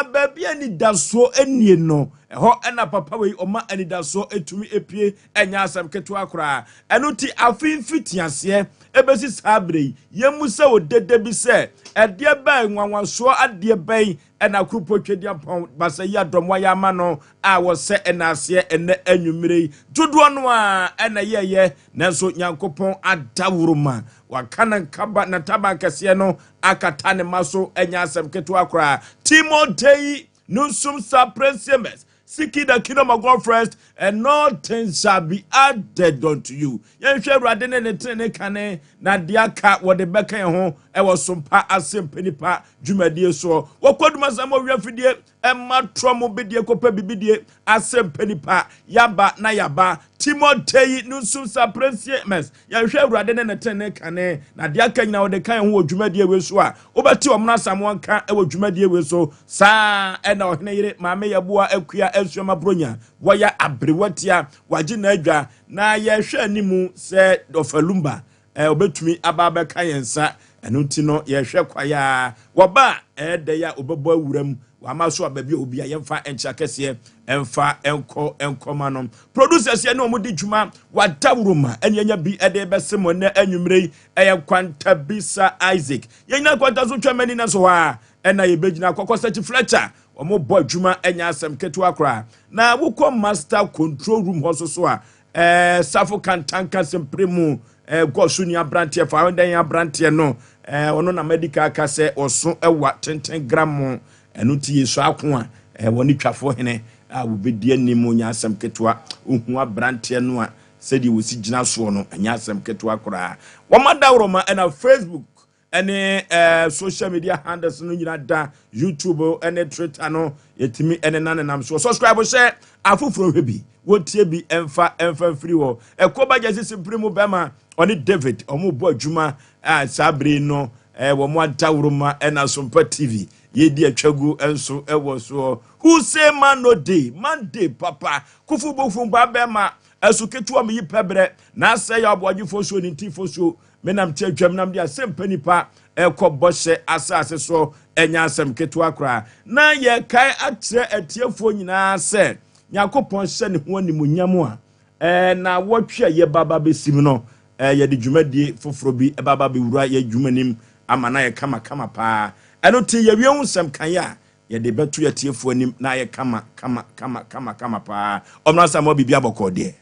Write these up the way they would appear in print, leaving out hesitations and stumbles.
Baabi a anidasoɔ nnie no, ɛhɔ na papa wei ɔma anidasoɔ tumi pue, ɛnyɛ asɛm ketewa koraa. Ɛno nti afe mfitiaseɛ ɛbɛsi saa berɛ yi, yɛmmisa wo dede bi sɛ, ɛdeɛ bɛn, nwanwasoɔ adeɛ bɛn na Kuropɔn Twedeampɔn Basa yi adɔm wayɛ ama no a wɔsɛ ɛnaaseɛ ɛnnɛ anwummerɛ yi? Dodoɔ no ara na ɛyɛeɛ, nanso Nyankopɔn adaworoma, waka ne nkaba, n'ataban kɛseɛ no akata ne mma so nyɛ asɛm ketewa koraa. Timotei nunsum sa presiemes, seek ye the kingdom of God first, and all things shall be added unto you. Yɛnhwɛ Awurade ne ne tenene kane, na deɛ aka wɔde bɛka yɛn ho wɔ sompa asɛmpa nipa dwumadie soɔ. Wɔkɔ dumasɛm wɔ wia fidie Ɛma trɔ mo bedie kɔpɛ bibidie asɛm pɛ nipa yaba na yaba Timotei nunsum sa presiemes yɛhwɛ Awurade ne ne tenenee kane na deɛ aka nyinaa wɔde ka yɛn ho wɔ dwumadie wei so a wobɛte ɔmono asamoah nka wɔ dwumadie wei so saa ɛna ɔhene yere maame yɛboa akua asuama bronya wɔyɛ aberewa tia wagye n'adwa na yɛhwɛ animu sɛ ɔfa lumba Ɔbɛtumi aba abɛka yɛn nsa. Ɛno nti no, yɛhwɛ kwae a wɔba a, ɛyɛ dɛ a wɔbɛbɔ awura mu. Wɔama so a baabi a obi a yɛmfa nkyea kɛseɛ mfa nkɔ nkɔma no. Producers yɛne wɔn di dwuma wadawuroma ɛne anya bi ɛde bɛse mo ɛnɛ anwummerɛ yi ɛyɛ Nkwantabisa Isaac. Yɛnyina nkwanta so twɛ mani na so hɔ a ɛna yɛbɛgyina kɔkɔ Sɛkyi Fletcher wɔn bɔ adwuma ɛnyɛ asɛm ketewa koraa. Na wokɔ master control room hɔ so so a Ɛɛ Safo Kantanka Sempere mu ɛɛ Gɔso ni aberanteɛ fa dɛn aberanteɛ no ɛɛ ɔno na madi ka aka sɛ ɔso ɛwa tenten gramo ɛno nti yɛsɔ ako a ɛɛ wɔne twafoɔ hene a wɔbɛdi anim nyɛ asɛm ketewa wohu aberanteɛ no a sɛdeɛ wɔsi gyina soɔ no ɛnyɛ asɛm ketewa koraa wɔn adaworoma ɛna Facebook ɛne ɛɛ social media handles no nyinaa da youtube ɛne twitter no yɛtumi ɛne na nenam soɔ subscribe hyɛ afoforɔ hwɛ bi wɔtie bi ɛmfa ɛmfa mfiri hɔ ɛkɔ bagya sisi mpiri mu bɛma ɔne david ɔmo bɔ adwuma a saa bere no ɛɛ wɔn adaworoma ɛna sompa tv yɛdi atwagu nso ɛwɔ soɔ who say man no day man day papa kufu bofu ba bɛma ɛso ketewa mi yi pɛbrɛ na asɛ yɛ aboagyefoɔ so ne ntifoɔ so Menam te atwam nam de asɛmpa nipa ɛkɔ bɔhyɛ asase so ɛnyɛ asɛm ketewa koraa. Na yɛkae akyerɛ atiefoɔ nyinaa sɛ Nyankopɔn hyɛ ne ho animuonyam a ɛɛ na wɔtwe a yɛba ba bɛsim no ɛɛ yɛde dwumadie foforɔ bi ɛba ba bɛwura yɛ dwuma nim ama na yɛ kama kama paa. Ɛno te yɛwie ho nsɛm kan a yɛde bɛto yɛ atiefoɔ anim na ayɛ kama kama kama kama kama paa. Ɔmra Samoa biribi abɔkɔɔ deɛ.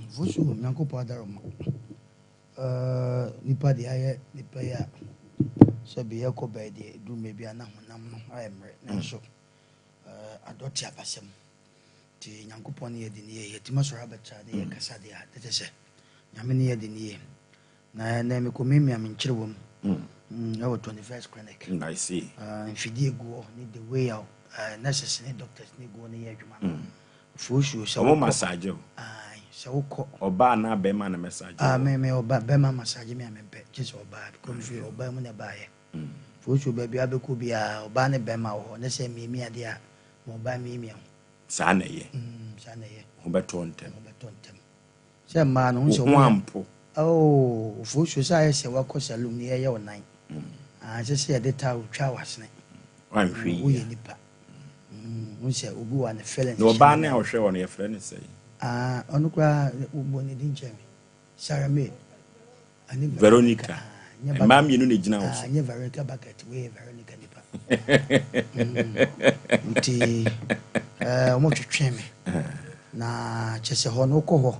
Mfosu Nyankopɔn adaroma Nipa deɛ ayɛ nipa yi a sɛbi yɛkɔ bɛɛ deɛ ɛduru mmerɛ bi a na honam no ayɛ mmerɛ nanso adɔ te abasam nti Nyankopɔn ne yɛdi ne yie yɛtumi asɔre abɛtra ne yɛkasa deɛ a tɛtɛ sɛ Nyame ne yɛdi ne yie na ɛnɛ mekɔ miamia me nkyerɛwa mu ɛwɔ 21st clinic I see. Mfidie gu hɔ ne the way a nurses ne doctors ne gu hɔ ne yɛ adwuma no Fosuo sɛ Ɔmo wokɔ. massage wo? Ae sɛ wokɔ. Ɔbaa anaa bɛɛma na massage Ah wo? me me ɔba bɛɛma massage me a mempɛ gye sɛ ɔbaa because me firi ɔbaa mu na ɛbaeɛ. Fosuo baabi a wobɛkɔ biara ɔbaa ne bɛɛma wɔ hɔ ne sɛ miamia deɛ a ma ɔbaa miamia ho. Saa na ɛyɛ. Mm saa na ɛyɛ. Ho bɛtɔ wo ntɛm. Ho bɛtɔ ntɛm. Sɛ mmaa no ho sɛ Wo ho wɔyɛ. ampo. Oh fosuo sɛ ayɛ sɛ wakɔ saloon ne yɛyɛ wo nan. Ah ɛsɛ sɛ yɛde towel twa w'asene. Woanhwɛ yie Woyɛ a. nipa. Mm, wohu sɛ obi wɔ a ne feelings Na hyɛ ɔbaa ne no a nan. ɔhwɛ wɔ no yɛfrɛ no sɛn? Ah, ɔno koraa wobɔ ne din kyerɛ me. Sarah May. Ɛne Veronica. Veronica. Ah, nyɛ Mmaa bucket. mmienu na egyina wo Ah, so. nyɛ Veronica bucket, wei yɛ Veronica nipa. Mm, nti eh, wɔn twetwe me. Na kyɛ sɛ hɔ no wokɔ hɔ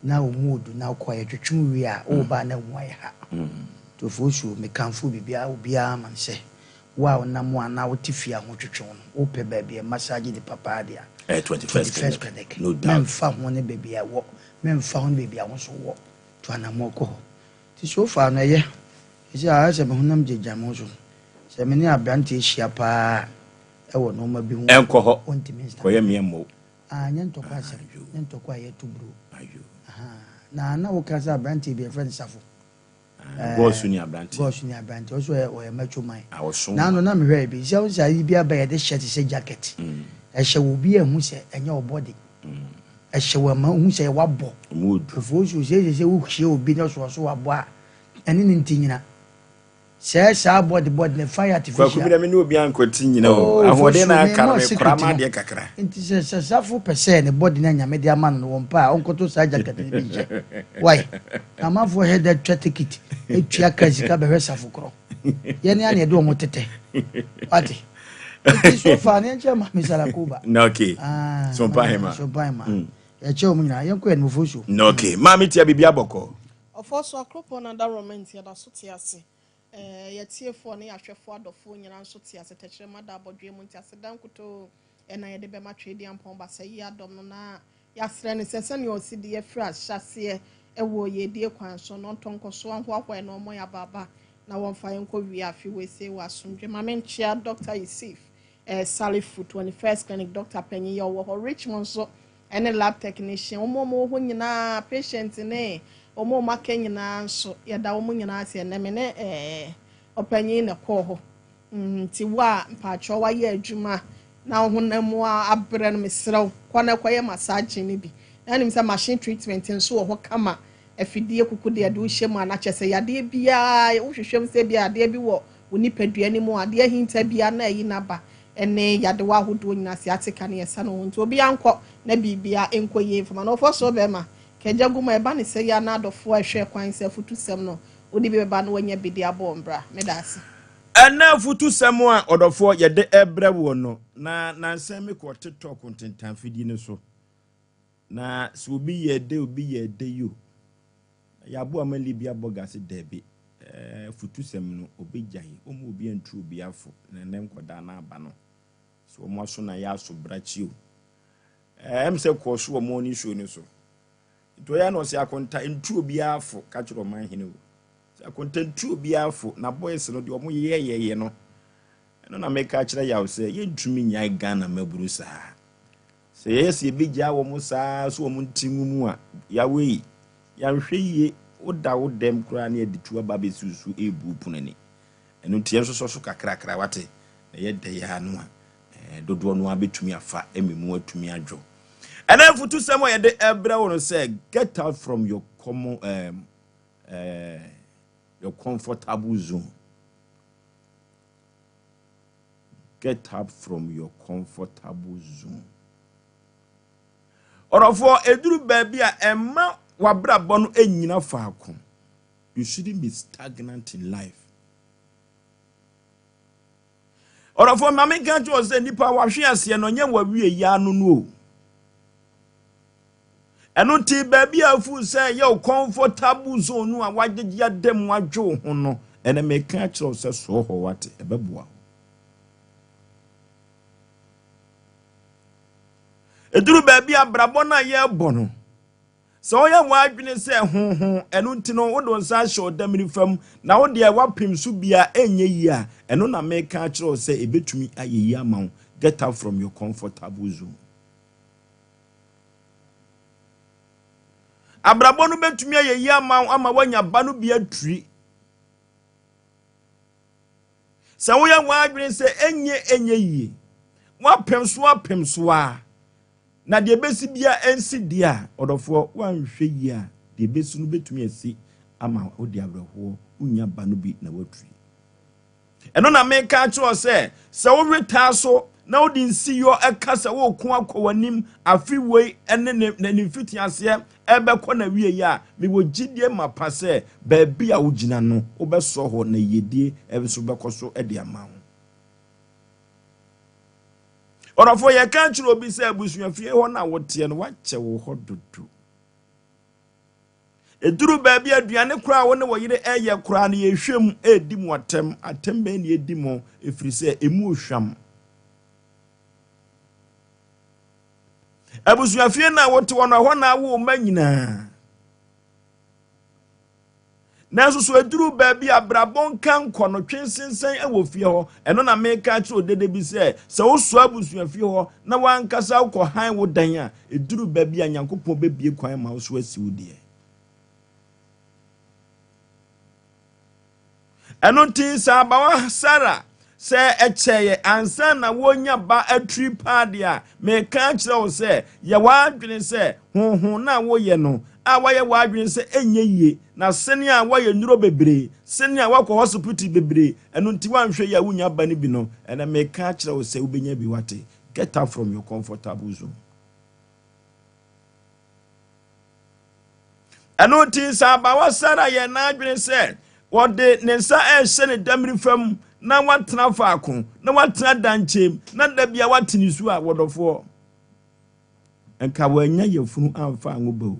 na wo mu odu na wokɔ a yɛtwetwe wo wie a woba a na wo mu ayɛ ha. Nti Ofosuo, mekamfo biribiara obiara ma no sɛ Wo a wonam anaa wote fie a ho twetwe wo no, wopɛ baabi a massage nipa paa de a, Ɛyɛ 21st 21st Clinic, Clinic. no doubt. Mɛmfa ho ne baabi a ɛwɔ, mɛmfa ho ne baabi a wo nso wɔ, tu anammɔn kɔ hɔ. Nti so far no ɛyɛ. Seesei ayɛ sɛ me honam gyinagyina me ho so. Sɛ me ne aberanteɛ hyia paa a, ɛwɔ nnoɔma bi ho a, Ɛnkɔ hɔ, ɔntumi nstande kɔyɛ me. mmea mmɔ wo. Ah, nyɛ ntɔkwa asɛm, Ayo. nyɛ ntɔkwa a yɛto buro. Ayo. Ahaa. Na na woka sɛ aberanteɛ bi yɛfrɛ no Safo. Gɔɔ so ni aberanteɛ. Gɔɔ so ni aberanteɛ. Ɔso ɔyɛ ɔyɛ macho man. Ah ɔso. N'ano na mehwɛ bi sɛ ɔsɛ ayi bi aba yɛde hyɛ te sɛ jacket. Ɛhyɛ wɔ obi ehu sɛ ɛnyɛ wɔ body. Ɛhyɛ wɔ ɛma ohu sɛ wabɔ. Ɔmo odu. Ofuo so sɛ sɛ sɛ wohyia obi na ɔso ɔso wabɔ a ɛne ne nti nyina. Sɛ saa body body no fa yɛ Kwaku artificial. bi na me ne obi ankɔte nyina o. Oh, Ahoɔden Fosu, na me aka no mɔ mekora secret ma no. adeɛ kakra. Nti sɛ sɛ Safo pɛ sɛ ne body no a Nyame de ama no no wɔn pɛ a ɔnkɔtɔ saa jacket no bi nhyɛ. Why? Na amanfoɔ hɛ da twa ticket tua ka sika bɛhwɛ Safo korɔ. Yɛne a na yɛde wɔn tetɛ. Wate? Nti so far ne yɛnkyɛ Maame Sarakoba. Na okay. Ah, Sompa Hema. Sompa Hema. Yɛkyɛ wɔn nyinaa. Yɛnkɔ yɛn Fosu. Na okay. Maame tia biribi abɔkɔ. Ɔfɔ so Akropɔn na da Roma nti yɛda so te ase. Ɛɛ, yɛtiefoɔ ne yɛahwɛfoɔ adɔfoɔ nyinaa nso te ase. Tɛkyerɛma da abɔdwe mu nti aseda nkutoo ɛna yɛde bɛma Tweediampɔn Basa yi adɔm no na yɛasrɛ no sɛ sɛnea ɔsi de yɛfiri ahyɛseɛ ɛwɔ yɛdie kwan so no, ɔntɔ nkɔsoɔ ahoahoa na ɔmmɔ yɛ abaaba na wɔmfa yɛn nkɔ wie afe wɔesie wɔ asomdwe. Maame nkyea Dr. Yusuf Salifu 21st Clinic doctor panyin yɛ ɔwɔ hɔ, Richmond nso ɛne lab technician, wɔn a wɔwɔ hɔ nyinaa, patient ne wɔn a wɔn aka nyinaa nso, yɛda wɔn nyinaa ase. Ɛnɛ me ne ɔpanyin na ɛkɔɔ hɔ. Nti wo a mpakyɛw wayɛ adwuma na wo honam mu abrɛ no, mesrɛ wo, kɔ na kɔyɛ massage no bi na nim sɛ machine treatment nso wɔ hɔ kama. Afidie kuku deɛ de wohyɛ mu a na kyerɛ sɛ yadeɛ biara wohwehwɛ mu sɛ bi adeɛ bi wɔ wo nipadua no mu, adeɛ hinta biara na ayi n'aba ɛne yadewa ahodoɔ nyinaa si ate ka ne yɛsa no ho. Nti obi ankɔ na biribia nkɔ yie mfama na ɔfɔ so bɛrima kagya gu mu a ɛba ne sɛ yɛ ana adɔfoɔ a ɛhwɛ kwan sɛ afutusɛm no wode bi bɛba na wanya bi de abɔ mbra. Meda ase. Ɛnna afutusɛm a ɔdɔfoɔ yɛde ɛbrɛ wɔ no na nansɛn mi kɔ TikTok ntentanfidie no so na sɛ obi yɛ de obi yɛ de yo yɛaboa ma Libya bɔga se daabi, afutusɛm no obɛgyae ɔma obi antu obi afo na ɛnɛ nkɔdaa no aba no sɛ wɔn aso na yɛ aso brakyi o. Ɛm sɛ kɔɔ so wɔ morning show no so nti ɔyɛ na ɔsɛ akonta ntu obiara fo ka kyerɛ ɔman hene o sɛ akonta ntu obiara fo na boys no deɛ ɔmo yɛyɛyɛ no. Ɛno na meka kyerɛ yaw sɛ yɛntumi nyae Ghana maburu saa sɛ yɛyɛ sɛ yɛbɛgyaa wɔ mo saa so wɔn nti ngu mu a yawe yi yɛanhwɛ yie woda wo dɛm koraa ne yɛde tu aba bɛsi so ɛbu pono ani. Ɛno nti yɛn nso so kakrakra wate na yɛda yɛ ano a dodoɔ no abɛtumi afa ɛmɛ mu atumi adwo. Ɛnɛ afutusɛm a yɛde ɛbrɛ wo no sɛ get out from your common your comfortable zone. Get up from your comfortable zone. Ɔrɔfoɔ, ɛduru baabi a ɛmma w'abrabɔ no ɛnyina faako. You shouldn't be stagnant in life. Ɔrɔfoɔ, maame nka kyerɛ wo sɛ nipa wahwe aseɛ no ɔnyɛ wawie yi ano no o. Ɛno nti baabi a afu sɛ yɛ wo comfortable zone no a wagyegye ada mu adwo wo ho no, ɛnɛ meka kyerɛ wo sɛ soɔ hɔ wate, ɛbɛboa wo. Ɛduru baabi a abrabɔ no a yɛrebɔ no sɛ woyɛ w'adwene sɛ honhom ɛno nti no wode wo nsa ahyɛ ɔdamiri fam na wo deɛ woapem so bia ɛnyɛ yie a, ɛno na meka kyerɛ wo sɛ ɛbɛtumi ayɛ yie ama wo. Get out from your comfortable zone. Abrabɔ no bɛtumi ayɛ yie ama wo ama woanya ba no bi aturi sɛ woyɛ w'adwene sɛ ɛnyɛ yie, woapem so apem so a na deɛ ɛbɛsi bia ɛnsi deɛ a ɔdɔfoɔ woanhwɛ yie a deɛ ɛbɛsi no bɛtumi asi ama wode awerɛhoɔ wonya ba no bi na woaturi. Ɛno na meka kyerɛ wo sɛ sɛ wowe taa so na wode nsiyɔ ɛka sɛ woko akɔ w'anim afe wei ne ne mfitiaseɛ ɛbɛkɔ na wie yi a, mewɔ gyidie mapa sɛ baabi a wogyina no wobɛsɔ hɔ na yiedie nso bɛkɔ so de ama wo. Ɔdɔfoɔ, yɛka kyerɛ obi sɛ abusuafie hɔ no a woteɛ no woakyɛ wo hɔ dodo. Ɛduru baabi aduane koraa wo ne wɔ yere ɛyɛ koraa no yɛhwɛ mu ɛredi mu atɛm. Atɛm bɛn ne ɛdi mu? Ɛfiri sɛ ɛmu ohwam. Abusuafie no a wote hɔ no, ɛhɔ na awo mma nyinaa, nanso so ɛduru baabi a abrabɔ nka nkɔ no twe nsensɛn wɔ fie hɔ. Ɛno na meka kyerɛ odede bi sɛ sɛ wosoa abusuafie hɔ na wankasa wokɔ han wo dan a, ɛduru baabi a Nyankopɔn bɛbie kwan ma wo so asi wo deɛ. Ɛno nti sɛ abawa Sara Sɛ ɛkyɛeɛ ansa na worenya ba atiri paa deɛ a, mereka akyerɛ wo sɛ, yɛ w'adwene sɛ honhon no a woyɛ no, a woayɛ w'adwene sɛ ɛnyɛ yie, na sene a woayɛ nnuro bebree, sene a woakɔ hospital bebree, ɛno nti woanhwɛ yie a wonnya ba no bi no, ɛnnɛ mereka akyerɛ wo sɛ wobɛnya bi, woate? Get up from your comfortable zone. Ɛno nti, sɛ abawa Sara yɛ n'adwene sɛ ɔde ne nsa rehyɛ ne damiri fam na watena faako, na watena dankyɛm, na da bia wate ne su a, wɔdɔfoɔ, nka wannya yafunu amfa anwo ba o.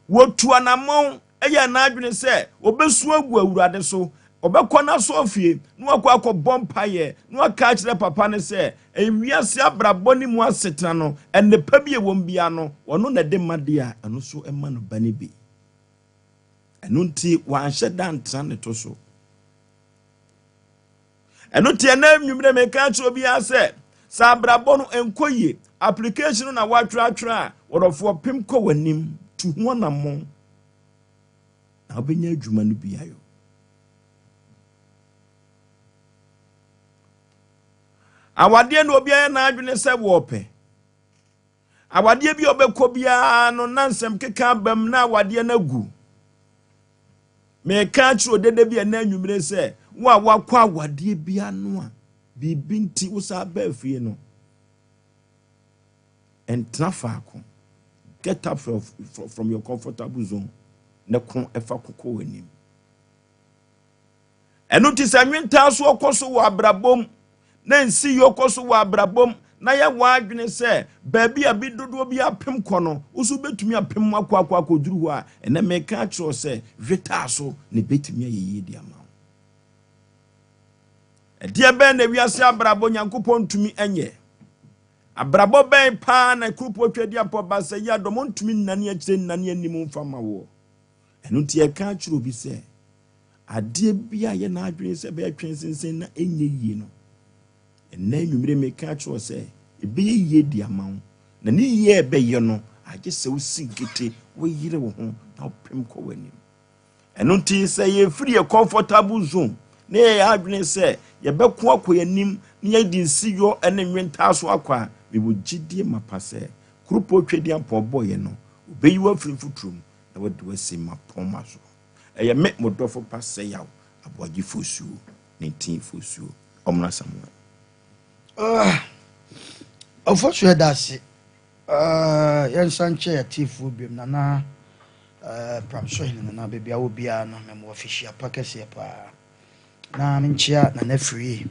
Wɔtu anammɔn yɛɛ n'adwene sɛ ɔbɛsu agu Awurade so. Ɔbɛkɔ n'asɔrefie na wakɔ akɔbɔ mpaeɛ na waka akyerɛ papa no sɛ wiase abrabɔ ne mu asetena no, nnepa bi a ɛwɔ mu biara no, ɔno na ɛde ma deɛ a, ɛno nso ma no ba no bi. Ɛno nti, wanhyɛ da antena ne to so. Ɛno nti ɛnɛ anwummerɛ meka akyerɛ obiara sɛ, sɛ abrabɔ no nkɔ yie, application no na woatwerɛatwerɛ a, wɔdɔfoɔ pem kɔ w'anim, tu ho anammɔn na wobɛnya adwuma no bi ayɔ. Awadeɛ na obiara yɛ n'adwene sɛ wɔpɛ. Awadeɛ bi a ɔbɛkɔ biara no na nsɛm keka abam na awadeɛ no agu. Mereka akyerɛ odede bi ɛnnɛ anwummere sɛ, wo a woakɔ awadeɛ bi ano a biribi nti wosan baa fie no, ntena faako. Get up from, from your comfortable zone na ko ɛfa koko w'anim. Ɛno nti sɛ nwentaasoɔ kɔ so wɔ abrabɔ mu na nsiyɔ kɔ so wɔ abrabɔ mu na yɛ w'adwene sɛ baabi a bi dodoɔ bi apem kɔ no, wo nso wobɛtumi apem akɔ akɔ akɔduru hɔ a, ɛnnɛ meka akyerɛ wo sɛ hwetaa so na ɛbɛtumi ayɛ yie de ama wo. Ɛdeɛ bɛn na wiase abrabɔ Nyankopɔn ntumi nyɛ? Abrabɔ bɛn paa na Kuropɔn Tweaduampɔ Baasa yi adɔm ntumi nnane akyire nnane anim mfa ma woɔ? Ɛno nti yɛka akyerɛ obi sɛ adeɛ bi a yɛ n'adwene sɛ ɛbɛyɛ twensensɛn na ɛnyɛ yie no, ɛnnɛ anwummere meka akyerɛ wo sɛ ɛbɛyɛ yie de ama wo, na ne yie a ɛbɛyɛ no, agye sɛ wosi nkete, woyere wo ho na wopem kɔ w'anim. Ɛno nti sɛ yɛfiri yɛ comfortable zone na yɛyɛ adwene sɛ yɛbɛko akɔ yɛn anim na yɛde nsiyɔ ne nwentaaso akɔ a, mewɔ gyidie mapa sɛ Kuropɔn Tweaduampɔn bɔeɛ no, ɔbɛyi wo afiri mfuturo mu na wadi w'asi mmapɔmma so. Ɛyɛ me, mo dɔfo pa Sɛyaw Aboagye Fosuo, ne Ntin Fosuo. Ɔmmra Samuel. Ah, Ofosu yɛda ase. Ah, yɛnsa nkyɛ atiefoɔ biom nana eh, Pramso hene nana baabi a wɔ biara no mɛmo afihyia pa kɛseɛ paa. Na menkyea nana Firie,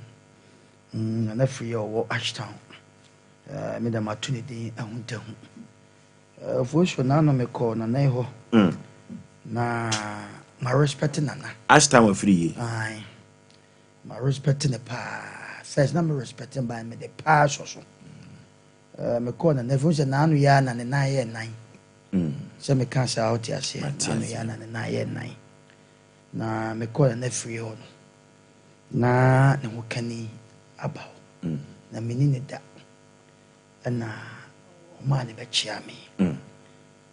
nana Firie a ɔwɔ Ashtown. Eh, me da mato ne din ahuntahu. Ofosuo nano me kɔ nana yi hɔ. Na ma respect nana. Ashtown afiri yie. Aye. Ma respect ne paa. First na me respect ne ba me de paa sɔ so. Me kɔ nana fi sɛ nano ya na ne nan yɛ nan. Sɛ me ka saa wote aseɛ. Nano ya na ne nan yɛ nan. Na me kɔ nana firi hɔ no. Na ne ho kani aba hɔ. Na me ni ne da. Ɛna ɔmaa no bɛkyeaa me.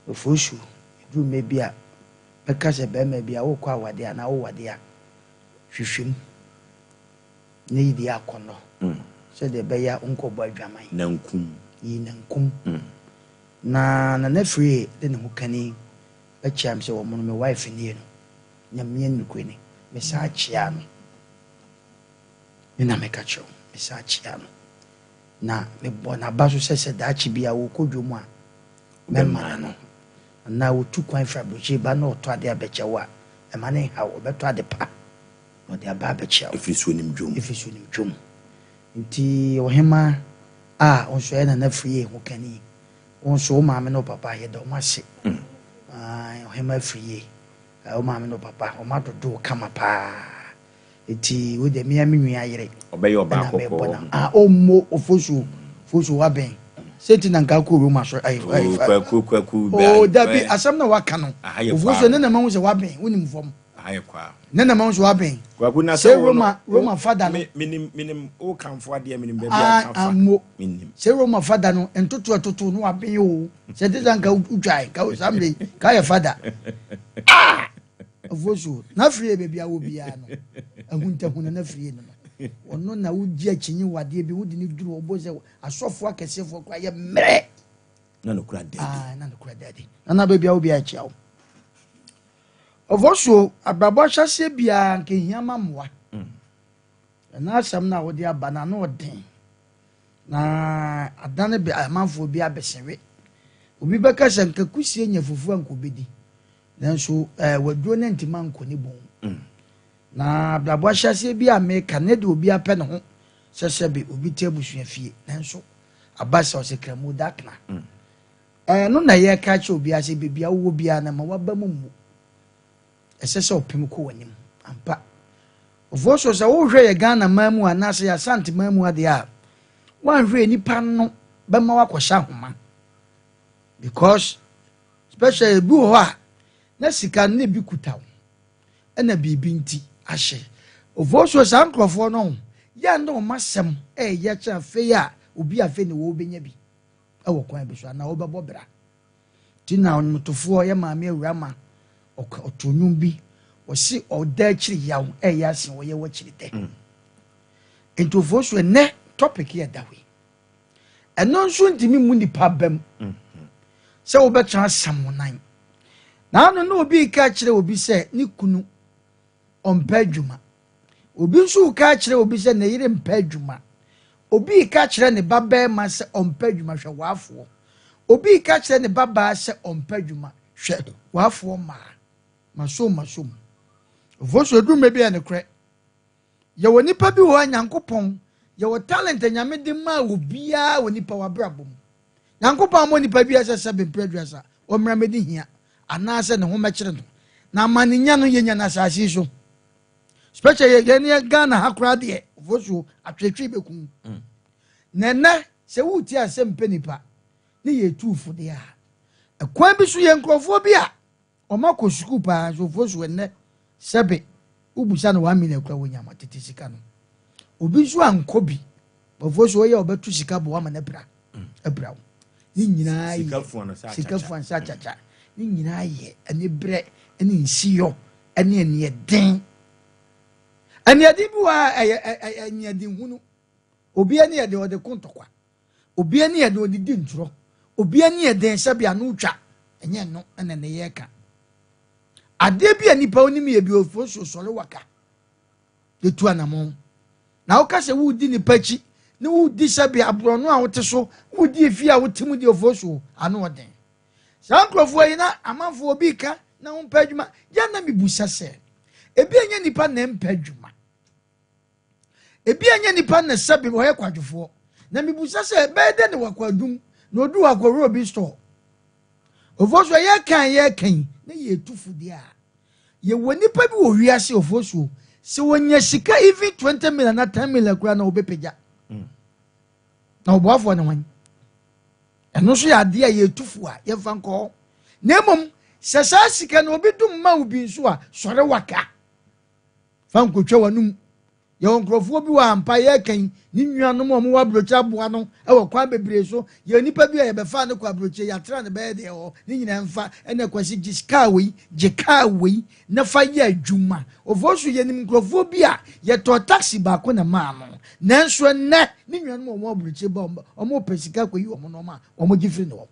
Ofosu, ɛduru mmerɛ bi a, bɛka sɛ barima bi a worekɔ awadeɛ anaa wowade a, hwehwɛ mu na yi deɛ akɔnnɔ sɛdeɛ ɛbɛyɛ a wonkɔbɔ adwaman. Nankum. Yi nankum. Na Nana Afriyie de ne ho kani bɛkyeaa me sɛ wɔmono me wife nie no, Nyame nokorɛ ni, mesan kyeaa no. Me na meka kyerɛ wo, mesan kyeaa no. Na mebɔ n'aba so sɛ sɛ daakye bi a ɔrekɔ dwom a, mɛma no. Anaa ɔtu kwan firi aburokyire ba na ɔtɔ adeɛ abɛkyɛ wo a, mma no nhaw wo. Ɔbɛtɔ ade pa na ɔde aba abɛkyɛ wo. Ɛfiri sɛ ɔnim dwom. Ɛfiri sɛ ɔnim dwom. Nti ɔhemaa a wo nso ɛyɛ Nana Afriyie ho kani, wo nso wo maame ne wo papa yɛda wɔn ase. Ae, Ɔhemaa Afriyie, wo maame ne wo papa wɔadodo wo kama paa. Eti wo deɛ mea me nua yere. Ɔbɛyɛ ɔbaa Ɛna mebɔ kɔkɔɔ. na ah ɔmmo ofosuo fosuo wabɛn sɛ nti na nka akɔ Roma so ayi Oh ayi fa kwaku kwaku bɛ oh dabi bɛ asɛm na waka no aha yɛ ofosuo kwaa ne na mahu sɛ wabɛn wonim fam aha yɛ kwaa. ne na mahu sɛ wabɛn Kwaku na sɛ sɛ wo no Roma wo Roma fada no me menim menim wo kamfo adeɛ menim baabi a ah ka fa ammo menim. sɛ Roma fada no ntoto ɛtoto no wabɛn o sɛ te sɛ nka wotwae nka saa mmerɛ yi ka yɛ fada ah. Ofosuo, na afiri yɛ baabi a wɔ biara no. Ahuntahuna no afiri no no. Ɔno na wogye akyinye wɔ adeɛ bi, wode no duru ɔbɔ sɛ asɔfoɔ akɛseɛfoɔ koraa yɛ mmerɛ. Na nokora da adi. Ah, na nokora da adi. Nana baabi a wo biara kyia wo. Ɔfɔsuo, abrabɔ ahyɛseɛ biara nka ehia ma mmoa. Ɛna asɛm no a wode aba no ano ɔden. Na adane bɛ amanfoɔ bi abɛsɛwe. Obi bɛka sɛ nka kusie nya fufuo a nka obɛdi. Nanso eh, waduro no ntumi ankɔ ne bɔn. Na abrabɔ ahyɛseɛ bi a meka ne de obi apɛ ne ho sɛ sɛbe obi te abusua fie. Nanso aba sɛ ɔsɛ kramu dakena. Ɛno na yɛka kyerɛ obiara sɛ baabi a wowɔ biara no ma waba mu mmu. Ɛsɛ sɛ ɔpem kɔ w'anim. Ampa. Ofoɔ so sɛ wohwɛ yɛ Ghana man mu anaasɛ yɛ Asante man mu adeɛ a, woanhwɛ nipa no bɛma wakɔhyɛ ahoma. Because especially ebi wɔ hɔ a na sika no na ebi kuta wo ɛna biribi nti ahyɛ. Ofoɔ so saa nkurɔfoɔ no yɛ na wɔn asɛm ɛyɛ kyɛn afei a obi afei na wɔbɛnya bi ɛwɔ kwan bi so anaa wɔbɛbɔ bra. Nti na ɔnwomtofoɔ yɛ maame awura ma ɔto nnwom bi ɔse ɔda akyiri yaw ɛyɛ asen ɔyɛ w'akyiri dɛ. Nti ofoɔ so ɛnɛ topic yɛ da hɔ yi. Ɛno nso ntumi mu nipa bam sɛ wobɛtena asam wo nan. Na ano na obi ka kyerɛ obi sɛ ne kunu ɔmpɛ adwuma. Obi nso ka kyerɛ obi sɛ ne yere mpɛ adwuma. Obi ka kyerɛ ne ba bɛrima sɛ ɔmpɛ adwuma hwɛ w'afoɔ. Obi ka kyerɛ ne ba baa sɛ ɔmpɛ adwuma hwɛ w'afoɔ mmaa. Masom masom. Ofoɔ so eduru mmerɛ bi a nokorɛ. Yɛwɔ nipa bi wɔ hɔ a Nyankopɔn yɛwɔ talent a Nyame de maa obiara wɔ nipa w'abrabɔ mu. Nyankopɔn ammɔ nipa bi sɛ sɛ bempere aduasa ɔmmra mmɛdi hia anaasɛ ne ho mmɛkyere no. Na amanenya no yɛnya no asase yi so. Especially yɛn yɛ Ghana ha koraa deɛ ofoɔ so atwetwe bɛku. Na ɛnɛ sɛ woretie asɛm pɛ nipa ne yɛ tuufo deɛ a, ɛkwan bi so yɛ nkurɔfoɔ bi a wɔn akɔ sukuu paa nso ofoɔ so ɛnɛ sɛbe wobusa no 1 million kura wɔnya ma tete sika no. Obi nso ankɔ bi ofoɔ so ɔyɛ ɔbɛto sika bɔ ama no apira apira wo. Ne nyinaa yɛ sika fua no sɛ akyakya. Ne nyinaa yɛ anibrɛ ne nsiyɔ ne aniɛden. Aniɛden bi wɔ a ɛyɛ aniɛden hunu. Obi ani yɛ den ɔde ko ntɔkwa. Obi ani yɛ den ɔde di ntorɔ. Obi ani yɛ den sɛbi ano twa. Ɛnyɛ no ɛna ne yɛ ka. Adeɛ bi a nipa onim yɛ bi ofoɔ so sɔre waka. Yɛtu anamɔn. Na woka sɛ wodi nipa akyi ne wodi sɛbi aborɔno a wote so, wodi efie a wote mu di ofoɔ so ano ɔden. Saa nkurɔfoɔ yi na amanfoɔ obi ka na wompɛ adwuma. Yɛn na mibusa sɛ ebi ɛnyɛ nipa na mpɛ adwuma. Ebi ɛnyɛ nipa na sɛbi ɔyɛ kwadwofoɔ. Na mibusa sɛ ɛbɛyɛ dɛ ne wakɔ adum na odu hɔ akɔwura obi store. Ofoɔ so yɛ kan yɛ kan na yɛ etu fo deɛ a yɛwɔ nipa bi wɔ wiase ofoɔ so sɛ wɔnya sika even 20 million na 10 million koraa na wɔbɛpagya. Na ɔboafoɔ ne hwan? Ɛno nso yɛ adeɛ a yɛtu fo a yɛmfa nkɔ hɔ. Na mmom sɛ saa sika no obi dum ma wo bi nso a sɔre waka fa nkotwa w'anum. Yɛwɔ nkurɔfoɔ bi wɔ ampa yɛreka ne nuanom a wɔwɔ aburokyire aboa no wɔ kwan bebree so. Yɛwɔ nipa bi a yɛbɛfa ne kɔ aburokyire yɛatra ne bɛyɛ deɛ hɔ ne nyinaa mfa ɛna kwasi gye kaa wei gye kaa wei na fa yɛ adwuma. Ofoɔ so yɛnim nkurɔfoɔ bi a yɛtɔ taxi baako na maa no nanso ɛnɛ ne nuanom a wɔwɔ aburokyire ba wɔn pɛ sika kɔyi wɔn nneɛma a wɔn gye firi ne hɔ.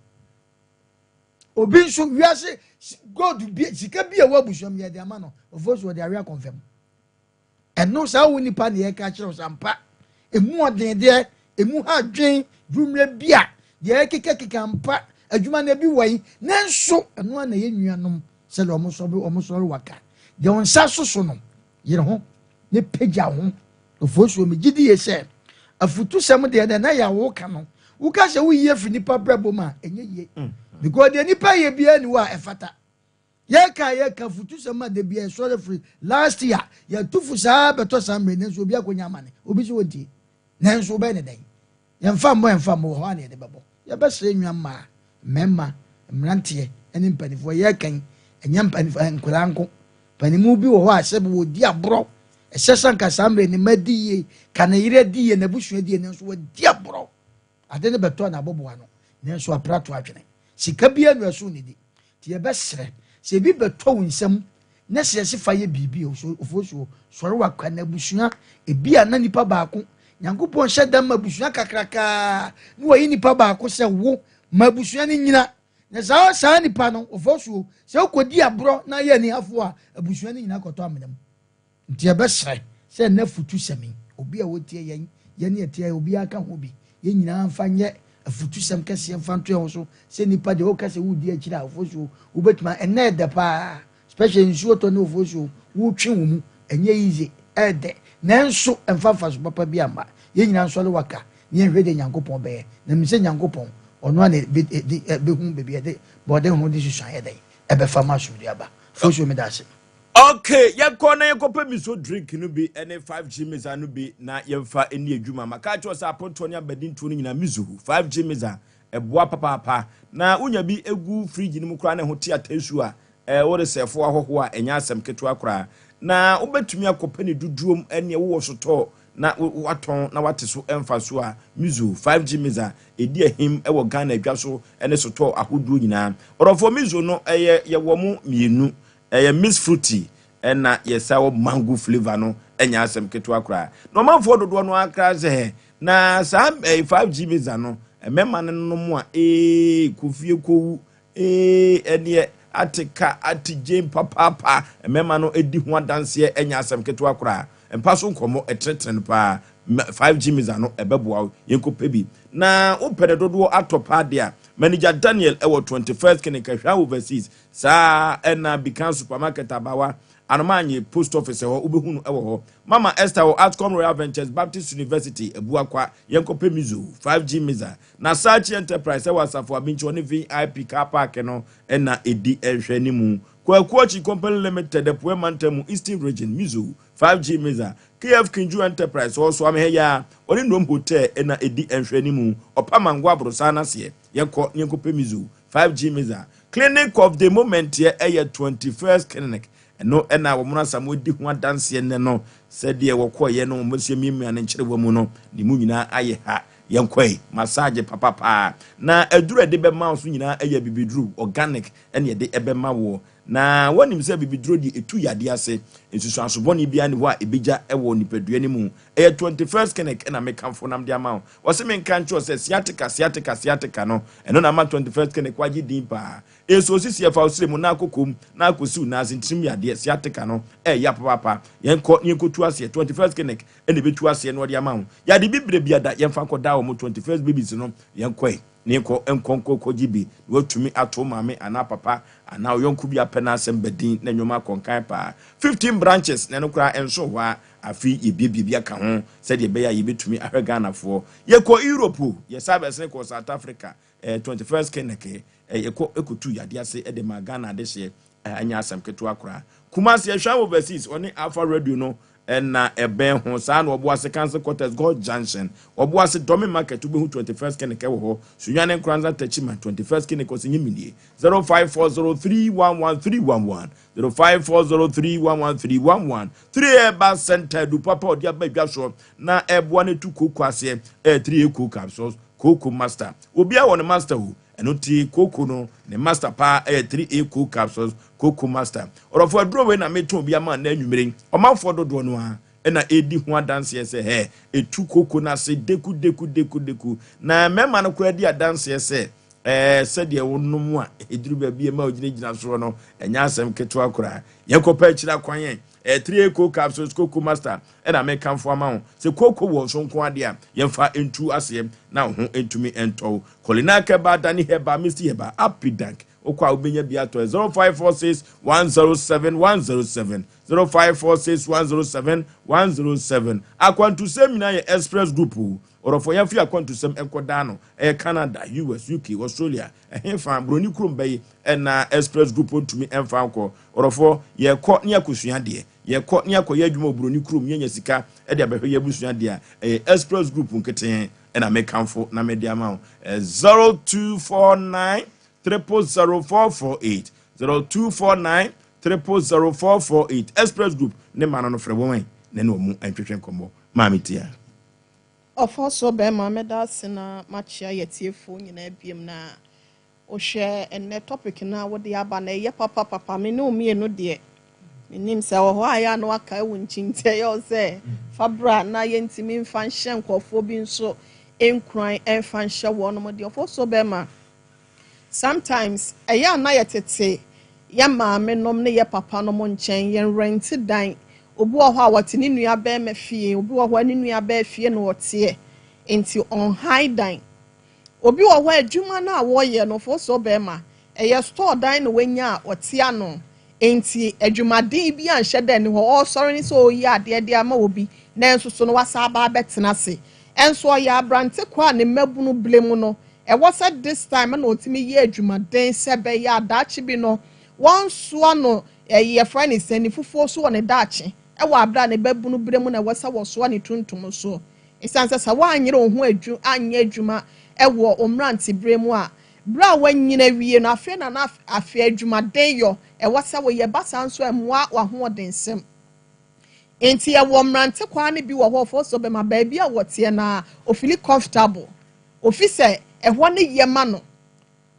Obi nso wiase gold bi sika bi a ɛwɔ abusua mu yɛde ama no ofoɔ so wɔde awe akɔnfɛm. Ɛno saa wo nipa ne yɛka kyerɛ wo sɛ ampa emu ɔden deɛ emu ha dwen durummerɛ bi a deɛ ɛkekakeka mpa adwuma no bi wɔ yi nanso ɛno a na yɛ nuanom sɛdeɛ ɔmo sɔre ɔmo sɔre waka deɛ wɔn nsa soso no yere ho ne pagya ho ofosuo mi gyi die sɛ afutusɛm deɛ deɛ na yɛ awo ka no woka sɛ woyi afiri nipa brɛbɔ mu a ɛnyɛ yie because deɛ nipa yɛ biara ni hɔ a ɛfata. Yɛka yɛka futusɛm a da bia ɛsɔre firi last year yɛtu fo saa bɛtɔ saa mmerɛ nanso obi akɔnya amane obi sɛ wɔntie nanso wobɛyɛ ne dɛn yɛmfa mmɔ yɛmfa mmɔ wɔ hɔ a ne yɛde bɛbɔ yɛbɛsrɛ nwa mmaa mmarima mmeranteɛ ne mpanimfoɔ yɛkan ɛnyɛ mpanimfoɔ nkwadaa nko panimu bi wɔ hɔ a sɛbi wɔdi aborɔ ɛsɛ sɛ nka saa mmerɛ ne mma di yie ka ne yere di yie n'abusua di yie nanso wɔdi aborɔ ade ne bɛtɔ n'aboboa no nanso aprato adwene sika bi anu ɛso ne di nti yɛbɛsrɛ sɛ ebi bɛtɔ wo nsam. Na sɛ yɛse fa yɛ biribi a, Ofosuo, sɔre wakwa na abusua, ebi a na nipa baako, Nyankopɔn hyɛ da ma abusua kakrakaa, na wayi nipa baako sɛ wo, ma abusua no nyina. Na saa saa nipa no, Ofosuo, sɛ wokɔdi aborɔ na ayɛ anihafoɔ a, abusua no nyina kɔtɔ amena mu. Nti yɛbɛsrɛ sɛ ɛnnɛ afutusɛm yi, obi a ɔtie yɛn, yɛn a yɛtie obiara ka ho bi, yɛn nyinaa mfa nyɛ afutusɛm kɛseɛ mfa nto yɛn ho so sɛ nnipa deɛ woka sɛ woredi akyire a, Ofosuo, wobɛtumi a, ɛnnɛ ɛdɛ paa, especially nsuo tɔ ne Ofosuo, wotwe wo mu, ɛnyɛ easy, ɛɛdɛ, nanso ɛmfa mfaso papa bi amma. Yɛn nyinaa nsɔre waka na yɛnhwɛ deɛ Nyankopɔn bɛyɛ, na menim sɛ Nyankopɔn, ɔno ara na ɛbɛhu baabi a yɛde bɔɔde ho de susuan yɛ dɛn, ɛbɛfa ma asomdwoeɛ aba. Ofosuo, meda ase. Ok, yɛnkɔ na yɛnkɔpɛ miso drink no bi ne 5G mixer no bi na yɛmfa nni adwuma. Maka akyerɛ wo sɛ apontoɔ ne abadintoɔ no nyinaa miso 5G mixer ɛboa papaapa. Na wonya bi gu fridge no mu koraa na ɛho te ataasu a, eh, woresɛɛfo ahɔhoɔ a ɛnyɛ asɛm ketewa koraa. Na wobɛtumi akɔpɛ ne duduom ɛneɛ wowɔ sotɔɔ na watɔn na wate so mfasoɔ a, Mizo 5G mixer ɛdi ahim wɔ Ghana adwa so ne sotɔɔ ahodoɔ nyinaa. Ɔdɔfoɔ Mizo no ɛyɛ yɛwɔ mo mmienu. Ɛyɛ mix fruity ɛna yɛsa wɔ mango flavour no ɛnyɛ asɛm ketewa koraa. Na ɔmanfoɔ dodoɔ no ara koraa sɛ hɛ na saa ɛyɛ 5G mixer no mmarima no nom a ee kofie kowu ee ɛneɛ ate ka ate gyen papaapa mmarima no di ho adanseɛ ɛnyɛ asɛm ketewa koraa. Mpa so nkɔmmɔ ɛtenetene no paa 5G mixer no ɛbɛboa wo yɛnkɔ pɛ bi na wopɛ ne dodoɔ atɔ paa deɛ a manager Daniel ɛwɔ 21st Clinic Ahwea Overseas Saa ara na Bikan Supermarket abawa, Anomaanye Post Office hɔ, wobɛhu no wɔ hɔ. Mama Esther wɔ Artcom Royal Ventures, Baptist University, Abuakwa, yɛnkɔpɛ Mizo, 5G Miza. Na Sachi Enterprise wɔ Asafo Abinkyi, ɔne VIP Car Park no na ɛdi nhwɛanimu. Kwaku Okyi Company Limited, Apueɛ Mantam mu, Eastern Region, Mizo, 5G Miza. KF Kinju Enterprise wɔ Soame ha yi ara, ɔne Nnuom Hotel na ɛdi nhwɛanimu. Ɔpa Mango Aborosan no aseɛ, yɛnkɔ na yɛnkɔpɛ Mizo, 5G Miza. Clinic of the moment yɛ ɛyɛ 21st clinic ɛno ɛna wɔn Asamoah di ho adanseɛ nnɛ no sɛdeɛ wɔkɔɔyɛ no wɔn ahyia miamia ne nkyerewa mu no ne mu nyinaa ayɛ ha yɛnkɔe massage papapaa na aduru a ɛde bɛma wo so nyinaa ɛyɛ bibiduru organic ɛne ɛde ɛbɛma woɔ na wɔnim sɛ bibiduro deɛ ɛtu yadeɛ ase nsusuanso bɔne biara ni hɔ a ɛbɛgya ɛwɔ nipadua no mu ɛyɛ 21st clinic ɛna mekamfo nam de ama wo Ɔse menka nkyerɛ wo sɛ sciatica sciatica sciatica no ɛno na ama 21st clinic wagye din paa. Eso osisi ɛfa wo srɛ mu na akɔ kom na akɔsiw nan ase ntirim yadeɛ sciatica no ɛya papaapa. Yɛnkɔ na yɛnkɔtu aseɛ 21st clinic ɛna ɛbɛtu aseɛ na ɔde ama wo. Yade bi berɛ biada yɛmfa nkɔ daa wɔn 21st babies no yɛnkɔe na yɛnkɔ nkɔ nkɔ kɔgye bi na watumi ato wo maame anaa papa anaa ɔyɔnko bi apɛ n'asɛm badin na nneɛma akɔ nkan paa. 15 branches na ɛno koraa ɛnso hɔ ara Afei yɛbuebue bi aka ho sɛdeɛ ɛbɛyɛ a yɛbɛtumi ahwɛ Ghanafoɔ. Yɛkɔ Europe o, yɛsan bɛsene kɔɔ South Africa, eh, 21st Clinic, eh, yɛkɔ kɔtuu yadeɛ ase de maa Ghana adehyeɛ, eh, ɛnyɛ asɛm ketewa koraa. Kumasi, Ɛhwɛ Overseas, ɔne Alpha Radio no na ɛbɛn ho, saa na Ɔboase Council Quarters, God Junction, Ɔboase Dɔme Market, wobɛhu 21st Clinic wɔ hɔ, Sunyani Nkoranza Techiman, 21st Clinic, ɔsɛ nyɛ 0540311311. 0540311311 3 Herbal Center adu papa a ɔde aba dwa soɔ na ɛboa no tu kooko aseɛ ɛyɛ 3A cocoa capsules kooko master obiara wɔ ne master o ɛno ti kooko no ne master paa ɛyɛ 3A cocoa capsules kooko master ɔdɔfo aduro wei na metɔn bi ama na anwummere ɔmanfoɔ dodoɔ no ara ɛna ɛredi ho adanseɛ sɛ hɛ ɛtu koko no ase deku deku deku deku na mmarima no koraa di adanseɛ sɛ ɛɛ sɛdeɛ wonom a ɛduru baabi ɛma wogyinagyina soɔ no ɛnyɛ asɛm ketewa koraa yɛnkɔpɛ akyiri akwan yɛn ɛɛ 3A co capsules coco master ɛna mekamfo ama wo sɛ koko wɔ so nko adeɛ a yɛmfa ntu aseɛ na wo ho ntumi ntɔw Colina Kɛba Dani Heba Misty Heba Apidank wokɔ a wobɛnya bi atɔ 0546 107 107 0546 107 107 Akwantusɛm nyinaa yɛ Express Group o. Ɔdɔfoɔ yɛmfa yɛn akwantusɛm nkɔdaa no. Ɛyɛ Canada, US, UK, Australia, ɛhefa, Buroni kurom bɛyi ɛna Express Group ntumi mfa nkɔ. Ɔdɔfoɔ yɛkɔ ne yɛakɔsua adeɛ, yɛkɔ ne yɛakɔyɛ adwuma wɔ Buroni kurom ne yɛanya sika de abɛhwɛ yɛn abusua deɛ a, ɛyɛ Express Group nketee ɛna mekamfo na mede ama wo. 0249 000 448 0249 000 448 Express Group ne ma no no frɛ wɔn na ne wɔn ntwetwe nkɔmmɔ. Maame Tia. Ɔfɔsoɔ bɛɛma mɛda ase na makyea yɛtiefoɔ nyinaa biom na wohwɛ ɛnnɛ topic no a wode aba no ɛyɛ papapapa me ne wo mmienu deɛ. Menim sɛ wɔ hɔ a yɛ a na wakae wo nkyi nti ɛyɛ wo sɛ fa bra na yɛntumi mfa nhyɛ nkurɔfoɔ bi nso nkuran mfa nhyɛ wɔnom deɛ ɔfo so bɛma. Sometimes ɛyɛ a na yɛtete yɛ maame nom ne yɛ papa nom nkyɛn, yɛn rent dan. Obi wɔ hɔ a wɔte ne nua bɛrima fie, obi wɔ hɔ a ne nua bɛɛ fie na ɔteɛ, nti ɔnhan dan. Obi wɔ hɔ, adwuma no a wɔreyɛ no fo so bɛrima, ɛyɛ store dan na wanya a ɔte ano, nti adwumaden bi anhyɛ dɛ ne hɔ. Ɔresɔre ne sɛ ɔreyi adeɛ de ama obi, nanso so no wasa aba abɛtena ase. Ɛnso ɔyɛ aberante kɔ a ne mmabunu bere mu no, ɛwɔ sɛ this time na ɔtumi yɛ adwumaden sɛ bɛyɛ adaakye bi no wɔnsoa no. Ɛyɛ yɛfrɛ ne sɛ ne fufuo so wɔ ne daakye ɛwɔ abere a ne babunu bere mu na ɛwɔ sɛ wɔsoa ne tuntum so. Ɛsiane sɛ woanyere wo ho adwu anyɛ adwuma ɛwɔ mmerante mu a, bere a woanyina awie no, afei na afei adwumaden yɔ ɛwɔ sɛ woyɛ basa nso ɛmmoa w'ahoɔdensɛm. Nti ɛwɔ mmerante kwaa no bi wɔ hɔ fo so bɛma baabi a wɔteɛ na ofeel comfortable, ofi sɛ ɛhɔ ne yɛ ma no.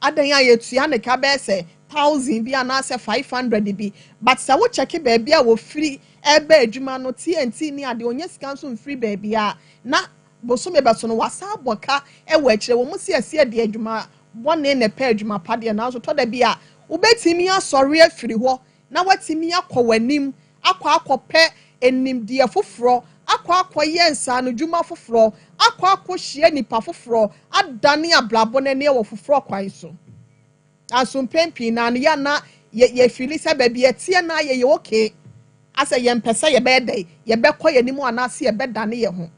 Adan a yɛtua ne ka bɛyɛ sɛ 1,000 bi anaasɛ 500 bi, but sɛ wokyɛke baabi a wɔfiri ɛbɛ adwuma no, tnt ne adeɛ, onye sika nso mfiri baabi a na bosome bɛso no wasa abɔ ka ɛwɔ akyire. Wɔn mo si ɛsi ɛde adwuma bɔne na ɛpɛ adwuma pa deɛ, nanso tɔ da bi a wobɛtumi asɔre afiri hɔ na watumi akɔ w'anim, akɔ akɔpɛ enimdeɛ foforɔ, akɔ akɔyɛ nsaano dwuma foforɔ, akɔ akɔhyia nipa foforɔ, adane abrabɔ n'ani wɔ foforɔ kwan so. Nanso mpɛn pii na no yɛ na yɛ yɛfeel sɛ baabi yɛteɛ na yɛyɛ okay, asɛ yɛmpɛ sɛ yɛbɛyɛ dɛ yɛbɛkɔ yɛn anim anaasɛ yɛbɛdane yɛn ho.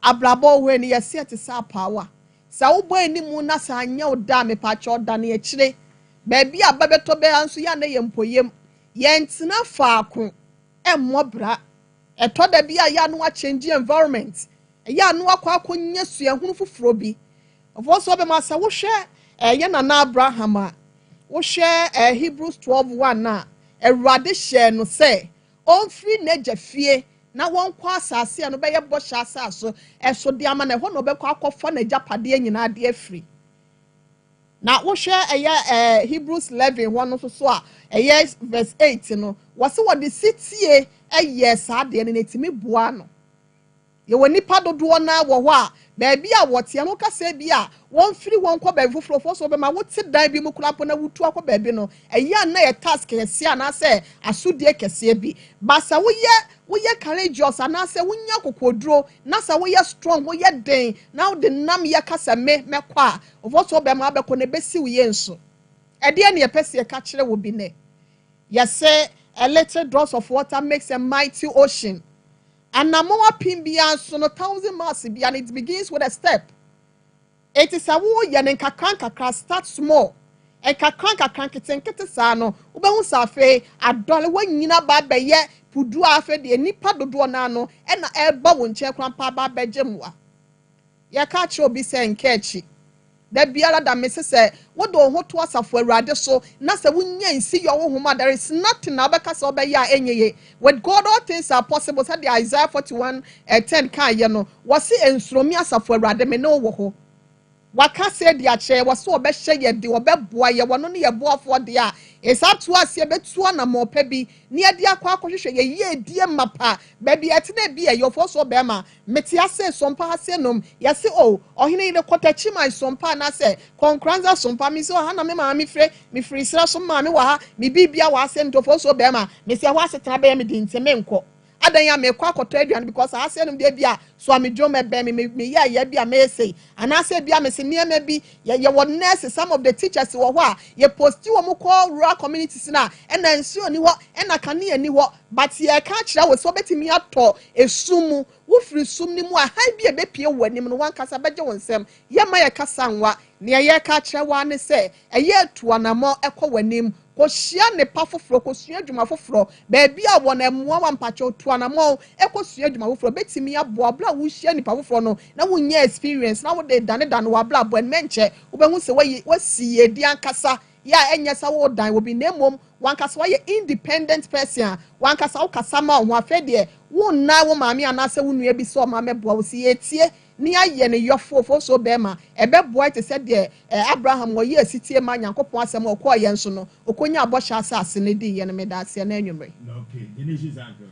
Abrabɔ wɔ ni yɛsi ɛte sɛ apaawa, sɛ wobɔ anim na sɛ anyɛ wo da a, mepakyɛ ɔdane akyire. Baabi a bɛbɛtɔ bɛyɛ nso yɛ ana yɛ mpoyam, yɛntena faako ɛmmɔ bra. Ɛtɔ da bi a yɛ ano akyɛngye environment, ɛyɛ ano akɔ akɔnya suahunu foforɔ bi. Ɔfɔ so ɔbɛma sɛ wohwɛ ɛyɛ nana Abraham a, wohwɛ Hebrews 12:1 a, Awurade hyɛɛ no sɛ ɔmfiri n'agya fie na wɔnkɔ asase a no bɛyɛ bɔhyɛ asase ɛso de ama na ɛhɔ na ɔbɛkɔ akɔfa n'agyapadeɛ nyinaa de afiri. Na wohwɛ ɛyɛ Hebrews 11 hɔ no nso so a, ɛyɛ verse 8 no, wɔsi wɔde sitie ɛyɛ saa adeɛ no na etimi boa no. Yɛwɔ nipa dodoɔ naa wɔ hɔ a baabi a wɔteɛ no kasa bi a wɔmfiri wɔn kɔ baabi foforɔ fɔ so bɛma wote dan bi mu koraa mpo na wotu akɔ baabi no, ɛyɛ a na yɛ task kɛseɛ anaasɛ asodie kɛseɛ bi. Basa woyɛ courageous anaasɛ wonya kokoduro na sɛ woyɛ strong, woyɛ den na wode nam yɛ kasa me mɛkɔ a ɔfɔ so bɛma abɛkɔ na ebesi wo yie nso. Ɛdeɛ ne yɛpɛ sɛ yɛka kyerɛ wɔ bi nɛ, yɛsɛ a little drops of water makes a mighty ocean. Anammɔn apem biara nso no, 1,000 miles biara no, it begins with a step. Eti sɛ woyɛ ne nkakra nkakra, start small, nkakra nkakra, nketenkete saa no, wobɛhu sɛ afei adɔle wɔnyina ba abɛyɛ pudu a afei deɛ nipa dodoɔ naa no ɛna ɛreba wɔn nkyɛn koraa mpa aba abɛgye mmoa. Yɛka kyerɛ obi sɛ nka akyi da biara da mese sɛ wode wo ho to asafo Awurade so na sɛ wonya nsi yɛ wo homa, there is nothing na wobɛka sɛ wobɛyɛ a ɛnyɛ ye. With God all things are possible. Sɛdeɛ Isaiah 41 10 kaayɛ no, wɔse nsuromi asafo Awurade, me ne wo wɔ hɔ. Waka sɛ de akyerɛ wɔ sɛ ɔbɛhyɛ yɛ de, ɔbɛboa yɛ, wɔno ne yɛ boafoɔ deɛ a ɛsa to aseɛ bɛtu anammɔpɛ bi ne yɛde akɔ akɔhwehwɛ yɛyie edie mapa baabi ɛtena bi. Ɛyɛ ɔfoɔ so bɛrima mete ase sompa ase nom yɛse o ɔhene yere kɔtɛkyi ma sompa anaasɛ kɔnkranza sompa mi sɛ ɔha na me maame fire mefiri srɛ so, maame wɔ ha, me biribia wɔ ase ntɔfoɔ so bɛrima mesi ɛhɔ asetena bɛyɛ me de nti menkɔ. Adan a mekɔ akɔtɔ aduane because ase nom deɛ bi a so a medwom ɛbɛn me me yɛ ɛyɛ bi a mɛyɛ anaasɛ bi a mesi nneɛma bi yɛ yɛwɔ nurse, some of the teachers wɔ hɔ a yɛ post wɔn kɔ rural communities na ɛna nsuo ni hɔ, ɛna kanea ni hɔ, but yɛka kyerɛ wɔ sɛ wɔbɛtumi atɔ esum mu. Wofiri sum ne mu a, han bi a ebepie wɔ anim no, wankasa bɛgye wɔn nsam. Yɛma yɛ kasa nwa nea yɛka kyerɛ wa ne sɛ ɛyɛ etu anamɔ ɛkɔ wɔ anim, kɔhyia nipa foforɔ, kɔsua adwuma foforɔ baabi a wɔn mmoa wa mpakyɛw. Tu anamɔ ɛkɔsua adwuma foforɔ bɛtumi aboa abira a wohyia nipa foforɔ no na wonya experience na wode danedane wɔ abrabɔ ɛnmɛ nkyɛ. Wobɛhu sɛ wayi wasi yie ankasa yɛ a ɛnyɛ sɛ wodan obi, na mmom wankasa wayɛ independent person a wankasa wokasa ma wo ho. Afei deɛ wonna wo maame anaasɛ wo nua bi sɛ ɔma mɛboa wo si yɛtie. ne ayɛ ne yɔfoɔ fosuo bɛrima ɛbɛboa te sɛ deɛ Abraham wɔyɛ asitie ma Nyankopɔn asɛm a ɔkɔɔ yɛn so no, ɔkɔnya abɔhyɛ asase no di yɛ no. Meda aseɛ na anwummerɛ. Okay, Genesis uncle.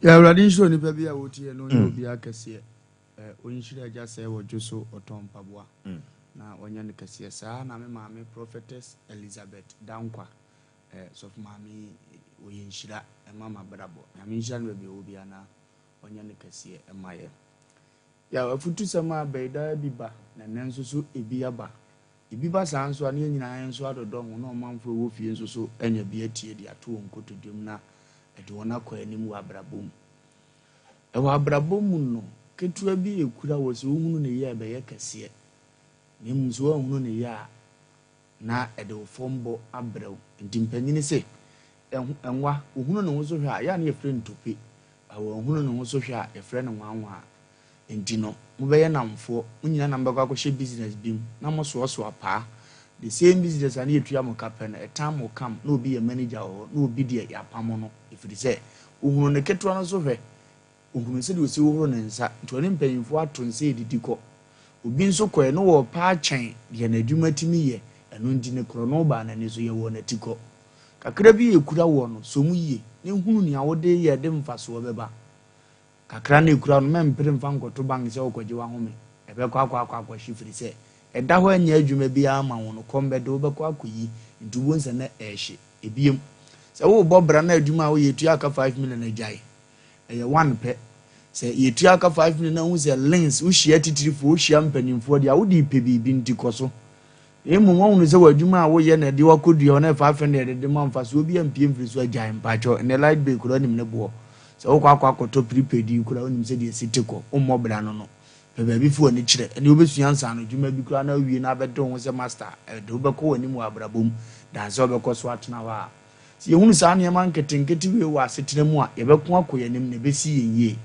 Yɛ Awurade nhyira onipa bi a wɔtie no, ɔnyɛ obi akɛseɛ. Ɔnhyira agya sɛ wɔdwo so ɔtɔn mpaboa na ɔnyɛ no kɛseɛ saa. Na me maame, Prophetess Elizabeth Dankwa, sɔfo maame yi, ɔyɛ nhyira ɛma mabrabɔ. Nyame nhyira no baabi a ɔwɔ biara na ɔnyɛ no kɛseɛ ɛma yɛ. Yɛ afutusɛm a bɛyi bi ba na ɛnɛ nso so ebi aba, ebi ba saa nso a, ne yɛn nyinaa nso adodɔ ho na ɔmanfoɔ a ɛwɔ fie nso so anya bi atie de ato wɔn nkotodwam na ɛde wɔn akɔ anim wɔ abrabɔ mu. Ɛwɔ abrabɔ mu no, ketewa bi ekura wɔ sɛ wohunu ne yɛ a, ɛbɛyɛ kɛseɛ, na mmom sɛ woanhunu ne yɛ a, na ɛde wo fam bɔ abrɛ wo. Nti mpanyini sɛ ɛnwa wohunu ne ho so hwɛ a, yɛ a ne yɛfrɛ no tope ba, wɔnhunu ne ho so hwɛ a, yɛfrɛ no nwanwa. Nti no mobɛyɛ namfoɔ, mo nyinaa na mobɛkɔ akɔhyɛ business bi mu na mosoasoa paa. The same business a ne yɛtua mo ka pɛ no, ɛtam mo kam na obi yɛ manager wɔ hɔ na obi deɛ yɛapam no, ɛfiri sɛ ohunu ne ketewa no so hwɛ, ohunu sɛdeɛ osi hohoro ne nsa. Nti ɔne mpanyinfoɔ ato nsa edidi kɔ. Obi nso kɔɛ no wɔ paa kyɛn deɛ n'adwuma tumi yɛ. Ɛno nti ne korɔ no baa n'ani so, yɛwɔ n'ati kɔ. Kakra bi yɛ kura wɔ no so mu yie ne hunu nea wode yɛ de mfasoɔ bɛba. Kakra na ekura no, mɛmpere mfa nkɔto bank sɛ wokɔgye w'ahome. Ɛbɛkɔ akɔhye, firi sɛ ɛda hɔ nyɛ adwuma biara ma wo no, kɔm bɛde wobɛkɔ akɔyi. Nti wo nsɛ na ɛɛhye ebiem sɛ wobɔ bra na adwuma a woyɛ tua aka 5 million, agyae. Ɛyɛ one pɛ sɛ yɛtua aka 5 million na wohu sɛ links wohyia titirifoɔ, wohyia mpanimfoɔ deɛ a wode pɛ biribi nti kɔ so. Na mmom woahunu sɛ w'adwuma a woyɛ na ɛde wakɔdua hɔ na 500 de ma mfasoɔ bi ampie mfiri so, agyae. Mpakyɛw, ɛnɛ light bill koraa nim ne boɔ sɛ wokɔ akɔtɔ prepaid yi koraa, wonim sɛ deɛ ɛsi te kɔ. Wommɔ bra no pɛ baabi fo w'ani kyerɛ ɛne wobɛsua nsa no dwuma bi koraa na awie na abɛde wo ho sɛ master. Ɛde wobɛkɔ w'anim wɔ abrabɔ mu dan sɛ wobɛkɔ so atena hɔ a, sɛ yɛhunu saa nneɛma nketenkete wei wɔ asetena mu a, yɛbɛko akɔ yɛn anim na ɛbɛsi yɛn yie.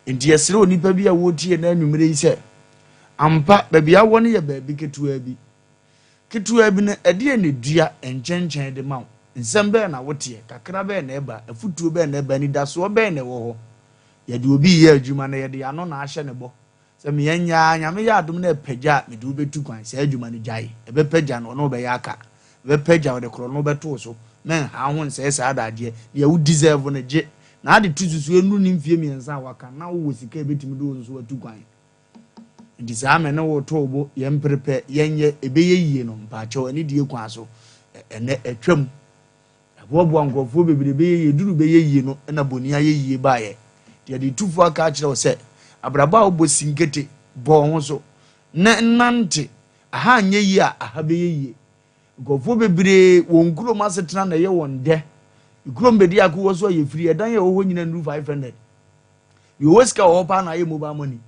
Nti yɛsrɛ onipa bi a wɔretie na anwummerɛ yi sɛ ampa baabi awɔ no yɛ baabi ketewa bi, ketewa bi no, ɛdeɛ na dua nkyɛnkyɛn de ma wo. Nsɛm bɛɛ na woteɛ, kakra bɛɛ na ɛba, afutuo bɛɛ na ɛba, anidasoɔ bɛɛ na ɛwɔ hɔ. Yɛde obi yɛ adwuma na yɛde ano na ahyɛ ne bɔ sɛ meyɛ nyaa Nyame yɛ adom na ɛpagya a, mede wobɛtu kwan. Saa adwuma no gyae, ɛbɛpagya no, ɔno wobɛyɛ aka, ɛbɛpagya, wɔde korɔ no wobɛtoo so. Mɛnha ho nsɛe saa adadeɛ deɛ wo deserve no gye na ade to susu ɛnuru ne mfie 3 a waka na wowɔ sika a ɛbɛtumi de wo nso watu kwan. Nti saa mɛ ne wo too bo, yɛn mperepɛ yɛnyɛ ɛbɛyɛ yie no. Mpaakyɛw, ɛne die kwan so ɛnɛ ɛtwam ɛboaboa nkurɔfoɔ bebree bɛyɛ yie duru bɛyɛ yie no, ɛna bɔnni ayɛ yie baayɛ. Deɛ de tufoɔ aka akyerɛ wo sɛ abrabɔ a wobɔ si nkete bɔɔ ho so na nante aha nyɛ yie a, aha bɛyɛ yie. Nkurɔfoɔ bebree wɔn kurom asetena na ɛyɛ wɔn dɛ. Kurom bɛdi ako wɔ so a yɛfiri ɛdan a ɛwɔ hɔ nyina nnuru 500. Deɛ ɔwɔ sika wɔ hɔ paa na ayɛ mobile money.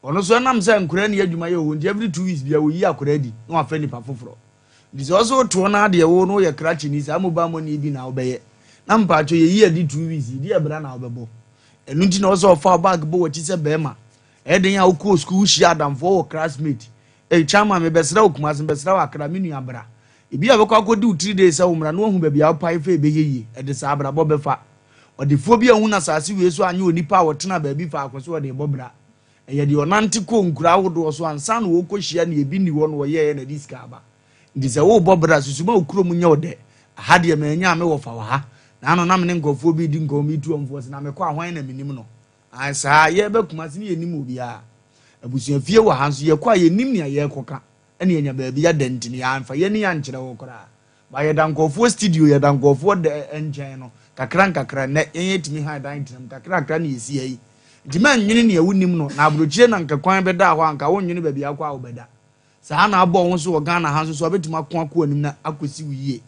Ɔno nso ɛnam sɛ nkora ni adwuma yɛ wɔ hɔ nti, every 2 weeks bia wɔyi akora adi na wafa nipa foforɔ. Nti sɛ ɔsɛ wotoɔ no adeɛ wo no woyɛ krakye ni, saa mobile money bi na wobɛyɛ na mpaatwo yɛyi adi 2 weeks yi deɛ ɛbra na wobɛbɔ. Ɛno nti na ɔsɛ ɔfa bag bɔ w'akyi sɛ bɛrima ɛden a wokɔɔ sukuu, wohyia adamfoɔ wɔ classmate, "Ei chairman, mebɛsrɛ wo Kumase, mebɛsrɛ wo Akra, me nua bra." Ebi a bɛkɔ akɔdi wo 3 days sɛ wo mmra na wahu baabi a wopae fa, ɛbɛyɛ yie. Ɛde saa abrabɔ bɛfa ɔdefoɔ bi a ɔhu n'asase wei so anyɛ onipa a wɔtena baabi faako so ɔde bɔ bra. Ɛyɛ deɛ ɔnante kɔ nkura ahodoɔ so ansa na wɔkɔhyia ne ebi ni hɔ no ɔyɛɛ na ɛde sika aba. Nti sɛ worebɔ bra, susuma wo kurom nyɛ wo dɛ. Aha deɛ manya a mewɔ fa wɔ ha na ano na mene nkurɔfoɔ bi di nkɔmmɔ bi tu ɔmfoɔ sɛ na mekɔ a, hwan na menim no? Ae, saa yɛbɛ Kumase ne yɛnim obiara abusuafie wɔ ha nso yɛkɔ a, yɛnim nea yɛrekɔka ɛne yɛnya baabi ada. Nti no yɛamfa yɛni ankyerɛ wo koraa ba. Yɛda nkɔɔfoɔ studio, yɛda nkɔɔfoɔ da nkyɛn no kakra nkakra. Nnɛ yɛn yɛtumi ha dan tenam kakra kakra ne yɛsi ha yi. Nti mɛnwene nea wonim no na aburokyire na nka kwan bɛda hɔ a, nka wonnwene baabi akɔ a wobɛda. Saa na abɔ ho so wɔ Ghana ha nso so a, wobɛtumi ako akɔ anim na akɔsi wo yie.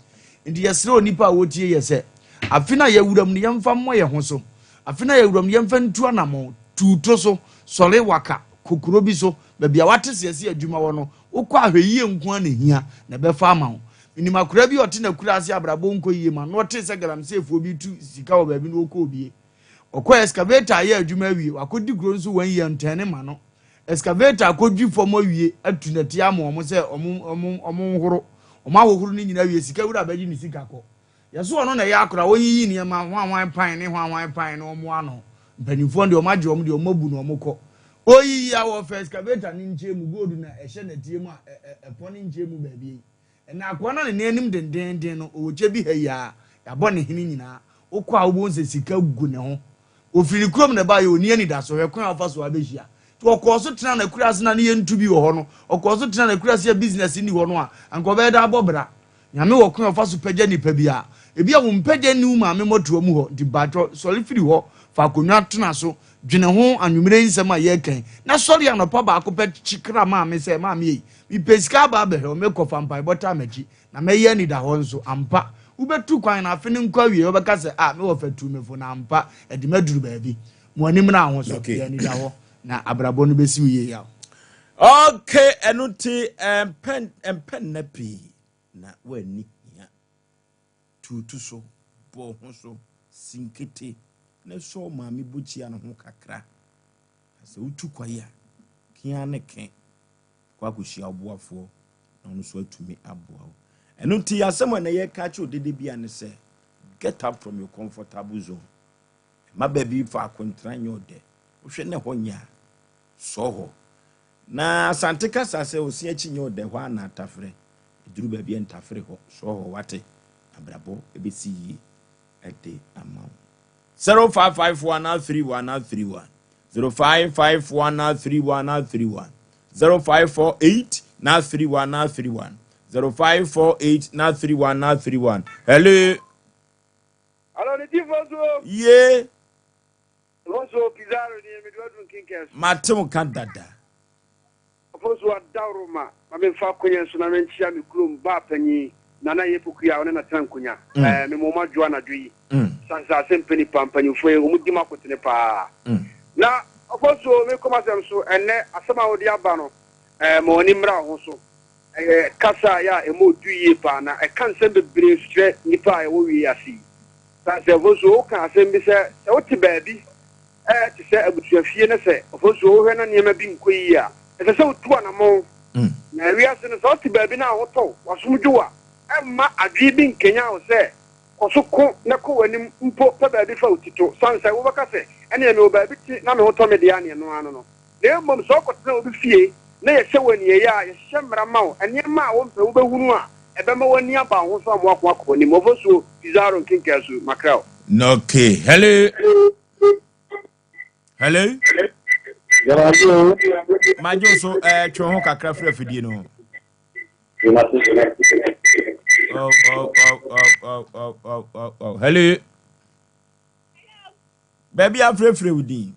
Nti yɛsrɛ onipa a wɔtie yɛ sɛ afe no a yɛwura mu no, yɛmfa mmɔ yɛn ho so. Afe no a yɛwura mu no, yɛmfa ntu anammɔn tuuto so sɔre waka kokuro bi so baabi a wate seɛ sɛ adwuma wɔ no. Wokɔ ahwɛ yie nko a na hia na ɛbɛfa ama wo. Menim akora bi a ɔte n'akura ase, abrabɔ nkɔ yie ma na ɔte sɛ galamseyfoɔ bi tu sika wɔ baabi na ɔkɔ obie. Ɔkɔ excavator ayɛ adwuma awie, wakɔdi kuro nso wɔn yie ntɛn ma no excavator akɔdwi fam awie, atu nɛte ama wɔn sɛ ɔmo nhoro, ɔmo ahohoro ne nyinaa awie. Sika wura bɛgye ne sika kɔ. Yɛso ɔno na ɛyɛ akora wɔyiyi nneɛma hwanhwan pan ne hwanhwan pan na ɔmo ano mpanimfoɔ deɛ ɔmo agye ɔmo deɛ ɔmo abu na ɔmo kɔ. Oyiyi a wɔfa excavator ne nkyɛn mu gold na ɛhyɛ nɛteɛ mu a ɛpɔ ne nkyɛn mu baabi yi. Ɛnna akoa no a ne nan anim dendeenden no, ɔwɔ kyɛ bi ha yi ara, yɛabɔ ne hene nyinaa. Wokɔ a wobɛhu sɛ sika gu ne ho. Ɔfiri ne kurom na ɛbaeɛ, ɔnni anidasoɔ, hwɛ kwan a ɔfa so abɛhyia. Nti ɔkɔɔ so tenaa n'akuraase na ne yɛntu bi wɔ hɔ no, ɔkɔɔ so tenaa n'akuraase a business nni hɔ no a, anka ɔbɛyɛ dɛn abɔ bra? Nyame wɔ kwan a ɔfa so pagya nipa biara. Ebia wo mpagya nni wo maame mmɔtoa mu hɔ, nti mpakyɛw sɔre firi hɔ, fa akonnwa tena so, dwene ho anwummere yi nsɛm a yɛreka yi, na sɔre anɔpa baako pɛ kra maame sɛ, Maame ei, mepɛ sika aba abɛhwɛ wo, mekɔ fa mpaebɔ taa m'akyi, na mɛyɛ anidahɔ nso. Ampa, wobɛtu kwan na afe no nkɔ awiei, wobɛka sɛ, Ah, me wɔfa tuu me fo, na ampa, ɛde me aduru baabi. Mo ani mmra ho so, yɛ anidahɔ, na abrabɔ no bɛsi wo yie yaw. Okay, ɛno nti mpɛ mpɛ nna pii na woanni hia. Tuutu so, bɔ ho so, si nkete na sɔ wo maame bukyia no ho kakra. Na sɛ wotu kwae a, ke ara ne ke kɔ akɔhyia wo boafoɔ na ɔno nso atumi aboa wo. Ɛno nti asɛm a na yɛka akyerɛ odede bia ne sɛ get up from your comfortable zone. Mma baabi faako ntra nyɛ ɔdɛ. Wohwɛ na ɛhɔ nyɛ a, sɔ hɔ. Na Asante kasa sɛ ɔse akyi nyɛ ɔdɛ, hɔ ara na atafrɛ. Ɛduru baabi a ntafere hɔ, sɔ hɔ, wate? Abrabɔ bɛsi yie de ama wo. 0551 31 31 0551 31 31 0548 31 31 0548 31 31 Hello. Alo, ne ti fo so. Ye. Fo so Pizarro ni me do aduru nkinkɛn so. Mate wo ka dada. Fo so adawroma ma me mfa akonya nso na menkyia me kurom baa panyin Nana Yɛ Pokuya a ɔne na tena nkonya. Ɛɛ me mo ma dwo anadwo yi. Sansa asɛm pɛ nipa mpanyinfoɔ yi wɔn di mu akotene paa. Na ɔfo so me kɔm asɛm so ɛnɛ asɛm a wɔde aba no ɛɛ ma wɔn ani mmra ho so. Ɛyɛ kasa a yɛ a ɛmu ɔdu yie paa na ɛka nsɛm bebree nso kyerɛ nnipa a yɛwɔ wie ase yi. Sɛ ɔfo woka asɛm bi sɛ, sɛ wote baabi te sɛ abusuafie na sɛ ɔfo wohwɛ na nneɛma bi nkɔ yie a, ɛsɛ sɛ wotu anammɔn. Na wiase no, sɛ wote baabi na ahotɔ wo, w'asom dwo wo a, ɛmma adwene bi nkanyan wo sɛ kɔ so ko na kɔ w'anim mpo pɛ baabi fa wo ti to. Sane sɛ wobɛka sɛ, ɛnneɛ mewɔ baabi te na me ho tɔ me deɛ a, neɛ ɛno ara no no. Na mmom sɛ wokɔtena obi fie na yɛhyɛ wo aniɛyaa a, yɛhyehyɛ mmara ma wo, nneɛma a wompɛ wobɛhunu a ɛbɛma w'ani aba wo ho so ama woako akɔ w'anim. Ofosuo, Pizarro, Nkenkasu, Mackerel. Okay, hello. Hello. Majo so eh twe ho kakra firi afidie no ho. Oh, oh, oh, oh, oh, oh, oh, oh, oh. Hello. Baabi afrɛfrɛ wo din.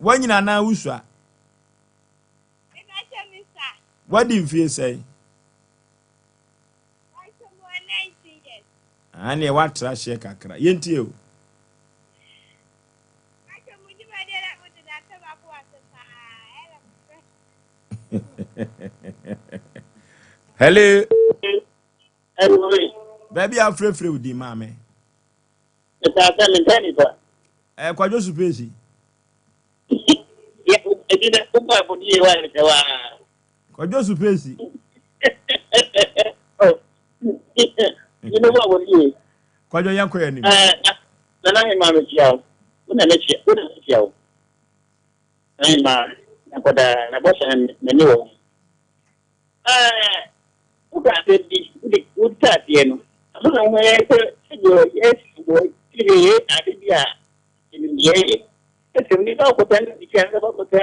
Woanyini anaa wosua? Wadi mfie sɛn? Aneɛ woatra hyeɛ kakra. Yɛntie o. Hello. Baabi a afrɛfrɛ wo din maame. Metaa sɛ mempɛ nipa. Ɛɛ eh, Kwadwo Supeesi. Yɛ ebi na wobɔ abɔde yɛ wa sɛ wa. Kwadwo Supeesi. Yi na wobɔ abɔde yɛ. Kwadwo yɛn kɔ yɛn anim. Ɛɛ nana ahema mekyia wo. Wo na mekyia wo na mekyia wo. Ahema na kɔdaa na bɔhyɛ na m'ani wɔ ho. Ɛɛ, woka asɛm bi, wode wode aseɛ no, ɛno na ho yɛ sɛ sɛdeɛ yɛsi wɔ sɛdeɛ yɛ ade bi a yɛnim deɛ yɛyɛ. Ɛsɛ nipa kɔta ne sika ne nipa kɔta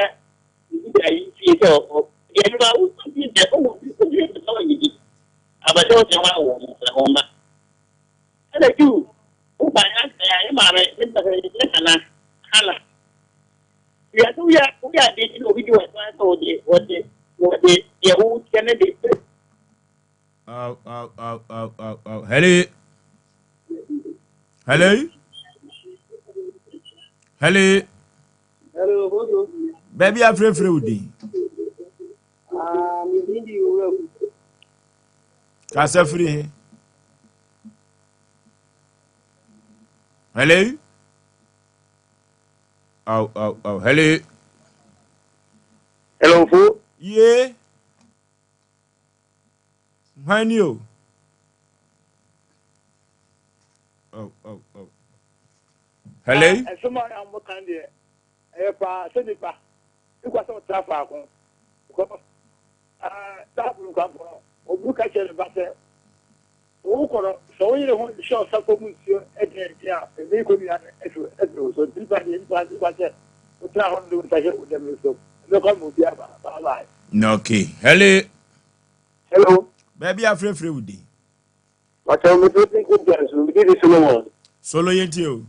ne da yi fie sɛ ɔ deɛ nipa wodi deɛ ɔwɔ bi obi yɛ nipa wɔ nyidi abɛsɛ ɔsɛ wɔn awɔ wɔn wɔn mma. Ɛna tu woba yɛ yɛ maame ne ba sɛ ne nana hana. Wiase woyɛ woyɛ adeɛ bi na obi di w'akyi sɛ wɔde wɔde wɔde deɛ wokyɛ no de. Aw aw aw aw aw aw hello hello hello. Hello, Bodo. Baabi afrɛfrɛ wo din. Ah, me din di owura ku. Kasa firi he. Hello. Aw, aw, aw. Hello. Hello, fo. Ye. Hwan ni o? Oh, oh, oh. Hello. Ɛsɛm a wɔn kan deɛ ɛyɛ paa sɛ nipa ekwa sɛ ɔtra faako because bible nkwampo no obu ka kyerɛ ne ba sɛ wokɔ no sɛ wo yere ho hyɛ ɔsa fam nsuo ɛdeɛ ɛdeɛ a ɛbɛyi kɔ nua no ɛfiri ɛfiri wo so. Nti nipa deɛ nipa nipa sɛ wotra hɔ no de wo nsa hyɛ wo dɛm no so ɛbɛkɔ ama obi aba. Bye bye. Okay. Hello. Hello. Baabi afrɛfrɛ wo din. Makyɛ me so ti nkyɛn so me di Solomon. Solo, yɛntie o.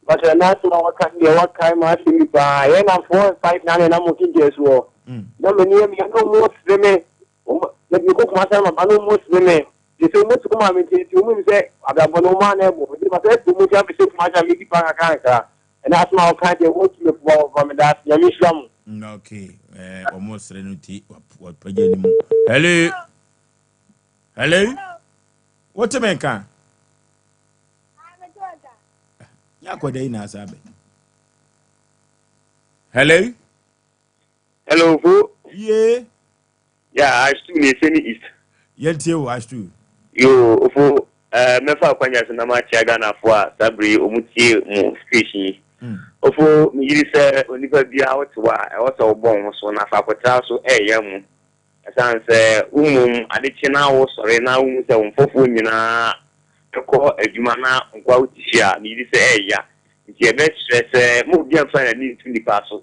Makyɛ n'asɛm a wɔka deɛ wɔkae ma asɛm bi paa. Yɛn na 4 and 5 na na mo nkyɛn so hɔ. Na mɛ ni yɛ mi na ɔmo sere me. Ɔmo yɛ mi kɔ kuma sɛ ma ba na ɔmo sere me. Te sɛ ɔmo sukuu maa mi nti nti ɔmo nim sɛ abrabɔ no ɔmo ana ɛbɔ. Nti ma sɛ ɛfɔ ɔmo ti abɛhyɛ kuma sɛ mi di pa kakra nkra. Ɛna asɛm a wɔka deɛ wɔn tumi fo wɔn mi da ase. Nyame nhyira mo. Okay. Ɔmo sere no ti wapagya ne mu. Hello. Hello. Wote me nka? Nyɛ akɔda yi na asa abɛ. Hello. Hello, Fo. Ye. Yeah, I still ne Seni East. Yɛntie o, Ashtu. Yo, Ofo, mɛfa akwanya so na makyia Ghanafoɔ a saa bere yi ɔmo tie mo station yi. Ofo, megyiri sɛ onipa biara wote hɔ a ɛwɔ sɛ wobɔ wo ho so na fa akɔtena so ɛɛyɛ mu. Ɛsiane sɛ wo mmom ade kye na wosɔre na wohu sɛ wo mfɔfoɔ nyinaa ɛkɔ adwuma na nkoa wote fie a, megyiri sɛ ɛɛya. Nti yɛbɛkyerɛ sɛ ma obi amfa n'ani nto nipa so.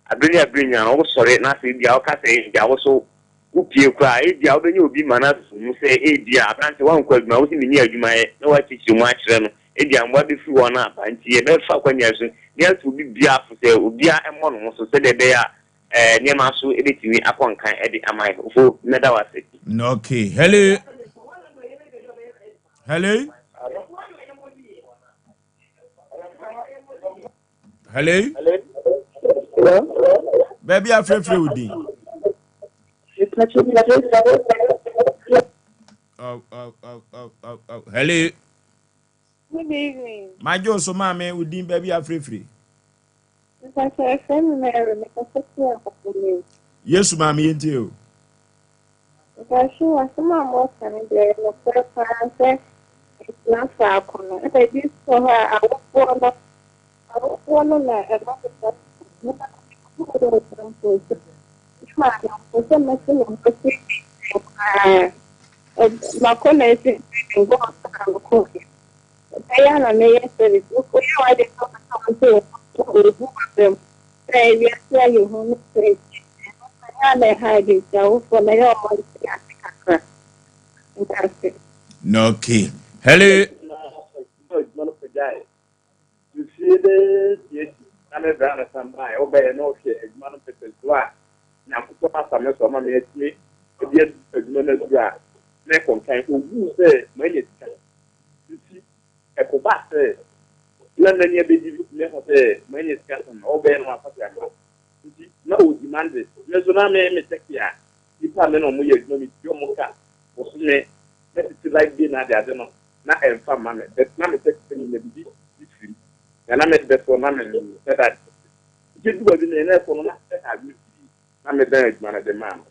Abere ne abere nyinaa wosɔre na sɛ ebia woka sɛ ebia wo so wopie koraa, ebia wobɛnya obi ma no aso mu sɛ ebia aberante woankɔ adwuma, wo sɛ menni adwuma yɛ, na woakyekyere mu akyerɛ no, ebia mmoa bɛfiri hɔ no aba. Nti yɛbɛfa kwanya so ne ato obi biara fo sɛ obiara mmɔ ne ho so sɛdeɛ ɛbɛyɛ a nneɛma so ebɛtumi akɔ nkan de ama yɛ. Ofo, mɛda wo ase. Okay. Hello. Hello. Hello. Hello. Baabi afrɛfrɛ wo din. Oh. Hello. Good evening. Magye wo so, maame, wo din, baabi afrɛfrɛ. Mpakyɛ, ɛfrɛ me Mary, mekasa fi Akɔfo. Yesu, maame, yɛntie o. Mpakyɛ, asɛm a mɔka no deɛ ɛyɛ nokorɛ paa sɛ ntena faako no. Ɛna ebi nso wɔ hɔ a awofoɔ no na ɛma nipa mpo sɛ ne maame mpo sɛ mɛte me ho ase koraa. Makɔ na esi training bɔɔl sɛ na mekɔɔ ɛbɛyɛ na meyɛ service. Woyɛ w'ade sɛ wopɛ sɛ wonte wo ho obu w'abam sɛ ewiase ayɛ hu ne sɛ ɛnyɛ a na ɛha ade nti awofoɔ na ɛyɛ ɔmo nte ase kakra ntaase. Okay. Hello. Adwuma no pagyae mfie bɛyɛ 6 na mebra no san baeɛ wobɛyɛ na ɔhwɛ adwuma no pɛpɛsoɔ a Nyankopɔn afa me so ama me atumi de adwuma no aduru a mekɔnkan ɔhuu sɛ manya sika nti ɛkɔba sɛ na n'ani abɛgye me ho sɛ manya sika so no ɔbɛyɛ no afa ama nti na ɔdemand me nso na me mekyɛke a nipa a me na ɔmo yɛ adwuma me tua ɔmo ka bosome na tete light bill na ade ade no na ɛmfa mma me, but na mekyɛke sɛ menya bibi bi firi na na mede bɛsoɔ na me sɛ da nti du baabi no ɛna ɛkɔ no na ɛha me pii na medan adwuma no de maa no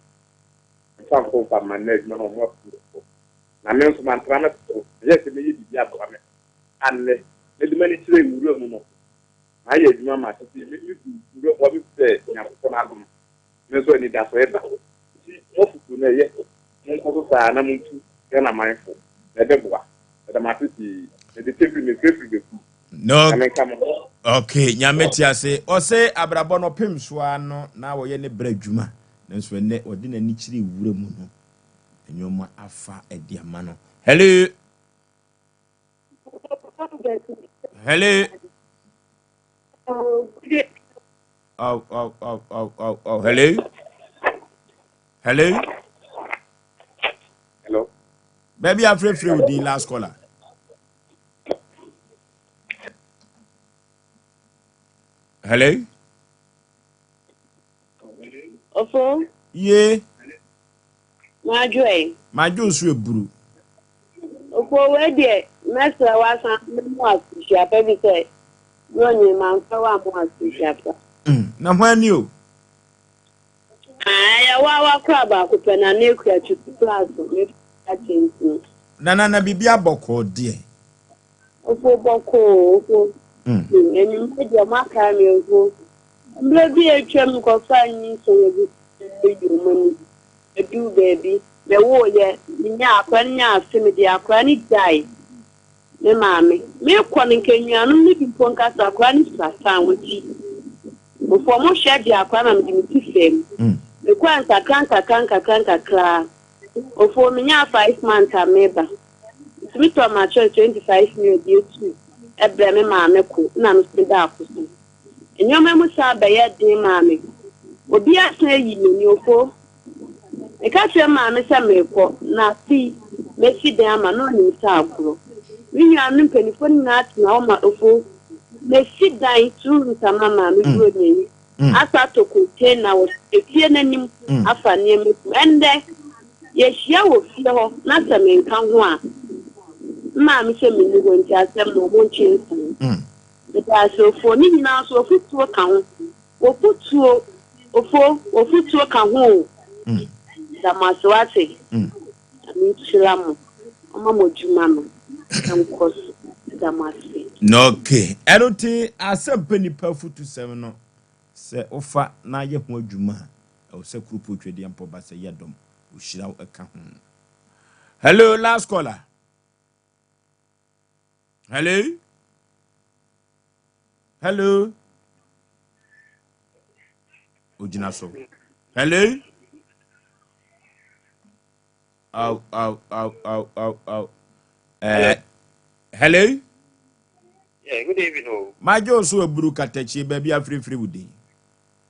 mfa nkɔ mfa mma na adwuma no ɔmo ato so na me nso mantena me so ɛyɛ sɛ mɛyɛ biribi aboa me annɛ mede m'ani kyerɛ nwura mu no mayɛ adwuma ma tete me me du nwura mu wabi sɛ Nyankopɔn adom me nso anidaso ɛba nti mo afotuo no ɛyɛ monkɔ so saa na montu Ghana manfo na ɛbɛboa. Ɛda mo ase pii. Mede tɛfiri mefirefiri bɛku. No. Nyame nka mo ho. Okay, Nyame te ase. Ɔsɛ abrabɔ no ɔpem so ara no na wɔyɛ ne brɛ adwuma. Nanso ɛnɛ ɔde n'ani kyerɛ wura mu no nneɛma afa ɛde ama no. Hello. Hello. Oh. Hello. Hello. Hello. Baabi afrɛfrɛ wo din, last caller. Hello. Ofo. Ye. Madwoe. Madwo nso eburu. Ofo, wei deɛ mɛsrɛ w'asan mu afihyia pa bi sɛ brɔnyi mamfa wo ammɔ afihyia pa. Na ho ani o. Ɛyɛ wa wakora baako pɛ na ne ekura tutu class me akyɛ nti no. Na biribi abɔkɔɔ deɛ. Ofo, bɔkɔɔ ofo. Anwummerɛ deɛ moakae me mpo. Mmerɛ bi a atwam mekɔfaa nyinsɛn abusua yi wɔn ani. Ɛduu baabi, mewooeɛ, menyaa akwadaa no nyaa afe, mede akwadaa no gyae me maame. Merekɔ no, nka anuanom no bi mpo nka sɛ akwadaa no sua san wɔn ti. Before wɔhwɛ gye akwadaa na mede me ti faa mu. Mekɔɛ nkakra nkakra nkakra nkakra. Ofoo menyaa 5 months a meba. Nti metɔɔ m'atwerɛ 25 million de etu ɛbrɛ me maame ko na me so meda ako so. Nneɛma mu san bɛyɛ den maa me. Obi asan ayi m'ani ofo. Meka kyerɛ maame sɛ merekɔ na afei mesi dan ama na ɔnim sɛ agorɔ. Me nuanom mpanimfoɔ no nyinaa tena hɔ ma ofo. Mesi dan two rooms ama maame Buronya yi. Asa atɔ container wɔ efie n'anim afa nneɛma gu mu. Ɛndɛ yɛhyia wɔ fie hɔ na sɛ menka ho a, maame sɛ menni hɔ nti asɛm no ɔmo ntwe nsan. Meda ase ofo. Ne nyinaa nso ofutuo ka ho. Wofutuo ofo wofutuo ka ho o. Da mo ase wate. Nyame nhyira mo. Ɔma mo adwuma no nkɔ so. Da mo ase. Okay, ɛno nti asɛm nipa afutusɛm no sɛ wofa na ayɛ ho adwuma a ɛwɔ sɛ kuropɔn Twɛdeɛ mpɔ ba sɛ yɛ dɔm ohyira wo ɛka ho. Hello, last caller. Hello, hello, ogyina so. Hello, aw aw aw aw aw aw, hello. Yeah, good evening. Oh. Magye wo so aburu katakyie baabi afirifiri wo din.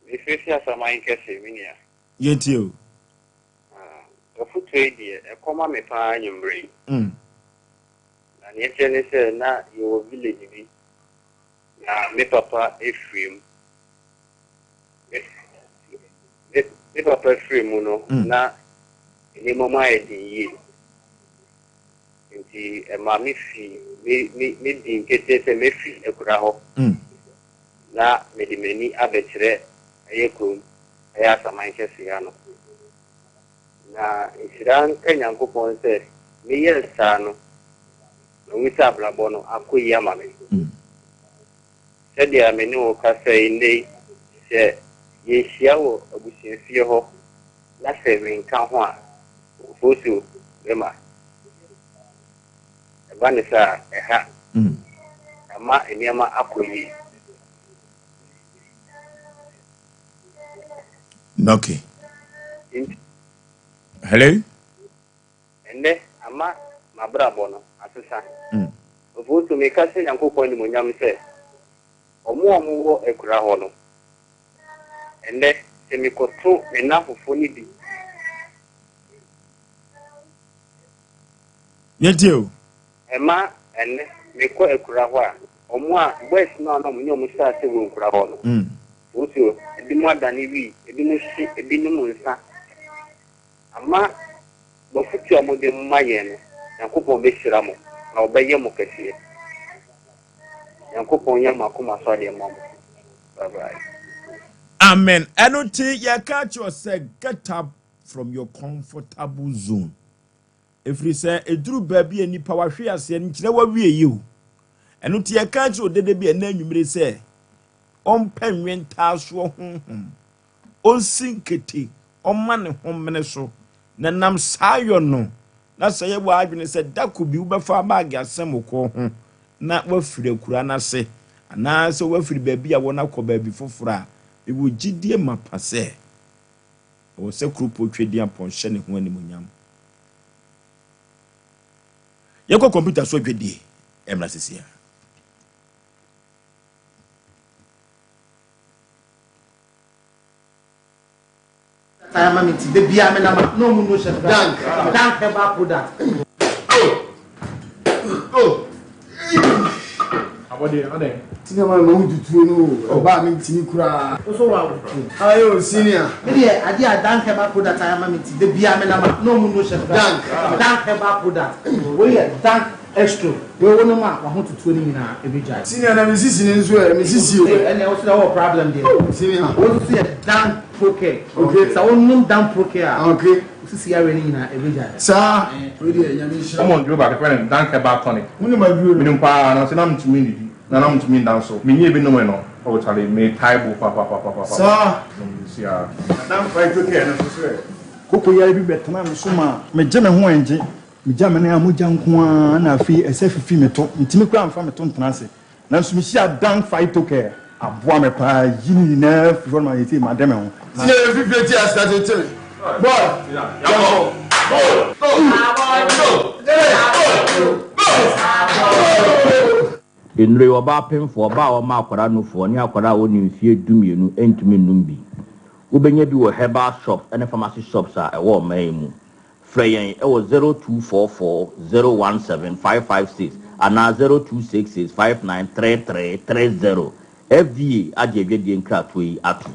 Mefiri Asaman kɛse, me nua. Yɛntie o. Ɔfotuo yi deɛ, ɛkɔma me paa anwummerɛ yi. Na neɛ kyerɛ ne sɛ na yɛwɔ village bi na me papa efiri mu. Me papa firi mu no, na nneɛma mu ayɛ den yie. Nti ɛma me fi me me me di nkete sɛ mefiri akura hɔ. Na mede m'ani abɛkyerɛ ɛyɛ kurom, ɛyɛ Asaman kɛse ano. Na nhyira nka Nyankopɔn sɛ meyɛɛ saa no, mahu sɛ abrabɔ no akɔ yi ama me. Sɛdeɛ me ne wo kasa yi nnɛ yi, sɛ yɛhyia wɔ abusuafie hɔ na sɛ menka ho a, ofosuo bɛma. Ɛba ne sɛ a ɛha ɛma nneɛma akɔ yie. Nti Hello. Ɛnnɛ ama m'abrabɔ no asesa. Ofosuo, meka sɛ Nyankopɔn animuonyam sɛ ɔmo a ɔmowɔ akura hɔ no, ɛnnɛ sɛ mekɔto me nnamfofoɔ no bi Yɛntie o. Ɛma ɛnnɛ mekɔ akura hɔ a, ɔmo a boys no a na ɔmo ne ɔmo hyɛ ase wɔ nkura hɔ no, wosuo ebi mo adane wii, ebi mo hye, ebi nom nsa. Ama mafotu a mode ma yɛn no, Nyankopɔn bɛhyira mo na ɔbɛyɛ mo kɛseɛ. Nyankopɔn yɛ mo akoma so adeɛ ma mo. Bye bye. Amen. Ɛno nti yɛka kyerɛ sɛ get up from your comfortable zone, ɛfiri sɛ ɛduru baabi a nipa wahwe aseɛ no nkyerɛ wawie yi o. Ɛno nti yɛka kyerɛ odede bi ɛnɛ anwummere sɛ ɔmpɛ nwentaasoɔ honhom, ɔnsi nkete, ɔma ne ho mene so na nam saa yɔ no na sɛ yɛwɔ adwene sɛ dako bi wobɛfa baage asɛm wo kɔn ho na woafiri akura no ase anaasɛ woafiri baabi a wɔn akɔ baabi foforɔ a, mewɔ gyidie mapa sɛ ɛwɔ sɛ kuropɔn Twɛdiampɔn hyɛ ne ho animonyam. Yɛkɔ kɔmputa so adwadie mmra sisi a. Ama mi ti de bia me na ma na ɔmo no hyɛ Dank Dank herbal product. Oh. Abɔde adɛn? Senior man ma wo tutuo no o. Ɔbaa mi ntumi koraa. Nso wa tutuo. Ayo senior. Me deɛ adeɛ a Dank herbal product ayɛ ama mi ti de bia me na ma na ɔmo no hyɛ Dank Dank herbal product. Wei yɛ Dank extra. Wei wo nom a waho tutuo no nyinaa ebi gyae. Senior, na me sisi ne nso ɛ, me sisi o. Ɛnna ɛwɔ so na ɛwɔ problem deɛ. Senior. Wo nso yɛ Dank Procare. Okay. Sɛ wo nom Dank Procare a. Okay. Wo sisi awie no nyinaa ebi gyae. Saa. Wei deɛ Nyame nhyira. Ɔmɔ nduro baako fɛ no Dank herbal tonic. Mo ne ma duro no. Menim paa na sɛ na metumi ndidi. Na na mentumi nda nso. Menyɛɛ bi nomee no, oh charlie, metae bo papapapapapa. Saa. Nom nsuo ara. Na na mfa dwokɛɛ no nso so ɛ? Koko yare bi bɛtenaa me so maa megye me ho ɛngye. Megya me nan a mogya nko ara na afei ɛsɛ fifi me to. Mentumi koraa mfa me to ntena ase. Nanso mehyiaa Dan Phytocare. Aboa me paa yi ne nyinaa firi hɔ no ma seesei made me ho. Na. Tie mfifire ti asika tete me. Boy, yɛnkɔ. Go, go, go, go, go. Nnuro yi, ɔbaa pemfoɔ, ɔbaa a ɔma akwadaa nufoɔ, ne akwadaa a ɔnni mfeɛ dumienu ntumi nnom bi. Wobɛnya bi wɔ herbal shops ne pharmacy shops a ɛwɔ ɔman yi mu. Frɛ yɛn wɔ 0244 017 556 anaa 0266 5933 30. FDA agye adwadie nkratoɔ yi atom.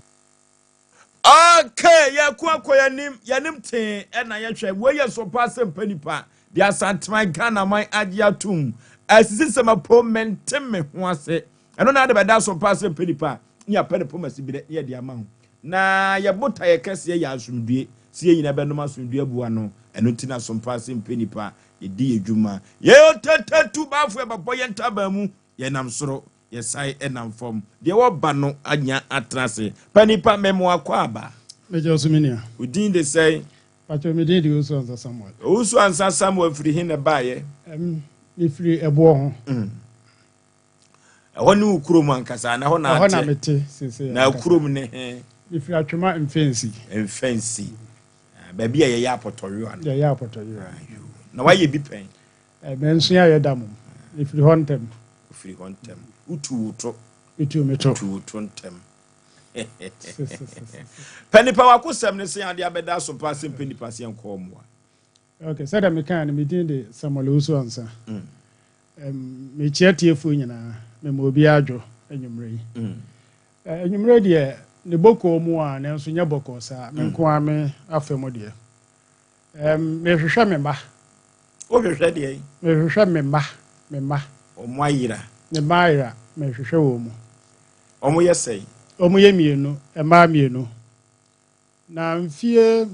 Ok yɛko akɔ yɛnim yɛnim tee ɛna yɛhwɛ wei yɛ so paa sɛ mpa nipa de asanteman Ghana man agye atom asisi sɛm apo mente me ho ase ɛno na ade bɛda so paa sɛ mpa nipa ne apɛ ne poma si berɛ ne yɛde ama ho na yɛ botaeɛ kɛseɛ yɛ asomdue sɛ yɛn nyinaa bɛnom asomdue abu ano ɛno nti na so paa sɛ mpa nipa yɛdi yɛ dwuma yɛyɛ ɔtɛtɛtu baafo yɛbɛbɔ yɛn ntaban mu yɛnam soro Yɛsan nam fam. Deɛ wɔba no anya atena ase. Pa nipa mɛmo akwaaba. Mɛgye wo so me nua. Wo din de sɛn? Pakyɛ me din de Owusu Ansah Samuel. Owusu Ansah Samuel firi he na ɛbaeɛ? Ɛm, me firi Ɛboɔ ho. Mm. Ɛhɔ ne wo kurom ankasa anaa ɛhɔ na Ɛhɔ na ate? mete seesei Na ankasa. kurom ne he? Me firi Atwema Mfɛnsi. Mfɛnsi. Ah, baabi a yɛyɛ apɔtɔyowa no. Yɛyɛ apɔtɔyowa. Ah, yoo. Na wayɛ bi pɛn? Manso ayɛ da mom. Mefiri hɔ ntɛm. Wofiri hɔ ntɛm. Wotu wo to. Metu me to. Wotu wo to ntɛm. Pɛ nipa wakosɛm ne sɛn ade abɛda so paa sɛ mpɛ nipa sɛ yɛnkɔ mmoa. Okay, sɛdeɛ mekaa no, me din de Samuel Owusu Ansah. Mm. Um, mekyia tiefoɔ nyinaa, mema obiara adwo anwummerɛ yi. Mm. Eh, anwummerɛ deɛ, ne bɔkɔɔ mu a, nanso nyɛ bɔkɔɔ saa, me mm. nko ara me afa mu deɛ. Um, mehwehwɛ me mma. Wohwehwɛ deɛ? Mehwehwɛ me mma, me mma. Wɔn ayera. Me mma ayera, mehwehwɛ wɔn mu. Wɔn yɛ sɛn? Wɔn yɛ mmienu, mmaa mmienu. Na mfie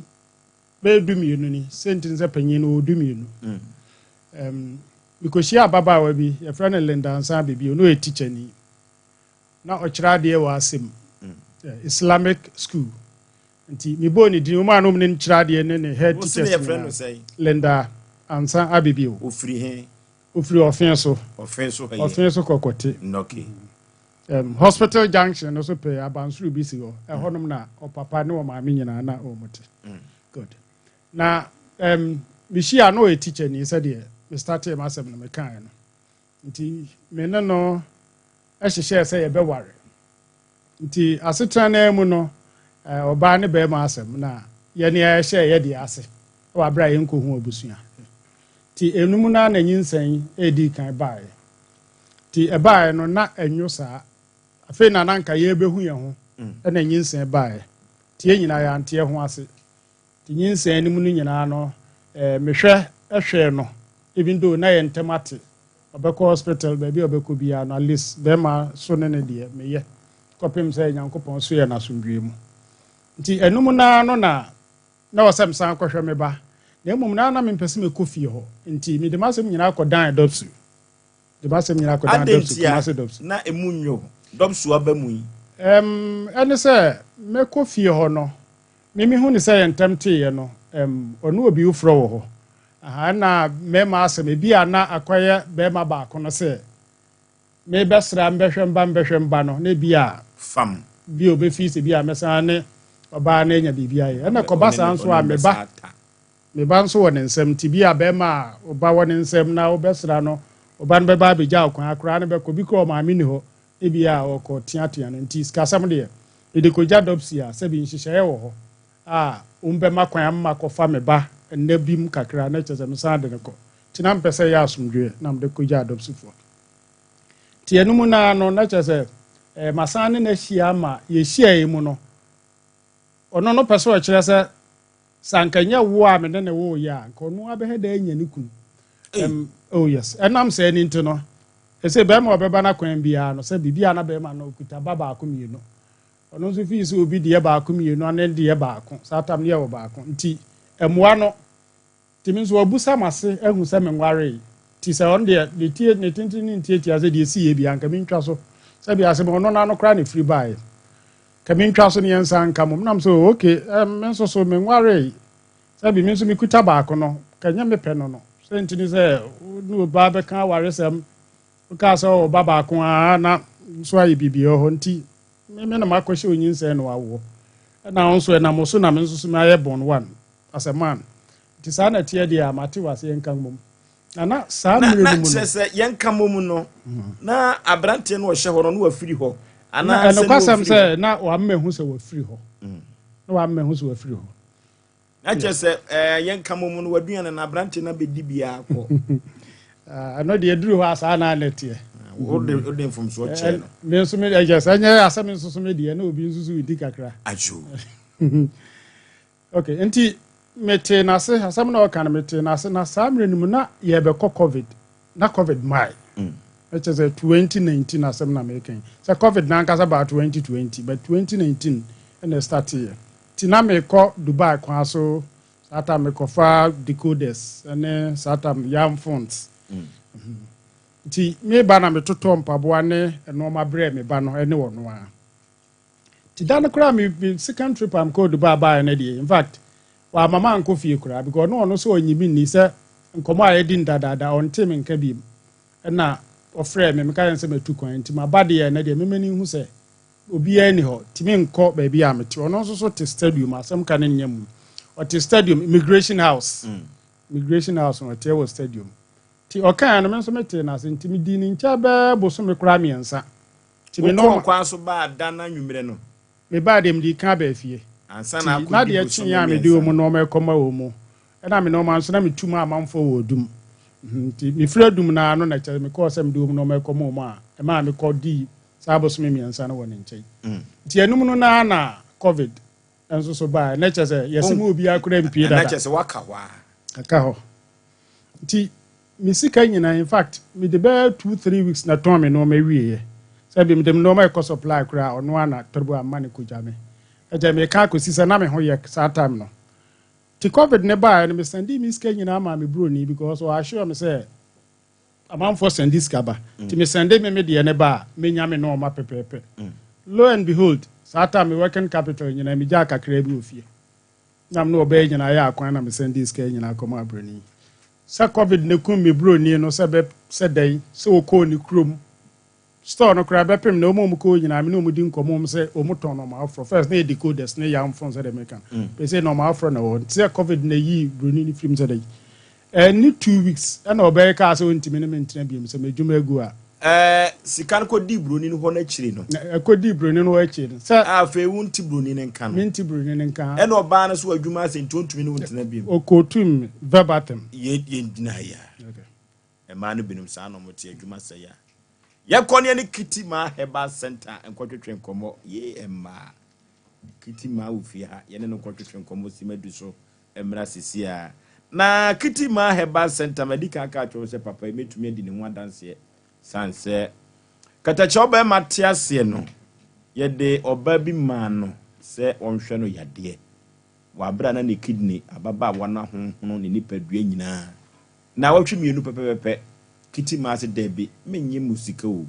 bɛyɛ 12 ni, sɛnti sɛ panyin no wɔ 12. Mm. Um, mekɔhyia ababaawa bi, yɛfrɛ no Linda Ansa Bebio, na ɔyɛ tikyani. Na ɔkyerɛ adeɛ wɔ asɛm, mm. Islamic school. Nti mebɔɔ ne din, wɔn a na wɔn ne no kyerɛ adeɛ ne ne head teachers nyinaa. Linda Ansah Abebio. Ofiri he? Ofiri Ɔfee so. Ɔfee so ha yi. Ɔfee so Kɔkɔte. Okay. Hospital junction no so pɛɛ abansoro bi si hɔ. Ɛhɔnom na ɔpapa ne ɔmaame nyinaa na wɔn te. Good. Na mehyia na ɔyɛ teacher ni sɛdeɛ me startee m'asɛm no mekaeɛ no. Nti me ne no hyehyɛɛ sɛ yɛbɛware. Nti asetena no ara mu no, ɔbaa ne barima asɛm na yɛne yɛhyɛɛ yɛ deɛ ase wɔ aberɛ a yɛnkɔhu abusua. Nti ɛno mu no ara na nyinsɛn ɛredii kan baeɛ. Nti ɛbaeɛ no na ɛnwo saa. Afei na na anka yɛrebɛhu yɛn ho ɛna nyinsɛn baeɛ. Nti yɛn nyinaa yɛante yɛn ho ase. Nti nyinsɛn no mu no nyinaa no, mehwɛ hwɛɛ no even though na yɛn ntam ate Ɔbɛkɔ hospital baabi a ɔbɛkɔ biara no at least bɛrima so ne ne deɛ meyɛ kɔpem sɛ Nyankopɔn so yɛ no asomdwoeɛ mu. Nti ɛno mu naa no na na wɔ sɛ mesan kɔhwɛ me ba na mmom na na mempɛ sɛ mekɔ fie hɔ nti mede m'asɛm nyinaa kɔdan Dɔpsu. De m'asɛm nyinaa kɔdan Adɛn Dɔpsu, ntia Kumasi Dɔpsu. na emu nnwo Dɔpsu aba mu yi? Ɛm, ɛne sɛ mɛkɔ fie hɔ no Me me hu no sɛ yɛn ntɛm teeɛ no ɛm ɔne obi foforɔ wɔ hɔ aha ɛna mmarima asɛm ebi a na akɔyɛ barima baako no sɛ me bɛsra mbɛhwɛ mba mbɛhwɛ mba no na ebi a Fam. bi a obefi sɛ bi a mɛsan ne ɔbaa no anya biribi ayɛ ɛna kɔba saa nso a me ba me ba nso wɔ ne nsam nti bi a barima a ɔba wɔ ne nsam na wobɛsra no ɔba no bɛba abɛgya ɔkwan akora no bɛkɔ bi kora ɔmaame ni hɔ Ebia ɔkɔ teatea no nti sikasɛm deɛ mede kɔgya Dopsy a sɛbi nhyehyɛeɛ wɔ hɔ a wɔbɛma kwan ama makɔfa me ba nna bi mu kakra na kyerɛ sɛ mesan de no kɔ nti na mepɛ sɛ ɛyɛ asomdwoeɛ na mede kɔgyaa Dopsyfoɔ nti ɛno mu no ara no na kyerɛ sɛ eh, masan ne no ahyia ama yɛhyiaeɛ mu no ɔno no pɛ sɛ ɔkyerɛ sɛ Sɛ anka ɛnyɛ wo a me ne no woeɛ a, anka ɔno ara bɛhɛ da anya ne kunu. Um, oh yes. Ɛnam saa ni nti no, ɛsɛ bɛrima a ɔbɛba n'akwan biara no, sɛ biribi a na bɛrima no ɔkuta ba baako mmienu. Ɔno nso fii sɛ obi deɛ baako mmienu ane deɛ baako. Saa tam no yɛ wɔ baako. Nti, mmoa no. Nti me nso wabusa m'ase ahu sɛ menwaree. Nti sɛ ɔno deɛ ne tie ne tenten ne ntiatia sɛ deɛ ɛsiiɛ biara nka mentwa so. Sɛbi asɛm ɔno n'ano koraa na ɛfiri baeɛ. Ka mentwa so ne yɛnsan nka mmom. Nam sɛ oh ok, ɛm, me nso so menwaree. Sɛbi me nso mekuta baako no, ka ɛnyɛ me pɛ no no. Sɛ nti ne sɛ wo ne obaa bɛka awaresɛm, wokaa sɛ ɔwɔ ba baako a na nso ayɛ biribi wɔ hɔ nti me me na makɔhyɛ onyinsɛn na wawoɔ. Ɛna wo nso ɛnam wo so na me nso so mayɛ born one as a man. Nti saa na ɛteɛ deɛ a mate wo ase yɛnka mmom. Na na saa Na mmerɛ na no mu no. kyerɛ sɛ yɛnka mmom no, na aberanteɛ no ɔhyɛ hɔ no na wafiri hɔ Na anaasɛ na ɛnokwasɛm ɔmfiri sɛ hɔ? na wamma ehu sɛ wafiri hɔ. Na wamma ehu sɛ wafiri hɔ. Na kyerɛ sɛ ɛɛ yɛnka mmom no w'aduane no aberanteɛ no abɛdi biara kɔ. Ah, ɛno deɛ ɛduru hɔ a saa na na ɛteɛ. Wode wode mfomsoɔ kyɛɛ no. Me nso me ɛyɛ sɛ ɛnyɛ asɛm nso so me deɛ na obi nso so redi kakra. Ayo. Okay, nti metee n'ase, asɛm na ɔka no metee n'ase, na saa mmerɛ no mu na yɛrebɛkɔ covid, na covid mae. Mm. Ɛkyɛ sɛ 2019 asɛm na meka yi. Sɛ covid n'ankasa baa 2020, but 2019 ɛna ɛstarteeɛ. Nti na mekɔ Dubai kwan so, saa time mekɔfa decoders ɛne saa time yam phones. Mm. Mm-hmm. Nti meba na metotɔ mpaboa ne nneɛma brɛɛ me ba no ɛne ɔno ara. Nti da no koraa me me second trip a mekɔɔ Dubai baeɛ no deɛ in fact wamma mankɔ fie koraa because ɔno ɔno sɛ ɔnyi me nni sɛ nkɔmmɔ a yɛdi no dadaada ɔnte me nka biem ɛna ɔfrɛɛ me meka yɛn sɛ matu kwan nti maba deɛ ɛnɛ deɛ memani hu sɛ obiara ni hɔ nti menkɔ baabi a mete ɔno nso so te stadium asɛm ka ne nyɛ mu ɔte stadium immigration house mm. immigration house no ɔteɛ wɔ stadium nti ɔkaeɛ no me nso metee n'ase nti medii ne nkyɛn bɛɛ bosome koraa mmiɛnsa Nti me Wokɔɔ nɔɔma. kwan so baa da no anwummerɛ no. Mebaa deɛ mede kan baa fie. Ansa na Nti na akɔdi adeɛ bosome kyeeɛ a mede mmiɛnsa wɔn no. nnoɔma rekɔma wɔn mu. Ɛna me nnoɔma nso na metu ma amanfoɔ wɔ Adum. Nti mefiri Adum no ara no na kyerɛ mekɔɔ sɛ mede wɔn nnoɔma rekɔma wɔn a ɛmaa mekɔdii saa bosome mmiɛnsa no wɔ ne nkyɛn. Nti ɛnum no ara na covid nso so baeɛ. Na kyerɛ sɛ yɛse ma obiara koraa mpue Na dada. kyerɛ sɛ woaka hɔ ara. Aka hɔ. Nti me sika nyinaa in fact mede bɛyɛ 2, 3 weeks na tɔn me nnoɔma wieɛ. Sɛ bi mede me nnoɔma ɛkɔ supply koraa ɔno ara na tɔrebo amma ne kɔgya me. Ɛkyɛ meka akɔsi sɛ na me ho yɛ saa time no. Nti covid ne baeɛ no me sɛndee me sika nyinaa maa me broni because ɔ assure me sɛ amanfoɔ sɛnde sika ba. Nti me sɛnde me me deɛ ne ba a menya me nnoɔma pɛpɛɛpɛ. Lo and behold saa time me working capital nyinaa megyaa kakraa bi wɔ fie. Na me ne ɔbaa yi nyinaa yɛɛ akwan na me sɛndee sika yi nyinaa kɔmaa broni yi. Sɛ covid no kum me broni no sɛ bɛ sɛ dɛn sɛ ɔkɔɔ ne kurom store no koraa bɛpem na wɔn a wɔkɔɔ nyinaa me ne wɔn di nkɔmmɔ wɔn sɛ wɔn tɔn nɔɔma aforɔ first na yɛ decoders ne yam phone sɛdeɛ meka no pɛ sɛ nɔɔma aforɔ na ɛwɔ nti sɛ covid na yii broni no firim sɛ dɛn ɛne 2 weeks ɛna ɔbɛyɛ kaa sɛ ɔntumi ne me ntena biom sɛ m'adwuma agu a. Ɛɛ sika no kɔdii broni no hɔ no akyiri no. Na ɛkɔdii broni no hɔ akyiri no sɛ. Afei wonte broni no nka no. Mente broni no nka. Ɛna ɔbaa no so adwuma asɛ nti ɔntumi ne wo ntena biom. Ɔkɔɔtum me verbatim. Yɛn yɛn gyina ha yi a. Okay. Mmaa no binom saa na wɔte adwuma sɛe a. Yɛnkɔ ne ɛne Kitty Maa Herbal Center nkɔtwetwe nkɔmmɔ. Yee mmaa. Kitty Maa wɔ fie ha. Yɛne no nkɔtwetwe nkɔmmɔ si madu so mmra sisi a. Na Kitty Maa Herbal Center madi kan aka akyerɛ wo sɛ papa yi mɛtumi adi ne ho adanseɛ sane sɛ katakyɛ ɔbarima te aseɛ no yɛde ɔbaa bi maa no sɛ ɔnhwɛ no yadeɛ wɔ abere a na ne kidney ababaawa no ahonhono ne nipadua nyinaa na awɔtwe mmienu pɛpɛpɛpɛ Kitty Maa se daabi menyɛ mu sika o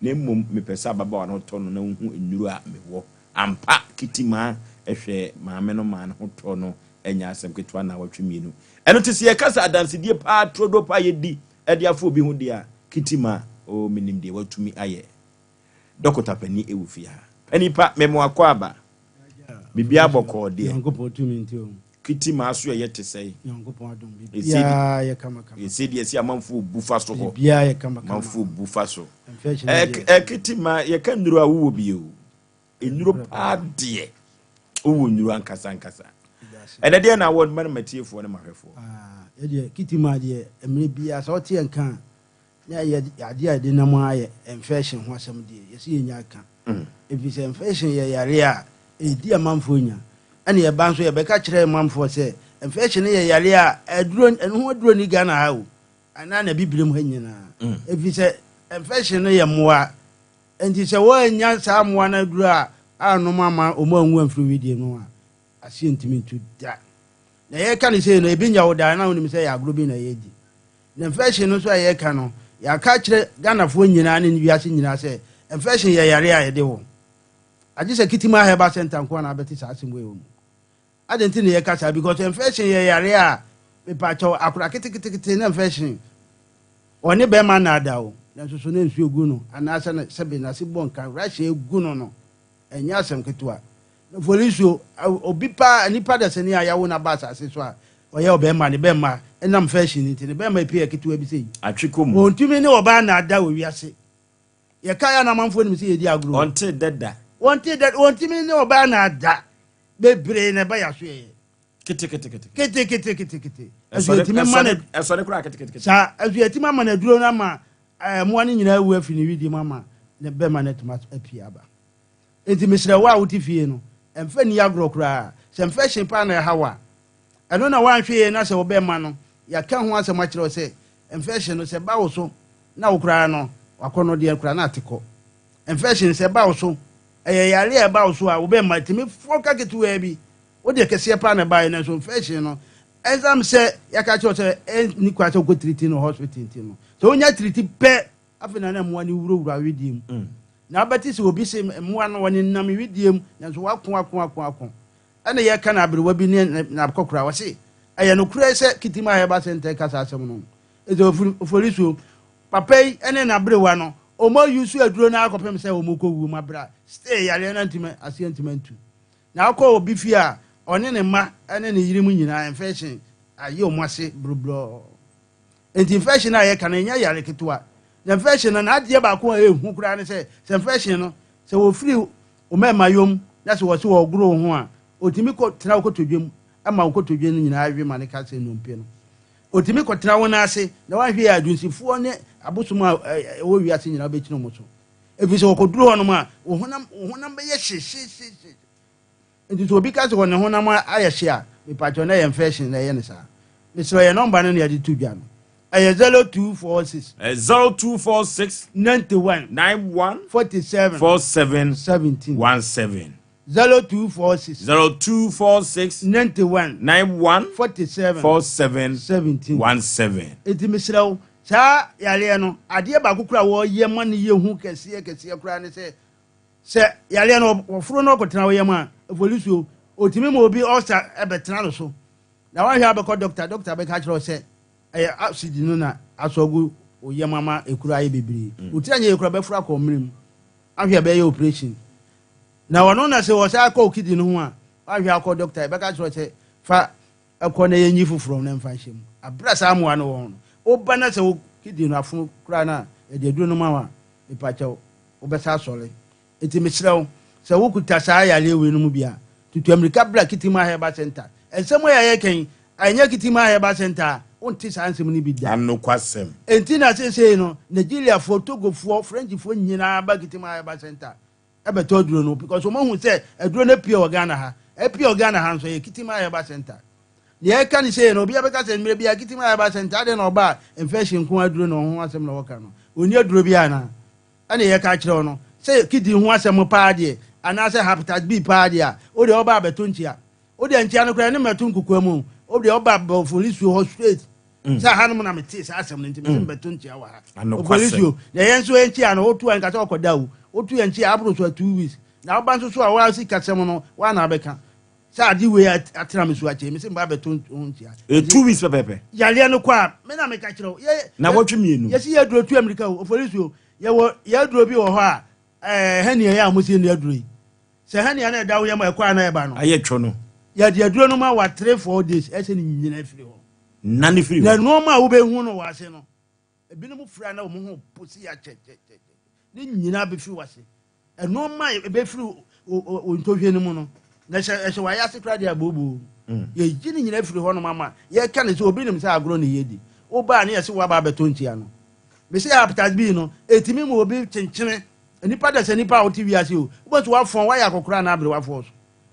na mmom mepɛ sɛ ababaawa no tɔ no na wohu nnuro a mewɔ ampa Kitty Maa hwɛ maame no maa ne ho tɔ no ɛnyɛ asɛm ketewa na awɔtwe mmienu ɛno te sɛ yɛka sɛ adansedie paa turodo paa yɛdi ɛde afa obi ho deɛ a Kitty Maa o menim deɛ watumi ayɛ dɔkota pani ɛwɔ fie ha pani pa memo akɔ aba biribiara bɔkɔɔ deɛ Nyankopɔn tumi nti o. Kitty Maa so ɛyɛ te sɛe Nyankopɔn adom biribiara yɛ kamakama. ɛsɛ deɛ ɛsɛ amanfoɔ bu fa so hɔ Biribiara yɛ kamakama. amanfoɔ bu fa so Infection deɛ. Kitty Maa yɛka nnuro a wowɔ bi o nnuro paa deɛ wowɔ nnuro ankasa ankasa ɛnɛ deɛ na wɔ ma no matiefoɔ ne mahwɛfoɔ. Ah, yɛdeɛ Kitty Maa deɛ mmerɛ biara sɛ ɔte yɛn ka a na yɛ adeɛ a yɛde nam ayɛ infection ho asɛm deɛ yɛsɛ yɛnya ka ɛfiri sɛ infection yɛ yare a ɛdi amanfoɔ nya ɛne yɛba nso yɛbɛka kyerɛ amanfoɔ sɛ infection no yɛ yare a aduro ɛno ho aduro ni Ghana ha o anaa na bibirem ha nyinaa ɛfiri sɛ infection no yɛ mmoa nti sɛ wɔanya saa mmoa no aduro a anom ama ɔmu anwu amfiri widie no a aseɛ ntumi ntu da na yɛka ne sei no ebi nya wo daa na wonim sɛ yɛ agorɔ bi na yɛdi. Na infection no nso a yɛreka no, yɛaka akyerɛ Ghanafoɔ nyinaa ne wiase nyinaa sɛ infection yɛ yareɛ a yɛde wɔ. Agye sɛ Kitima Herbal Center nko ara na abɛte saa asɛm wei wɔ mu. Adɛn nti na yɛka saa? Because infection yɛ yareɛ a mepakyɛw akora ketekete na infection ɔne bɛrima nnaada o, nanso so na nsuo gu no anaasɛ na sɛbe n'ase bɔ nka rahyɛ gu no no, ɛnyɛ asɛm ketewa. Folisuo, obi paa, nipa dasani a yɛawo no aba asase so a ɔyɛ ɔbɛrima, ne bɛrima ɛnam fashion nti, ne bɛrima epie yɛ ketewa bi sei. Atwe kɔ mu. Ɔntumi ne ɔbaa nnaada wɔ wiase. Yɛkae a na amanfoɔ nim sɛ yɛdi agorɔ o. Ɔnte dɛ da. Ɔnte dɛ, ɔntumi ne ɔbaa nnaada. Bebree na ɛba yɛaso yɛyɛ. Ketekete. Ketekete. Ɛso yɛtumi ma no. Ɛsɔre koraa ketekete. Saa, ɛso yɛtumi ama no aduro no ama mmoa no nyinaa awu afiri ne wedeɛ mu ama ne bɛrima no atumi apue aba. Enti mesrɛ wo a wote fie no, mfa nni agorɔ koraa. Sɛ infection paa na ɛha wo a, ɛno na woanhwɛ yie na sɛ wo bɛrima no, yɛaka ho asɛm akyerɛ wo sɛ infection no sɛ ɛba wo so na wo koraa no, w'akɔnnɔdeɛ koraa na ate kɔ. Infection sɛ ɛba wo so, ɛyɛ yareɛ a ɛba wo so a wo bɛrima tumi fɔ ka ketewaa bi, wo deɛ kɛseɛ paa na ɛbaeɛ nanso infection no, ɛnam sɛ yɛaka akyerɛ wo sɛ ɛnni kwan sɛ wokɔ tiriti no hospital nti no, sɛ wonya tiriti pɛ, Afei na na mmoa no wurawura wedeɛ mu. Na wobɛte sɛ obi se mmoa no wɔnenam wedeɛ mu nanso wɔako ako ako ako. Ɛna yɛka no aberewa bi ne n'akɔkora ɔse ɛyɛ nokorɛ sɛ Kitim a yɛba sɛ ntɛ ka saa asɛm no. Ɛsɛ Oforisuo papa yi ne n'aberewa no wɔn ayusu aduro no ara kɔpem sɛ wɔn kɔ wuo mu abira still yareɛ no antumi aseɛ antumi antu. Na wokɔ obi fie a ɔne ne mma ne ne yere mu nyinaa infection ayɛ wɔn ase brobrɔɔ. Enti infection a yɛka no, ɛnyɛ yare ketewa. Na infection no, n'adeɛ baako a ɛyɛ hu koraa ne sɛ, sɛ infection no, sɛ wɔfiri wo mmarima yom na sɛ wɔse wɔregoro wo ho a, ɔtumi kɔ tena wo kotodwe mu ma wo kotodwe no nyinaa we ma no ka sɛ nnompe no. Ɔtumi kɔtena wo nan ase na woanhwɛ yie a, adunsifoɔ ne abosom a ɛwɔ wiase nyinaa wobɛkyini wɔn so. Ɛfiri sɛ wɔkɔduru hɔnom a, wo honam, wo honam bɛyɛ hyehyehyehye. Nti sɛ obi ka sɛ ne honam ayɛ hye a, mepakyɛw na ɛyɛ infection na ɛyɛ no saa. Mesrɛ yɛn nɔmba no na yɛde to dwa no. Ɛyɛ 0246. 0246. 91. 91. 47. 47. 17. 17. 0246. 0246. 91. 91. 47. 47. 17. 17. Nti mesrɛ wo, saa yareɛ no, adeɛ baako koraa a wɔyɛ ma no yɛ hu kɛseɛ kɛseɛ koraa ne sɛ, Sɛ yareɛ no wɔforo no kɔtena wo yam a, ɛfɔlisuo, ɔtumi ma obi ulcer bɛtena no so. Na woanhwɛ a wobɛkɔ dɔkta, dɔkta bɛka akyerɛ wo sɛ ɛyɛ acid no na asɔ agu wo yam ama ekuro ayɛ bebree. Wo tiri anyɛ yie koraa bɛforo akɔ mmerɛ mu. Ahwɛ a bɛyɛ operation. Na ɔno na sɛ wɔsan kɔ wo kidney no ho a, woanhwɛ akɔ dɔkta, yɛbɛka akyerɛ wo sɛ fa kɔ na yɛnyi foforɔ na mfa nhyɛ mu. Aberɛ a saa mmoa no wɔ ho no, woba na sɛ wo kidney no afono koraa no a, yɛde aduro no ma wo a, mepakyɛw, wobɛsa asɔre. Enti mesrɛ wo, sɛ wokuta saa yareɛ wei no mu bi a, tutu ammirika bra Kitima Herbal Centre. Nsɛm yi a yɛreka yi, ɛnyɛ Kitima Herbal Centre a, wonte saa nsɛm no bi da. Anokwasɛm. Enti na seesei no, Nigeriafoɔ, Togofoɔ, Frenchfoɔ nyinaa ba Kitima Herbal Centre bɛtɔ aduro no because wɔahu sɛ aduro no apue wɔ Ghana ha. Apue wɔ Ghana ha nso, ɛyɛ Kitima Herbal Centre. Deɛ ɛka ne sei no, obiara bɛka sɛ mmerɛ biara Kitima Herbal Centre, adɛn na ɔba a infection nko ara aduro na ɔho asɛm na ɔka no? Ɔnni aduro biara anaa? Ɛna yɛka akyerɛ wo no, sɛ kidney ho asɛm paa deɛ, anaasɛ hepatitis B paa deɛ a, wo deɛ ɔba abɛto nkyea. Wo deɛ nkyea no koraa ɛne mmɛto nkokoa mu o. Wo deɛ ɔba Ofolisuo hɔ straight. Sɛ ahanom na metee saa asɛm no nti mese mebɛto nkyea wɔ ha. Ofolisuo, na yɛn nso yɛn nkyea no, woto a nka sɛ ɔkɔda o. Woto yɛn nkyea aboro so a 2 weeks. Na woba nso so a, woa sikasɛm no, woa na wobɛka. Sɛ ade wei atena me so akyɛ yi, mese meba abɛto ho nkyea. Ɛyɛ 2 weeks pɛpɛɛpɛ. Yareɛ no kɔ a, me na meka kyerɛ wo. Yɛ, Na wɔtwe mmienu. Yɛsi yɛ aduro tu amirika o, oforisuo. Yɛwɔ yɛ aduro bi wɔ hɔ a, ɛɛ hernia yɛ a wɔsi nni aduro yi. Sɛ hernia no ɛda wo yam a ɛkɔ a na ɛba no. Ayɛ twɔ no. Yɛde aduro no ma wa 3, 4 days ɛsɛ ne nyina firi hɔ. Nane firi hɔ. Na nneɛma a wobɛhu no wɔ ase no, ebinom fira na wɔn ho po si akyɛkyɛkyɛ. Ne nyinaa bɛfiri wɔ ase. Nnoɔma a ɛbɛfiri wo ntohwɛ no mu no, na ɛhyɛ ɛhyɛ w'ayɛ ase koraa deɛ abooboo. Yɛgye ne nyinaa firi hɔnom ama yɛka ne sɛ obi nim sɛ agorɔ ne yɛdi. Wobaa ne yɛse woaba abɛtɔ nkyia no. Mese hepatitis B no, ɛtumi ma obi kyenkyene. Nnipa da sɛ nnipa a wote wiase o, wobɛhu sɛ woafɔn, woayɛ akɔkoraa anaa aberewafoɔ so.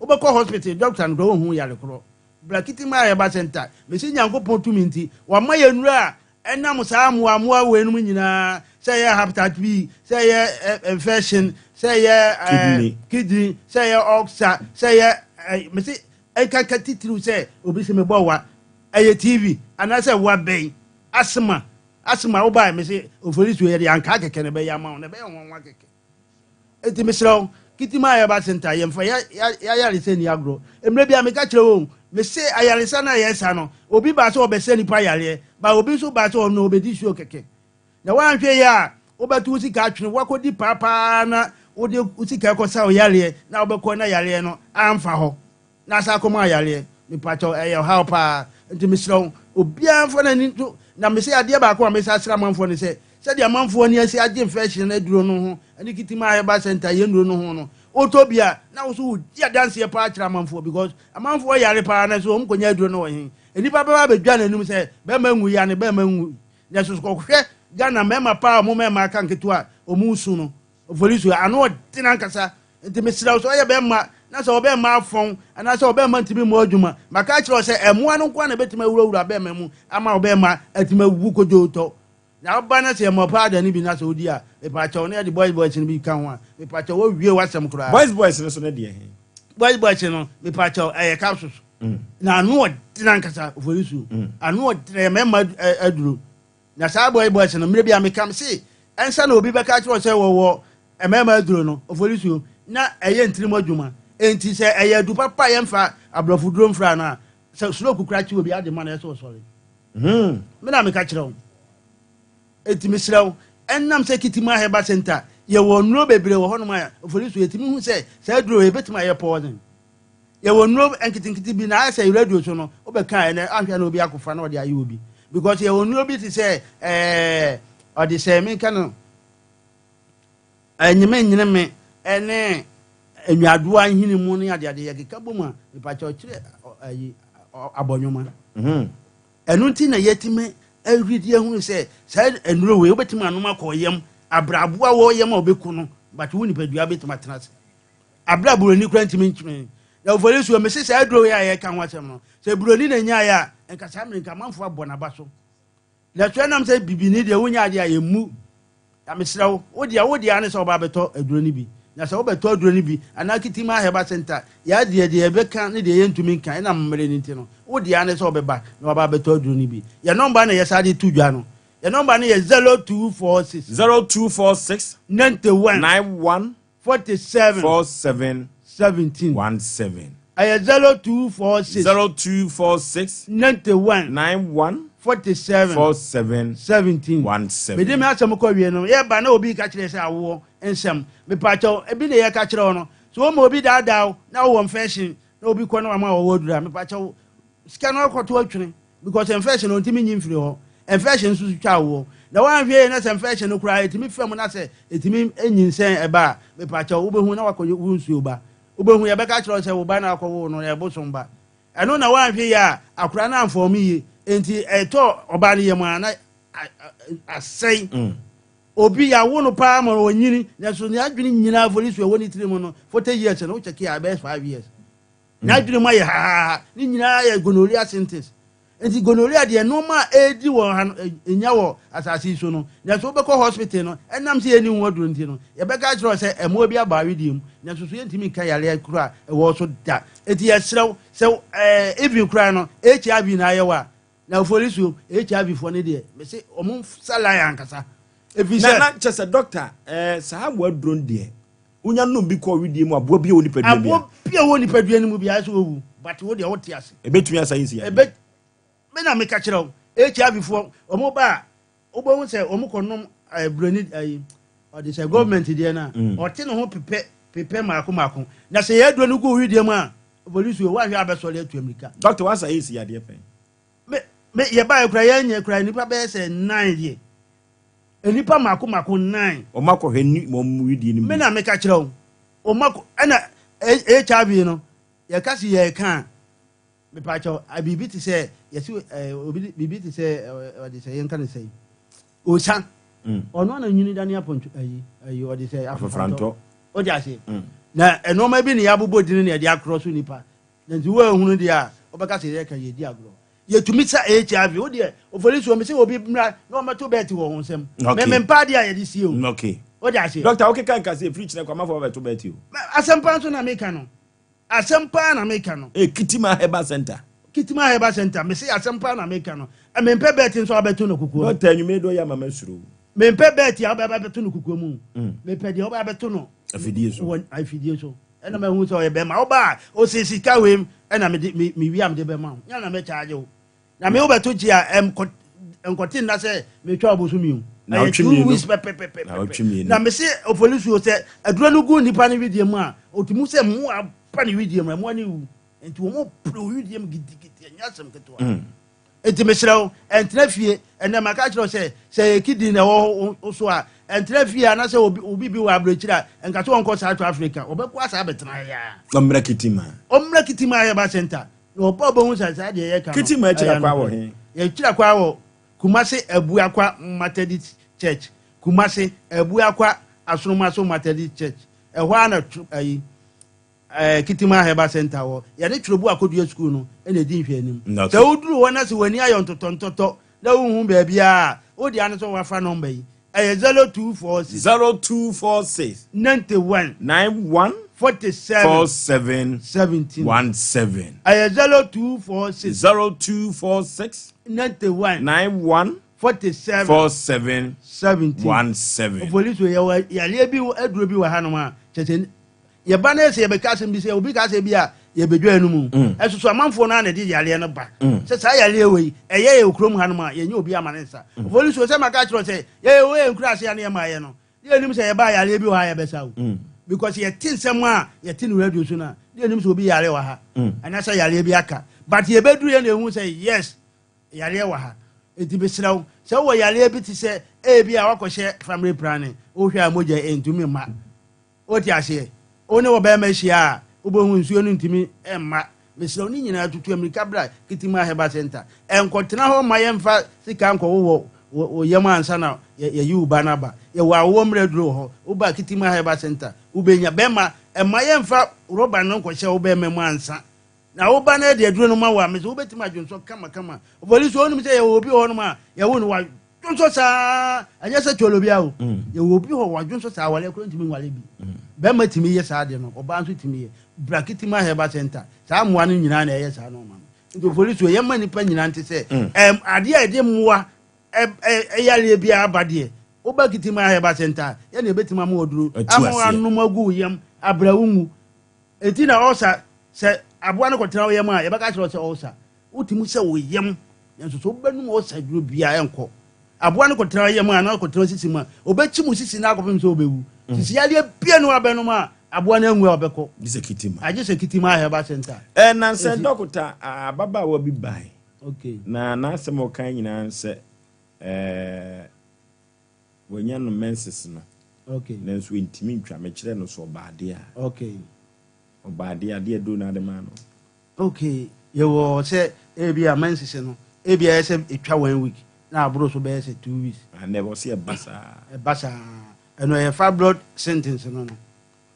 Wobɛkɔ hospital, doctor no koraa ɔnhu yare korɔ. Bra Kitima Herbal Center, mese Nyankopɔn tumi nti, wama yɛn nnuro a Ɛnam saa mmoammoa weinom nyinaa, sɛ ɛyɛ hepatitis B, sɛ ɛyɛ infection, sɛ ɛyɛ kidney, sɛ ɛyɛ ulcer, sɛ ɛyɛ mese nkanka titiriw sɛ obi sɛ mebɔ wa, ɛyɛ TV anaasɛ wa bɛn, asthma. Asem a wobae mese oforisuo yɛde ankaa kɛkɛ na ɛbɛyɛ ama wo na ɛbɛyɛ nwanwa kɛkɛ. Enti mesrɛ wo, Kitima Herbal Center, yɛmfa y'ayaresa nni agorɔ. Mmerɛ biara meka kyerɛ wo, mese ayaresa no a yɛsa no, obi baa sɛ ɔbɛsa nipa yareɛ, but obi nso baa sɛ ɔno ɔbɛdi show kɛkɛ. Na woanhwɛ yie a, wobɛto wo sika atwene, woakɔdi paa paa na wode wo sika rekɔsa wo yareɛ na wobɛkɔ na yareɛ no amfa hɔ. Na asa akɔma ayareɛ. Mepakyɛw ɛyɛ ɔhaw paa nti mesrɛ wo obiara mfa n'ani nto na mese adeɛ baako a mesa srɛ amanfoɔ ne sɛ sɛdeɛ amanfoɔ ani asi agye infection aduro no ho ne kitima herbal center yɛ nnuro no ho no wotɔ bi a na wo so wodi adanseɛ paa kyerɛ amanfoɔ because amanfoɔ yare paa na so wɔn kɔnya aduro no wɔ he nnipa bɛba abɛdwa n'anim sɛ bɛrima nwu ya ne bɛrima nwu na so kɔhwɛ Ghana mmarima paa wɔn mmarima aka nketewa a wɔn su no Oforisuo, ano ɔden ankasa. Nti mesrɛ wo sɛ ɔyɛ bɛmma na sɛ ɔbɛmma afɔn anaasɛ ɔbɛmma ntumi mmɔ adwuma, maka akyerɛ wo sɛ ɛmmoa no nko ara na ɛbɛtumi awurawura bɛmma mu ama ɔbɛmma atumi awu kodwootɔ. Na woba na sɛ yɛmmɔ powder no bi na sɛ wodi a, mepakyɛw, na yɛde boys boys no bi ka ho a, mepakyɛw, woawie w'asɛm koraa. Boys boys no so ne deɛ he? Boys boys no, mepakyɛw, ɛyɛ capsules. Na ano ɔden ankasa, Oforisuo. Ano ɔden, ɛyɛ mmarima aduro. Na saa boy boys no, mmerɛ bi a meka mese, ɛnsa na obi bɛka akyerɛ wo sɛ wɔwɔ mmarima aduro no, oforisuo, na ɛyɛ ntirim adwuma. Enti sɛ ɛyɛ adu papa a yɛmfa aborɔfo duro mfra no a, sɛ stroke kora kye obi ade ma no ɛsɛ ɔsɔre. Me na meka kyerɛ wo. Enti mesrɛ wo, ɛnam sɛ Kitima Herbal Center yɛwɔ nnuro bebree wɔ hɔnom a oforisuo yɛtumi hu sɛ saa aduro yɛbɛtumi ayɛ poison. Yɛwɔ nnuro nketenkete bi na ayɛ sɛ radio so no wobɛka a ɛnɛ ahwɛ na obi akɔfa na ɔde ayɛ obi because yɛwɔ nnuro bi te sɛ ɛɛ ɔde sɛ menka no ɛnyeme nyene ɛne nnuadoa nhini mu ne adeade yɛkeka bɔ mu a mepakyɛ ɔkyerɛ ayi abɔnwoma mhm. ɛno nti na yɛtumi awuridi ahunu sɛ saa nnuro wei wobɛtumi anom akɔ yam abraboa wɔ yam a wobɛku no but wo nipadua bɛtumi atena ase Abere a buroni koraa ntumi ntwene. Na ofori so mese saa aduro yi a yɛka ho asɛm no, sɛ buroni na nyaeɛ a, nka saa mmere nka amanfoɔ abɔ n'aba so. Na so ɛnam sɛ bibini deɛ wonya adeɛ a yɛmmu. Na mesrɛ wo, wo deɛ wo deɛ ne sɛ wɔba abɛtɔ aduro no bi. Na sɛ wobɛtɔ aduro no bi anaa Kitima Herbal Center, yɛ adeɛ deɛ yɛbɛka ne deɛ yɛntumi nka ɛnam mmerɛ no nti no, wo deɛ ne sɛ wobɛba na waba abɛtɔ aduro no bi. Yɛ nɔmba na yɛsa de to dwa no. Yɛ nɔmba no yɛ 0246. 0246. 91. 91. 47. 47. 17. 17. Ɛyɛ 0246. 0246. 91. 91. 47. 47. 17. 17. Mede me asɛm kɔ wie no, yɛba na obi ka kyerɛ sɛ awoɔ nsɛm. Mepaakyɛw, ebi na yɛka kyerɛ wo no. So wɔma obi daadaa wo na wowɔ infection na obi kɔ na wama wɔwɔ aduru a, mepaakyɛw, sika no akɔto atwene. Because infection no ntumi nyi mfiri hɔ. Infection nso so twa awoɔ. Na woanhwɛ yie na sɛ infection no koraa ɛtumi fa mu na sɛ ɛtumi nyinsɛn ɛba a, mepakyɛw wobɛhu na wakɔ wo nsuo ba. Wobɛhu yɛbɛka kyerɛ wo sɛ wo ba no akɔwo no ɛyɛ bosom ba. Ɛno na woanhwɛ yie a akwadaa no amfɔɔme yie nti ɛtɔ ɔbaa no yam a na asɛe. Obi yɛawo no paa ma ɔnyini nanso ne adwene nyinaa afɔri so ɛwɔ ne tiri mu no 40 years no wokyɛke a ɛbɛyɛ 5 years. N'adwene mu ayɛ hahaha. Ne nyinaa yɛ gonorrhea symptoms. Nti gonorrhea deɛ nneɛma a ɛredi wɔ ha no nya wɔ asase yi so no, nanso wobɛkɔ hospital no, ɛnam sɛ yɛnni ho aduro nti no, yɛbɛka akyerɛ wo sɛ mmoa bi aba awedeɛ mu, nanso so yɛntumi nka yareɛ koro a ɛwɔ so da. Nti yɛsrɛ wo sɛ ɛɛ even koraa no HIV na ayɛ wo a, na oforisuo HIV foɔ no deɛ mese wɔn nsa line ankasa. Ɛfiri Na sɛ. na kyɛ sɛ dɔkta ɛɛ saa mmoa aduro no deɛ Wonya nom bi kɔ wedeɛ mu aboa bi a ɛwɔ nipadua mu Aboa bi a ɛwɔ nipadua no mu biara sɛ owu but wo deɛ wote ase. Ɛbɛtumi asa nsi yadeɛ. Ɛbɛ me na meka kyerɛ wo HIV foɔ wɔn ba a wobɛhu sɛ wɔn kɔ nom ɛɛ buroni ɛyi ɔde sɛ government deɛ no a mm. ɔte ne ho pepɛ pepɛ mako mako na sɛ yɛ aduro no gu wedeɛ mu a polisi o wahwɛ abɛsɔre atu amirika. Doctor wasa esi yadeɛ pɛn. Me me yɛ ba yɛ kura yɛn nyɛ kura nipa bɛyɛ sɛ nine deɛ. Nnipa mako mako nnan. Wɔn akɔhwɛ ni wɔn wedeɛ no mu. Me na meka kyerɛ wo. Wɔn akɔ ɛna HIV no yɛka si yɛka a mepakyɛw biribi te sɛ yɛsi ɛɛ obi biribi te sɛ ɔde sɛ yɛnka ne sɛ osa mm. ɔno ana nwini dane apɔntwo ayi ayi ɔde sɛ afofantɔ ɔde ase mm. na nneɛma bi na yɛabobɔ dini na yɛde akorɔ so nipa na nti wo ehunu deɛ a wobɛka sɛ yɛka yɛdi agorɔ Yɛtumi sa HIV. Wo deɛ, ofori so, mese obi mmra na ɔmmɛto bɛɛte wɔ wo nsam. Okay. Me mempa adeɛ a yɛde sie o. Okay. Wode aseɛ? Doctor, wokeka nka sɛ ɛfiri kyerɛ kɔ amanfoɔ bɛbɛto bɛɛte o. Asɛm paa nso na meka no. Asɛm paa na meka no. Eh, Kitima Herbal Center. Kitima Herbal Center, mese asɛm paa na meka no. Mempɛ bɛɛte nso a wobɛto no kokoam. Dɔkta anwummerɛ dɔ yɛ ama masuro. Mempɛ bɛɛte a wobɛba bɛto no kokoam o. Mepɛ deɛ wobɛba bɛto no Afidie so. Wɔ afidie so. Ɛna mahu sɛ ɔyɛ bɛrima. Woba a, ose sika wei ɛna mede me mewie a mede bɛma wo. Nyɛ na mɛkyaagye wo. Na me wobɛto gye a ɛnkɔ ɛnkɔte nna sɛ metwa wo bosome o. Ɛyɛ 2 weeks pɛpɛpɛpɛpɛ. Na mese ofolisuo sɛ aduro no gu nipa no wedeɛ mu a, ɔtumi sɛ mmoa ba ne wedeɛ mu, mmoa no wu. Nti wɔn pere wo wedeɛ mu gidigidi, ɛnyɛ asɛm ketewa. Nti mesrɛ wo, ɛntena fie. Ɛnɛ maka kyerɛ wo sɛ, sɛ ɛyɛ kidney na ɛwɔ wo so a, ɛntena fie anaasɛ obi obi bi wɔ aburokyire a, nka sɛ ɔnkɔ South Africa. Ɔbɛkɔ asa abɛtena ha yi ara. Ɔmmra Kitima. Ɔmmra Kitima Herbal Center. Na ɔba ɔbɛhu sɛ saa deɛ yɛka no. Kitima akyiri ɛyɛ akwa wɔ nokorɛ. he? Yɛkyiri akwa wɔ Kumasi Abuakwa Methodist Church. Kumasi Abuakwa Asonomaso Methodist Church. Ɛhɔ ara na tr ayi. Ɛɛ Kitima Herbal Center wɔ. Yɛne Twerɛbu Akodua Sukuu no na ɛdi nhwɛanim. Okay. Sɛ woduru hɔ na sɛ w'ani ayɔ ntotɔntotɔ na wonhu baabiara a, wo dea ne sɛ woafa nɔmba yi. Ɛyɛ 0246. 0246. 91. 91. 47. 47. 17. 17. Ɛyɛ 0246. 0246. 91. 91. 47. 47. 17. 17. Opoliso, yɛwɔ yareɛ bi aduro bi wɔ hanom a, kyerɛ sɛ Yɛba na sɛ yɛbɛka asɛm bi sɛ obi ka sɛ bi a yɛbɛdwa ɛno mu ɛso so amanfoɔ no a na ɛde yareɛ no ba sɛ saa yareɛ wei ɛyɛ yɛ kurom hanom a yɛnyɛ obi ama ne nsa ofoli so sɛ maka kyerɛ sɛ yɛyɛ wei yɛ nkura ase a ne yɛma yɛ no ne yɛnim sɛ yɛba yareɛ bi wɔ ha yɛbɛsa o because yɛte nsɛm a yɛte no radio so no a ne yɛnim sɛ obi yare wɔ ha anaasɛ yareɛ bi aka but yɛbɛduru yɛ na ɛhu sɛ yes yareɛ wɔ ha nti mesrɛ wo sɛ wowɔ yareɛ bi te sɛ ebi a wakɔhyɛ family planning wohwɛ a mogya ɛntumi mma Wote aseɛ? Wo ne ɔbarima hyia a, wobɛhu nsuo no ntumi mma. Mesrɛ wo, ne nyinaa tutu ammirika bra Kitima Herbal Centre. Nkɔtena hɔ mma yɛmfa sika nkɔwowɔ wo yam ansa na yɛayi wo ba no aba. Yɛwɔ awoɔ mmerɛ aduro wɔ hɔ. Woba Kitima Herbal Centre, wobɛnya. Bɛrima, mma yɛmfa rɔba no nkɔhyɛ wo bɛrima mu ansa Na wo ba no de aduro no ma wo a, mese wobɛtumi adwonsɔ kamakama. Ofori so wonim sɛ yɛwɔ obi wɔ hɔnom a yɛwo no wadwonsɔ saa, ɛnyɛ sɛ twolo bia o. Yɛwɔ obi hɔ wadwonsɔ saa, awareɛ koraa ntumi nware bi. Bɛrima tumi yɛ saa adeɛ no, ɔbaa nso tumi yɛ. Bra Kitima Herbal Center, saa mmoa no nyinaa na ɛyɛ saa nɔɔma no. Nti ofori so yɛmma nnipa nyinaa nte sɛ ɛm, adeɛ a ɛde mmoa yareɛ biara ba deɛ, woba Kitima Herbal Center a, yɛne yɛbɛtumi ama aduro ama wanom agu wo yam abrɛ wo nwu. Enti na ɔsa, sɛ aboa no kɔtena wo yam a, yɛbɛka akyerɛ wo sɛ ɔsa. Wotumi sɛ wo yam, nanso sɛ wobɛnom ɔsa duro biara ɛnkɔ. Aboa no kɔtena wo yam a, na ɔkɔtena wo sisi mu a, ɔbɛkyim wo sisi no akɔpem sɛ wobɛwu. Sisi yadeɛ bia ne wabɛnom a, aboa no anwu a ɔbɛkɔ. Gye sɛ Kitima. Agye sɛ Kitima Herbal Center. Ɛ na sɛ Enti- dɔkota ababaawa bi bae. Okay. Na n'asɛm a ɔkae nyinaa ne sɛ ɛɛ Wanya no menses no. Okay. Nanso entumi ntwa. Mekyerɛɛ no so ɔbaadeɛ a. Okay. Ɔbaadeɛ adeɛ aduro na ade maa no. Okay. Yɛwɔ sɛ ebi a menses no ebi a ɛyɛ sɛ etwa one week na aboro so bɛyɛ sɛ 2 weeks. And ɛwɔ sɛ ɛba saa. Ɛba saa. Ɛno ɛyɛ fibroid symptoms no no.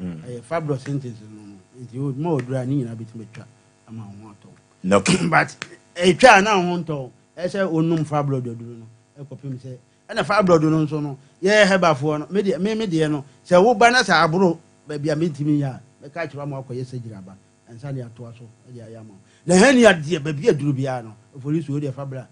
Ɛyɛ fibroid symptoms no no. Nti o ma oduro a ne nyinaa betumi atwa ama wo ho atɔ wo. Okay. But etwa a na wo ho ntɔ wo. Ɛyɛ sɛ onum fibroid aduro no ɛkɔpem sɛ Ɛna fibroid no nso no, yɛ herbalfoɔ no, me deɛ, me me deɛ no, sɛ wo ba na sɛ aboro baabi a mentumi nyɛ a, mɛka akyerɛ wo ama wakɔyɛ surgery aba ansa na yɛatoa so de ayɛ ama wo. Na hernia deɛ, baabi a duro biara no, ofori so, wo deɛ fa bra.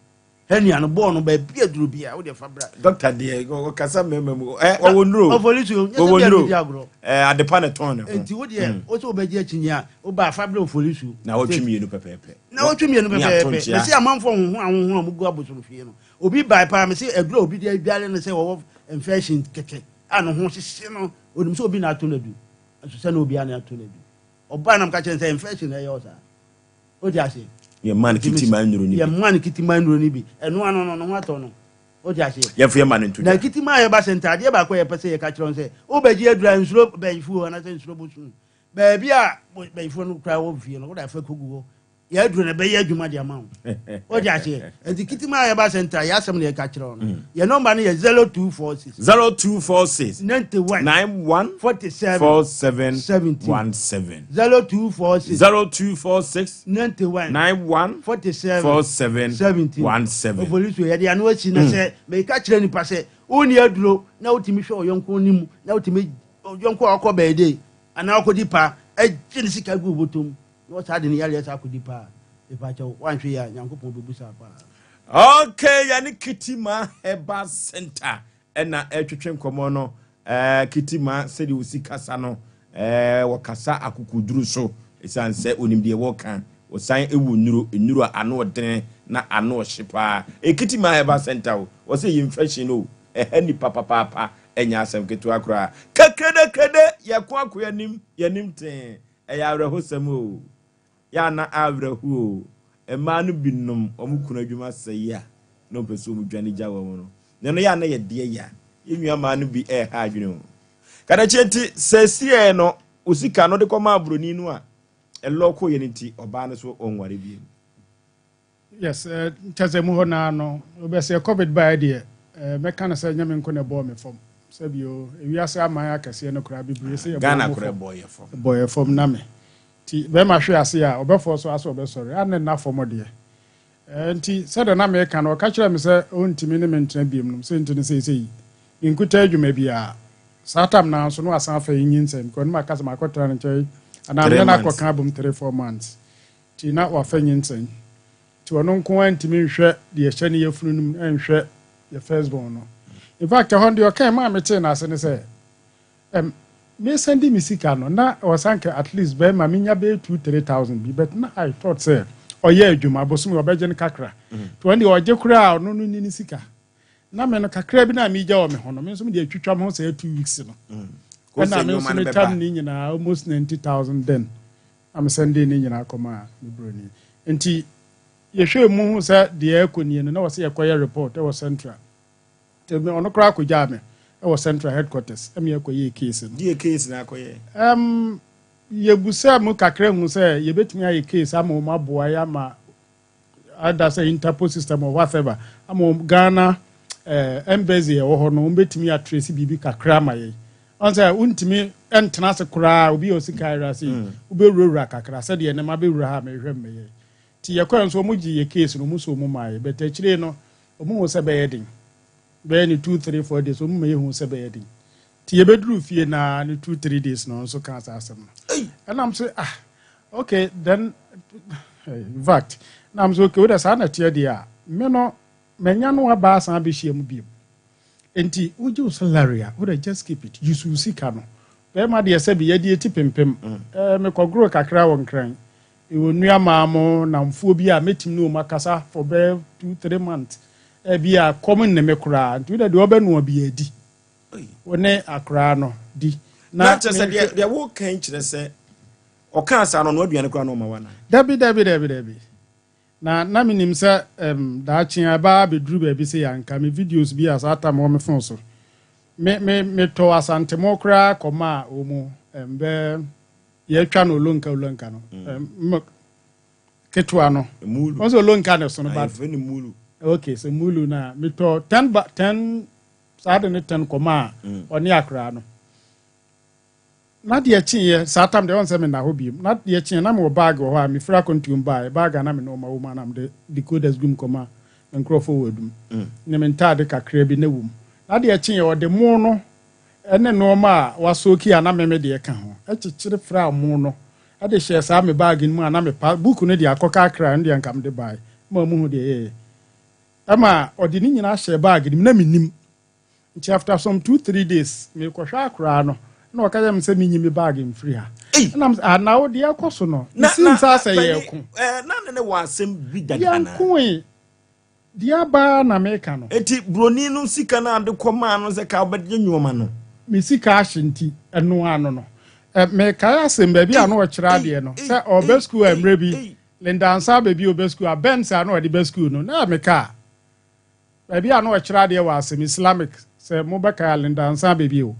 Hernia no, bɔɔl no, baabi a duro biara, wo deɛ fa bra. Doctor deɛ, ɔkasa mmarima mu, ɛ, wɔwɔ nnuro. Ofori so, nyɛ sɛ Wɔwɔ bia nnuro. medi agorɔ. Ɛ, adepa na ɛtɔn ne ho. Nti wo deɛ, wo sɛ wobɛgye akyinnye a, wo ba fa bra ofori so. Na wɔtwe mmienu pɛpɛɛpɛ. Na wɔtwe mmienu Ne ato pɛpɛɛpɛ. nkyea. Mese amanfoɔ honhon ahonhon a wɔgu abosomfie no, Obi bae paa, mese aduru a obi de adware no sɛ ɔwɔ infection kɛkɛ a ne ho hyehye no, onim sɛ obi na ato no adu, nso sɛ na obiara na ato no adu. Ɔbae na meka kyerɛ no sɛ infection na ɛyɛ wo saa. Wote aseɛ? Yɛma no kitima nnuro no bi. Yɛma no kitima nnuro no bi. Ɛno ano no, ne ho atɔ no. Wote aseɛ? Yɛmfa yɛma no nto Na dwa. kitima a yɛba sɛ ntaadeɛ baako a yɛpɛ sɛ yɛka kyerɛ wo sɛ, wobɛgye aduru a nsuro bɛyifoɔ anaasɛ nsuro bosom. Baabi a bɛyifoɔ no koraa wɔ fie no, wode afa kɔgu hɔ. Yɛ aduro no ɛbɛyɛ adwuma de ama wo. Wote aseɛ? Nti kitima a yɛba center yɛ asɛm na yɛka kyerɛ wo no. Yɛ nɔmba no yɛ 0246. 0246. 91. 91. 47. 47. 17. 17. 0246. 0246. 91. 91. 47. 47. 17. 17. Opolisuo yɛde ano asi na sɛ meka kyerɛ nipa sɛ wonni aduro na wotumi hwɛ ɔyɔnko no mu na wotumi ɔyɔnko a ɔkɔ bɛɛde anaa ɔkɔdi pa agye ne sika gu wo bɔtɔ mu. Na ɔsaa de ne yareɛ saa kɔdi paa. Mepakyɛw, woanhwɛ yie a, Nyankopɔn bɛbusa wo paa. Okay, yɛne Kitima Herbal Center ɛna ɛtwetwe nkɔmmɔ no. Ɛɛ Kitima, sɛdeɛ ɔsi kasa no, ɛɛ wɔkasa akokoduru so, ɛsiane sɛ onim deɛ wɔka. Ɔsan wɔ nnuro, nnuro a ano ɔdene na ano ɔhye paa. Ɛyɛ Kitima Herbal Center o, wɔsɛ ɛyɛ infection o, ɛha nipa papaapa, ɛnyɛ asɛm ketewa koraa. Kekredekrede, yɛko akɔ yɛnim, yɛnim tee, ɛyɛ awerɛhosɛm o. Yɛ a na awerɛho o, mmaa no bi nom wɔn kunu adwuma sɛe a na wɔpɛ sɛ wɔn dwane gya wɔn no, na ɛno yɛ a na yɛ deɛ ya. Yɛn nua mmaa no bi ɛreha adwene o. Kadakye nti sɛsiɛ no wo sika no de kɔmaa broni no a ɛlɔ kɔ yɛ no nti ɔbaa no so ɔnware bio. Yes, eh, kyɛ sɛ mu hɔ naa no, wobɛsɛ COVID baeɛ deɛ, eh, mɛka no sɛ nyɛ me nko na ɛbɔɔ me fam. Sɛbio, ewiase aman akɛseɛ no koraa bebree sɛ yɛbɔɔ Ghana mu koraa fam. ɛbɔɔ yɛ fam. Ɛbɔɔ yɛ fam na me. Nti bɛrima hwe ase a, ɔbɛfɔɔ so ara sɛ ɔbɛsɔre. A na nna fam deɛ. Eh, nti sɛdeɛ na meka no, ɔka kyerɛɛ me sɛ ɔntumi ne me ntena biom no, sɛ nti no seesei menkuta adwuma biara. Saa tam no ara nso na wasan afa yi nyinsɛn, because na maka sɛ makɔtena ne nkyɛn anaa Three mene no months. akɔka abom 3, 4 months. Nti na wafa nyinsɛn. Nti ɔno nko ara ntumi nhwɛ deɛ ɛhyɛ ne yafunu no mu, nhwɛ yɛ first born no. In fact, ɛhɔ no deɛ ɔkae maa metee n'ase ne sɛ, mesan di me sika no na ɔsan ka at least bɛrima menya bɛyɛ 2, 3 thousand bi, but na I thought sɛ ɔyɛ adwuma abosom ɔbɛgye no kakra. Nti ɔno deɛ ɔgye koraa a, ɔno no ni ne sika na me no kakra bi na megya wɔ me ho no, me nso mede atwitwa me ho sɛ 2 weeks no. Kò sɛ ɛna me nneɛma nso no metam bɛba. ne nyinaa almost 90,000, then na mesɛnde ne nyinaa kɔma me buroni. Nti yɛhwɛ mu hu sɛ deɛ ɛkɔ nie no, na wɔsɛ yɛkɔyɛ report ɛwɔ Central. Nti ɔno koraa kɔgyaa me ɛwɔ Central headquarters ɛmi yɛkɔyɛ case no. Deɛ case na akɔyɛ? Yɛbusa mu kakra hu sɛ yɛbɛtumi ayɛ case ama wɔn aboa yɛ ama ada sɛ Interpol system or whatever ama wɔn Ghana embassy ɛwɔ hɔ no, wɔn bɛtumi atrace biribi kakra ama yɛn. Ɔn sɛ wontumi ntena ase koraa, obi a osi kae ase yi, wobɛwurawura kakra sɛdeɛ nneɛma bɛwura ha a mehwɛ mmɛyɛ. Nti yɛkɔɛ nso, wɔn gye yɛ case no, wɔn so wɔn maa yɛ, but akyire no wɔn hu sɛ bɛyɛ den, bɛyɛ ne 2, 3, 4 days wɔn ma yɛ hu sɛ bɛyɛ den. Nti yɛbɛduru fie na ne 2, 3 days na ɔno nso kaa saa asɛm no. Ɛnam sɛ, ah, okay then, in fact nam sɛ okay, wode saa na teɛ deɛ a, me no manya no aba asan abɛhyia mu biom. Nti wogye wo salary a, wode just keep it, use wo sika no. Bɛrima deɛ, sɛ bi yɛde eti pempem. Mekɔgoro kakra wɔ Nkran, ɛwɔ nnuamaa mo namfoɔ bi a mɛtumi ne wɔn akasa for bɛyɛ 2, 3 months, ɛbi a kɔm nne me koraa. Nti wode deɛ ɔbɛnoa bi adi, wo ne akoraa no di. Na kyerɛ sɛ deɛ woka yi kyerɛ sɛ ɔkaa saa no, ɔno aduane koraa na ɔma wa na? Dabi, dabi, dabi, dabi. Na menim sɛ daakye ɛbaa bɛduru baabi sɛ yɛanka me videos bi a saa tam wɔ me phone so, me me metɔ Asantemo koraa kɔma a wɔ mu bɛ yɛatwa no olonka olonka no, ketewa no. Mulu. Wɔn sɛ olonka ne so no, but Ayɛfrɛ no mulu. Okay, sɛ mulu na metɔ 10 ba 10 saa de ne 10 kɔma a ɔne akoraa no. Na deɛ kyeeɛ saa tam deɛ, ɔn sɛ mena hɔ biem. Na deɛ kyeeɛ na mewɔ bag wɔ hɔ a mefiri akwantuom baeɛ, bag a na me nneɛma wɔ mu a na mede decoders gum kɔma me nkurɔfoɔ wɔ Adum ne me ntaade kakra bi na wɔ mu. Na deɛ kyeeɛ, ɔde mo no ne nneɛma a wasooki a na meme deɛ ka ho ɛkyekyere fra mo no ɛde hyɛ saa me bag no mu a na mepa book no de akɔka akra no deɛ nka mede baeɛ ma mu hu deɛ yɛyɛ. Ɛma ɔde ne nyinaa hyɛ bag no mu na menim. Nti after some 2, 3 days, mekɔhwɛ akoraa no na ɔka kyerɛ me sɛ menyi me bag mfiri ha. Ɛnam sɛ ah, na wo deɛ ɛkɔ so no Na mesim na sɛ asɛ panyin yɛko. Na ne wɔ asɛm bi dada na? Yɛnkoe deɛ abaa na meka no. Eti broni no sika no ade kɔmaa no sɛ ka wobɛgye nneɛma no? Me sika ahye nti ɛno ano no, mekae asɛm baabi a na ɔkyerɛ adeɛ no sɛ ɔbɛ school a mmerɛ bi Linda Ansa baabi a ɔbɛ school a Benz a na ɔde bɛ school no na meka baabi a na ɔkyerɛ adeɛ wɔ asɛm Islamic sɛ mobɛkae a, Linda Ansa baabi o,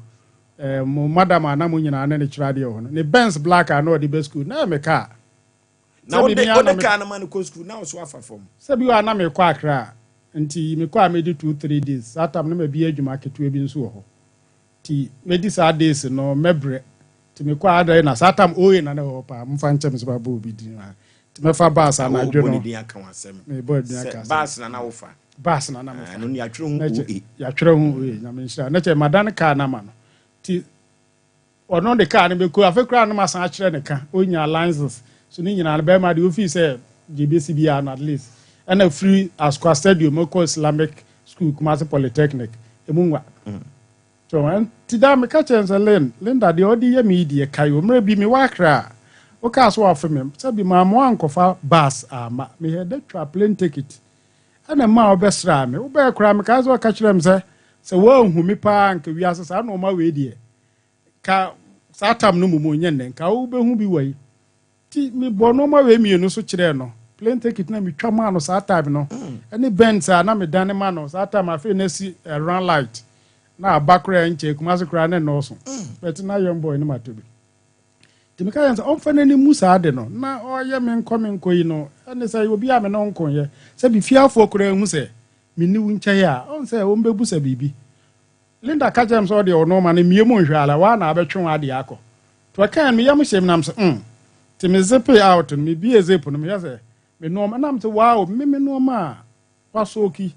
mo madam a na mo nyinaa ne ne kyerɛ adeɛ wɔ hɔ no, ne Benz black a na ɔde bɛ school na meka Na wode kaa no ma no kɔ school na wo so afa fam? Sɛ bi wɔ a na mekɔ Akra a, nti mekɔ a medi 2, 3 days. Saa tam no mabi adwuma ketewa bi nso wɔ hɔ, nti medi saa days no mɛbrɛ. Nti mekɔ a adɛn na saa tam oye na ne wɔ hɔ paa, momfa nkyɛ me sɛ mabɔ obi din ha. Nti mɛfa bus anadwo Wobɔ no. ne din aka wo asɛm. Mebɔ din aka Sɛ asɛm. bus na na wofa? Bus na na mefa. Ɛno ne yɛatwerɛ ho Na kyɛ- OA. Yɛatwerɛ ho oe, Nyame nhyira. Na kyɛ madane kaa no ama no, nti ɔno de kaa no bɛkɔ afei koraa no masan akyerɛ ne ka ɔnya license so ne nyinaa no bɛrima deɛ ofii sɛ deɛ ɛbɛsi biara no at least. Ɛna firi Asokwa Stadium kɔ Islamic School, Kumasi Polytechnic, ɛmu nwa. So nti daa meka kyerɛ no sɛ Lynn, Linda deɛ ɔde yɛ me yi deɛ kae o, mmerɛ bi mewɔ Accra a, wokaa sɛ wafe me, sɛbi mammoa ankɔfa bus amma, meyɛɛ dɛ twaa plane ticket ɛna ɛmaa wobɛsraa me, wobɛɛ koraa mekae sɛ ɔka kyerɛɛ me sɛ sɛ woanhu me paa anka wiase saa nnoɔma wei deɛ nka saa tam no mmom nyɛ nnɛ nka wobɛhu bi wɔ yi. Nti mebɔɔ nnoɔma wei mmienu so kyerɛɛ no, plane ticket na metwa maa no saa time no, ɛne Benz a na medane ma no saa time, afei na asi run light, na aba koraa nkyɛ, Kumasi koraa ne nnɔɔso, but na young boy no matɔ bi. Nti meka kyerɛ no sɛ ɔmfa n'ani mmu saa ade no, na ɔyɛ me nkɔ me nkɔ yi no, ɛne sɛ obi a me ne wo nkoeɛ, sɛ bi fiafoɔ koraa hu sɛ menni wo nkyɛn a, ɔhu sɛ wɔbɛbusa biribi. Linda ka kyerɛɛ me sɛ ɔdeɛ ɔno ɔma no mmie mu nhwɛ ara, waa na abɛtwe w'adeɛ akɔ. Nti ɔkae no me yam hyee me na mese mm. Nti me zippee out no, me bie zip no, mehwɛ sɛ me nnoɔma, na mese wow, me me nnoɔma a wasooki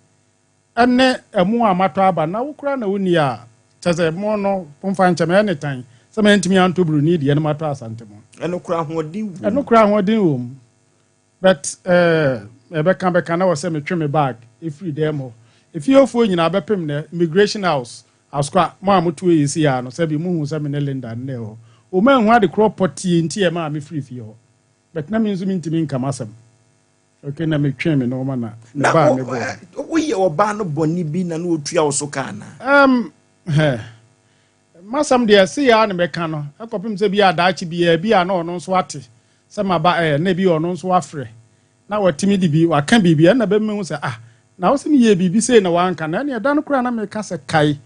ɛne ɛmo a matɔ aba na wo koraa na wonni a, kyerɛ sɛ mo no momfa nkyɛ me, ɛyɛ ne tan sɛ mantumi antɔ buroni deɛ na matɔ Asante mo. Ɛno koraa ahoɔden wom. Ɛno koraa ahoɔden wom. But eh, ɛbɛka bɛka na wɔ sɛ metwe me bag ɛfiri dɛm hɔ. Efiefoɔ nyinaa bɛpem nɛ, immigration house, Asokwa, mo a moto eyi si ha no, sɛbi mohu sɛ me ne Linda no na ɛwɔ hɔ. Wɔn anhu ade korɔ pɔtee nti a ɛmaa mefiri fie hɔ. But na me nso mentumi nka m'asɛm. Okay, na metwee me nnoɔma na Na mebaa wo, me bɔɔ eh, woyɛ ɔbaa no bɔne bi na na ɔtua wo so ka anaa? Um, heh, m'asɛm deɛ sei ara na mɛka no, ɛkɔpem sɛ bi a daakye biara bi a na ɔno nso ate sɛ maba ɛ, na ebia ɔno nso wafrɛ, na watumi de bi, waka biribi, ɛnna ɛbɛma mahu sɛ, ah, na wo sɛ meyɛɛ biribi sei na wanka, na ɛnneɛ da no koraa na meka sɛ kae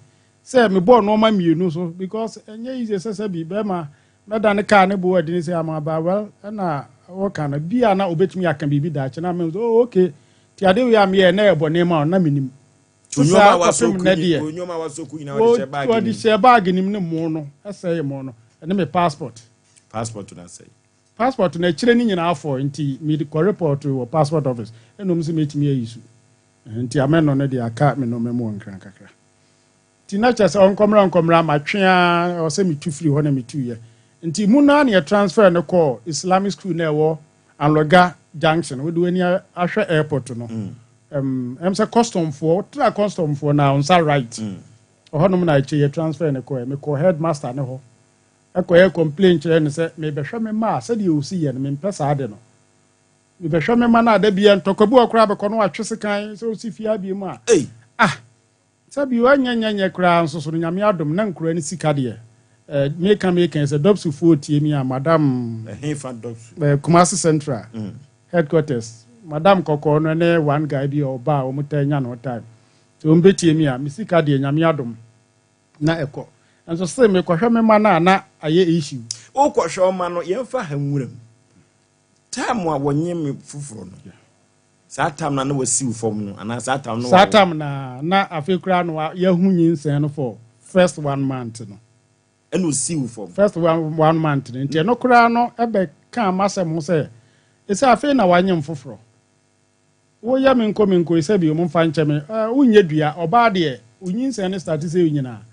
sɛ mebɔɔ nnoɔma mmienu so, because ɛnyɛ easy sɛ sɛ bi bɛrima mɛdane kaa ne bo adini sɛ ama aba, well, ɛnna woka no, bi a na obetumi aka biribi daakye na mahu sɛ, oh, okay, nti ade wei a meyɛɛ na ɛyɛ bɔne ma wo, na menim. Nti Saa nneɛma a kɔpem wasɔ nnɛ deɛ, nneɛma a wasɔ ku nyinaa wɔde hyɛ baage wɔde nim. hyɛ baage nim ne mo no, ɛsɛe mo no, ɛne me passport. Passport no asɛe. Passport no akyire no nyinaa afɔ nti me kɔ report wɔ passport office ɛna ɔmo se mɛtumi ayi su nti amɛno no deɛ aka me nnoɔma mu wɔ nkran kakra nti na kyerɛ sɛ ɔnkɔmra ɔnkɔmra matwe ara ɛwɔ sɛ metu firi hɔ na metuiɛ nti mu no ara na yɛ transfer no kɔɔ Islamic school na ɛwɔ Anloga junction wode w'ani ahwɛ airport no ɛm sɛ customfoɔ wotra customfoɔ na wo nsa right ɔhɔnom na akyire yɛ transfer no kɔɛ mekɔɔ headmaster ne hɔ kɔyɛ complain kyerɛ no sɛ mebɛhwɛ me mma a sɛdeɛ ɔsi yɛ no mempɛ saa ade no. Mebɛhwɛ me mma no a da biara ntɔkwa bi wɔ koraa bɛkɔ no watwe sekan sɛ ɔsi fie abie mu a. Ah! Sɛ bi ɔnyɛ nyɛ nyɛ koraa nso so no Nyame adom na nkura no sika deɛ eh, meka meka yi sɛ Dɔpsufoɔ tie mi a madam Ɛhefa Dɔpsu? Eh, Kumasi Central mm. headquarters madam kɔkɔɔ no ne one guy bi a ɔba a wɔn taa nya no time nti wɔn bɛtie mi a me sika deɛ Nyame adom na ɛkɔ. Nso se mekɔhwɛ me mma no a na ayɛ issue. Wokɔhwɛ wo mma no, yɛmfa ha nwura mu. Time a wɔnye me foforɔ no, saa time no a na wasiw fam no anaa saa time no Saa wawo? time no a na afei koraa no yɛahu nyinsɛn no for first one month no. Ɛna osiw fam. First one month no, nti ɛno koraa no ɛbɛkaa m'asɛm ho sɛ, ɛsɛ afei na wanyem foforɔ. Wo yɛ me nko me nko yi sɛbi mo nfa nkyɛ me eh wo nyɛ dua ɔbaa deɛ wo nyinsɛn no starte sɛ onyini a wo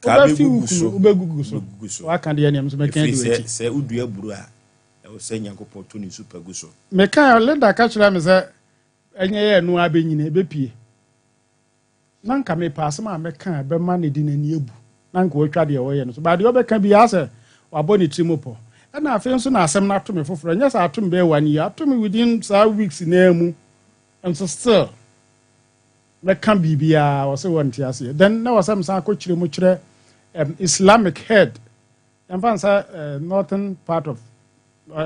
Ka bɛ fi wo bɛgugu kunu so wo bɛ gugu so bɛgugu so waka deɛ neɛ me nso mɛka ɛfiri adi sɛ w'akyi. sɛ wodua aburo a ɛwɔ sɛ Nyankopɔn to ne nsu pa gu so. Me kae Linda ka kyerɛɛ me sɛ ɛnyɛ yɛ ɛno ara bɛnyini ɛbɛpie. Na nka mepɛ asɛm a mɛka a ɛbɛma no de n'ani abu na nka watwa deɛ ɔreyɛ no so. But deɛ ɔbɛka biara asɛ wabɔ ne tirim pɔ. Ɛna afei nso na asɛm no ato me foforɔ. Ɛnyɛ sɛ ato me bɛyɛ one year, ato me within saa weeks no ara mu nso still mɛka biribiara ɔse wɔnte aseɛ. Then na wɔ sɛ mesan akɔkyerɛ mu kyerɛ um, Islamic head. Yɛmfa no sɛ northern part of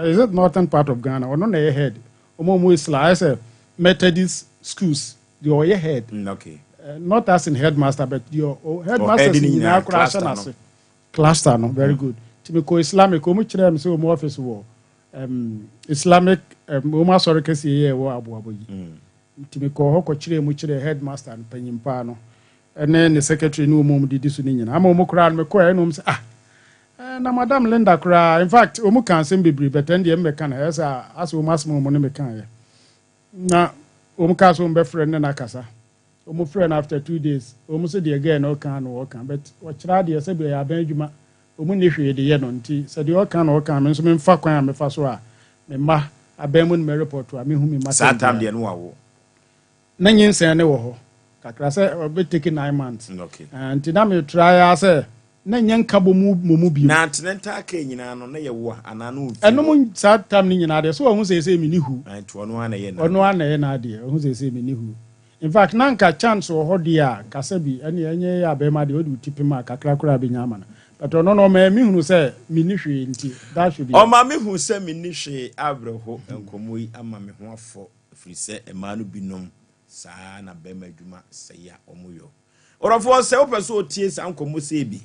is it northern part of Ghana ɔno na ɛyɛ head ɔmo ɔmo Islam ayɛ sɛ Methodist schools deɛ ɔyɛ head mm, okay. not as in headmaster but deɛ headmasters nyinaa koraa hyɛ n'ase cluster no very mm. good nti mekɔ Islamic ɔmo kyerɛ mi sɛ ɔmo office wɔ um, Islamic um, ɔmo asɔre kɛseɛ yɛ ɛwɔ aboabo yi mm. nti mekɔ hɔ kɔkyerɛ mu kyerɛ headmaster no panyin paa no ne ne secretary ne wɔn a wɔdidi so no nyinaa ama wɔn koraa no mekɔɛ ɛna wɔn sɛ ah eh, na madam Linda koraa in fact wɔn ka asɛm bebree but ɛn deɛ mmɛka no ɛyɛ sɛ asɛ wɔn asɛm a wɔn ne meka yɛ na wɔn kaa sɛ wɔn bɛfrɛ ne na kasa wɔn frɛ no after 2 days wɔn sɛ deɛ girl na ɔka no ɔka but ɔkyerɛ adeɛ sɛ deɛ ɔyɛ aban adwuma wɔn nni hwee de yɛ no nti sɛ deɛ ɔka no ɔka me nso memfa kwan a mefa so a me mma. Abɛn mu no mɛ report a mehu me ma Saa time time biara. deɛ no wawo. Na nyinsɛn no wɔ hɔ kakra sɛ ɔbɛ take 9 months. Ah, nti na me try ara sɛ na nyɛ nkabɔ mu mmom bio. Na antenatal care nyinaa no na yɛ wo a anaa na ɔmfiri Ɛnom hɔ? saa time no nyinaa deɛ so wahu seesei menni hu. Ah, nti ɔno ara na ɛyɛ Ɔno n'adeɛ. ara na ɛyɛ n'adeɛ, ɔhu seesei menni hu. In fact na anka chance wɔ hɔ deɛ a, nka sɛbi ɛneɛ ɛnyɛ yɛ a bɛɛma deɛ wode wo ti pem a kakra koraa bɛnya ama no. But ɔno no ɔmaa me hunu sɛ menni hwee nti that should be. Ɔma me hu sɛ menni hwee awerɛho nkɔmmɔ yi ama me ho afɔ ɛfiri sɛ mmaa no binom saa ara na bɛɛma adwuma sɛe a wɔyɔ. Ɔdɔfoɔ sɛ wopɛ sɛ otie saa nkɔmmɔ sei bi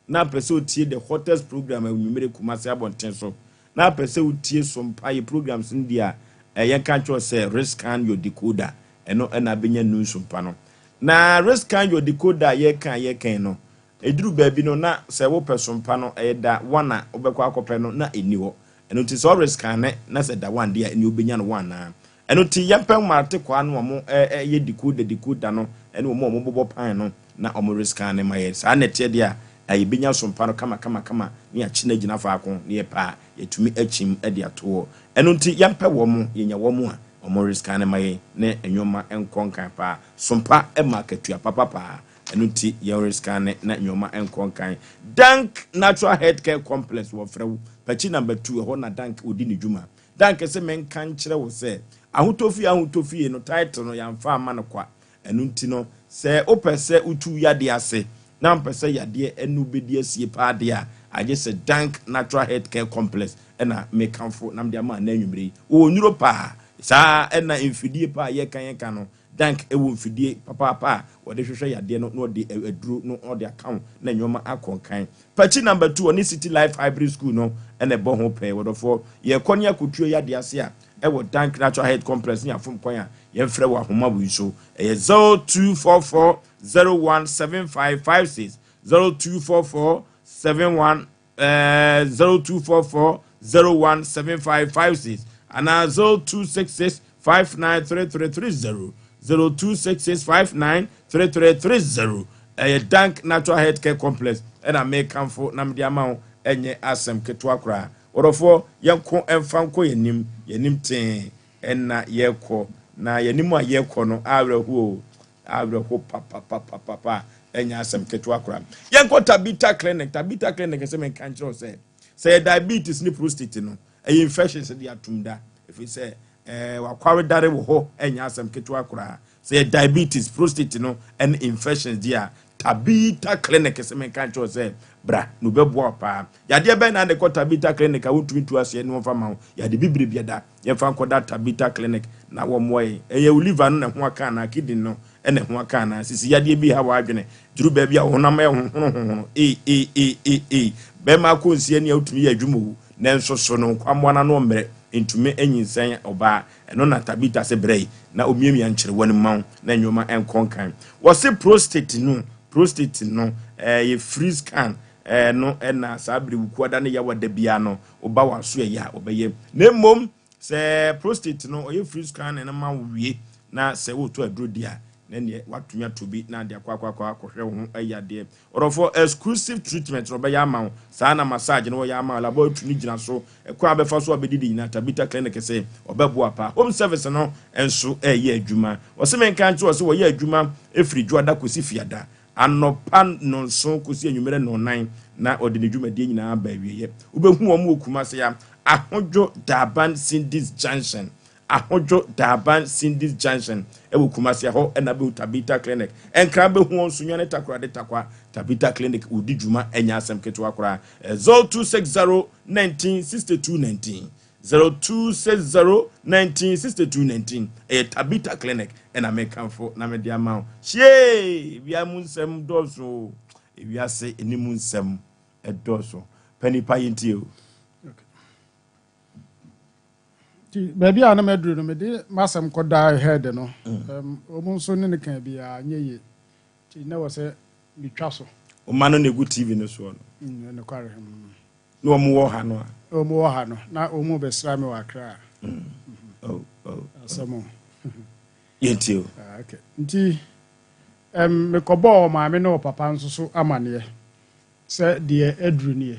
na apɛ sɛ otie the hottest program anwummere Kumasi abɔnten so na apɛ sɛ wotie Sompa yɛ programs no bi a, yɛnka nkyerɛ wo sɛ Rescan Your Decoder ɛno na abɛnya nu Sompa no. Na Rescan Your Decoder a yɛreka a yɛreka yi no, ɛduru baabi no na sɛ wopɛ Sompa no ɛyɛ da one a wobɛkɔ akɔpɛ no na ɛnni hɔ. Ɛno nti sɛ ɔrescanne na sɛ da one deɛ a ɛnneɛ wobɛnya no one ara. Ɛno nti yɛmpɛ mmarate kwaa no wɔn yɛ decoder decoder no ne wɔn a wɔbobɔ pan no na wɔn rescanne ma yɛn. Saa na ɛteɛ deɛ a, yɛbɛnya sompa no kama kama kama na yɛakye no agyina faako na yɛpɛ a yɛatumi akyim de ato hɔ. Ɛno nti yɛmpɛ wɔn, yɛnya wɔn a wɔn rescanne ma yɛn na nnoɔma nkɔ nkan paa. Sompa ma akatua papa paa. Ɛno nti yɛn rescanne na nnoɔma nkɔ nkan. Dank Natural Health Care Complex wɔfrɛ wo, Pakyi number 2 ɛhɔ na Dank ɔdi ne dwuma. Dank se menka nkyerɛ wo sɛ, Ahotɔ Fie Ahotɔ Fie no title no yɛamfa amma no kwa. Ɛno nti no, sɛ wopɛ sɛ wotu wo yadeɛ ase na wompɛ sɛ yadeɛ ne wo bɛdi asie paa deɛ a, agye sɛ Dank Natural Health Care Complex na mekamfo na mede ama wo nnɛ anwumerɛ yi. Wɔwɔ nnuro paa, saa ara na mfidie paa a yɛka yɛka no, Dank wɔ mfidie papaapa a wɔde hwehwɛ yadeɛ no na wɔde aduro no wɔde aka ho na nneɛma akɔ nkan. Pakyi number 2 ɔne City Life Hybrid School no na ɛbɔ ho pɛɛ. Wɔdɔfoɔ, yɛrekɔ ne akɔtuo yadeɛ ase a ɛwɔ Dank Natural Health Complex ne afom kwan a yɛmfrɛ wɔ ahoma wei so. Ɛyɛ 0244 017556, 0244 71 0244 017556 anaa 0266 593330, 0266 593330. Ɛyɛ Dank Natural Health Care Complex ɛna mekamfo na mede ama wo, ɛnyɛ asɛm ketewa koraa. Wɔdɔfoɔ, yɛnko ɛmfa nkɔ yɛn anim, yɛn anim tee ɛna yɛkɔ, na yɛn anim a yɛkɔ no awerɛhoɔ o, Awerɛho papapapapa ɛnyɛ asɛm ketewa koraa. Yɛnkɔ Tabitha Clinic. Tabitha Clinic sɛ menka nkyerɛ wo sɛ, sɛ yɛ diabetes ne prostate no, ɛyɛ infections de atom da. Ɛfiri sɛ ɛɛ wakwaredare wɔ hɔ ɛnyɛ asɛm ketewa koraa. Sɛ yɛ diabetes, prostate no ɛne infections deɛ a, Tabitha Clinic sɛ menka nkyerɛ wo sɛ bra na obɛboa wo paa. Yadeɛ bɛn na de kɔ Tabitha Clinic a wontumi ntu aseɛ ne wɔmfa ma wo? Yade bibire biada. Yɛmfa nkɔda Tabitha Clinic na wɔmmoa yɛn. Ɛyɛ wo liver no na ɛho aka anaa kidney no na ɛho aka anaa? Sisi yadeɛ bi ha w'adwene. Duru baabi a wo honam yɛ hohono hohono. Ei ei ei ei ei. Bɛrima akɔ nsia ni a wotumi yɛ adwuma o. Nanso so no nkwammoa no ano mmerɛ ntumi nyinsɛn ɔbaa. Ɛno na Tabitha se brɛ yi na omiamia nkyerewa no ma wo na nnoɔma nkɔ nkan. Wɔse prostate no, prostate no, ɛyɛ free scan no na saa bere wukuada ne yawada biara no woba w'aso ɛyɛ a wɔbɛyɛ. Na mmom sɛ prostate no ɔyɛ free scan no ma wo wie na sɛ woretɔ aduro di a, na neɛ watumi ato bi na ade akɔ akɔ akɔ akɔhwɛ wo ho yadeɛ. Ɔdɔfoɔ, exclusive treatment na ɔbɛyɛ ama wo. Saa na massage no wɔyɛ ama wo, laboratory no gyina so, ɛkwan a bɛfa so a bɛdidi nyinaa, Tabitha Clinic se ɔbɛboa paa. Home service no nso ɛreyɛ adwuma. Ɔse menka nkyerɛ wo sɛ wɔyɛ adwuma firi Dwoada kɔsi Fiada. Anɔpa nnɔnson kɔsi anwummerɛ nnɔnnan na ɔde ne dwumadie nyinaa aba awieɛ. Wobɛhu wɔn wɔ Kumasi a, Ahodwo Daaban Cindy's Junction, Ahodwo Daaban Cindy's Junction wɔ Kumasi, ɛhɔ na wobɛhu Tabitha Clinic. Nkran bɛhu wɔn Sunyani Takoradi Tarkwa Tabitha Clinic wɔdi dwuma ɛnyɛ asɛm ketewa koraa. 0260 19 62 19. 0260 19 62 19 ɛyɛ Tabitha Clinic ɛna mekamfo na mede ama wo. Hyee! Wia mu nsɛm dɔɔso o. Ewiase ɛni mu nsɛm ɛdɔɔso. Pɛ nipa yi ntie o. Nti baabi a na maduru no mede m'asɛm kɔdaa head no. Wɔn nso ne no kaa biara nyɛ yie. Nti na wɔ sɛ metwa so. Ɔma no na egu TV no soɔ no. Nokware. Na wɔn wɔ ha no a. Wɔn wɔ ha no, na wɔn bɛsra me wɔ Accra. Oh, oh, Asɛm o. Yɛntie o. Ah, okay. Nti, mekɔbɔɔ ɔmaame ne ɔpapa nso so amaneɛ sɛ deɛ aduru nie.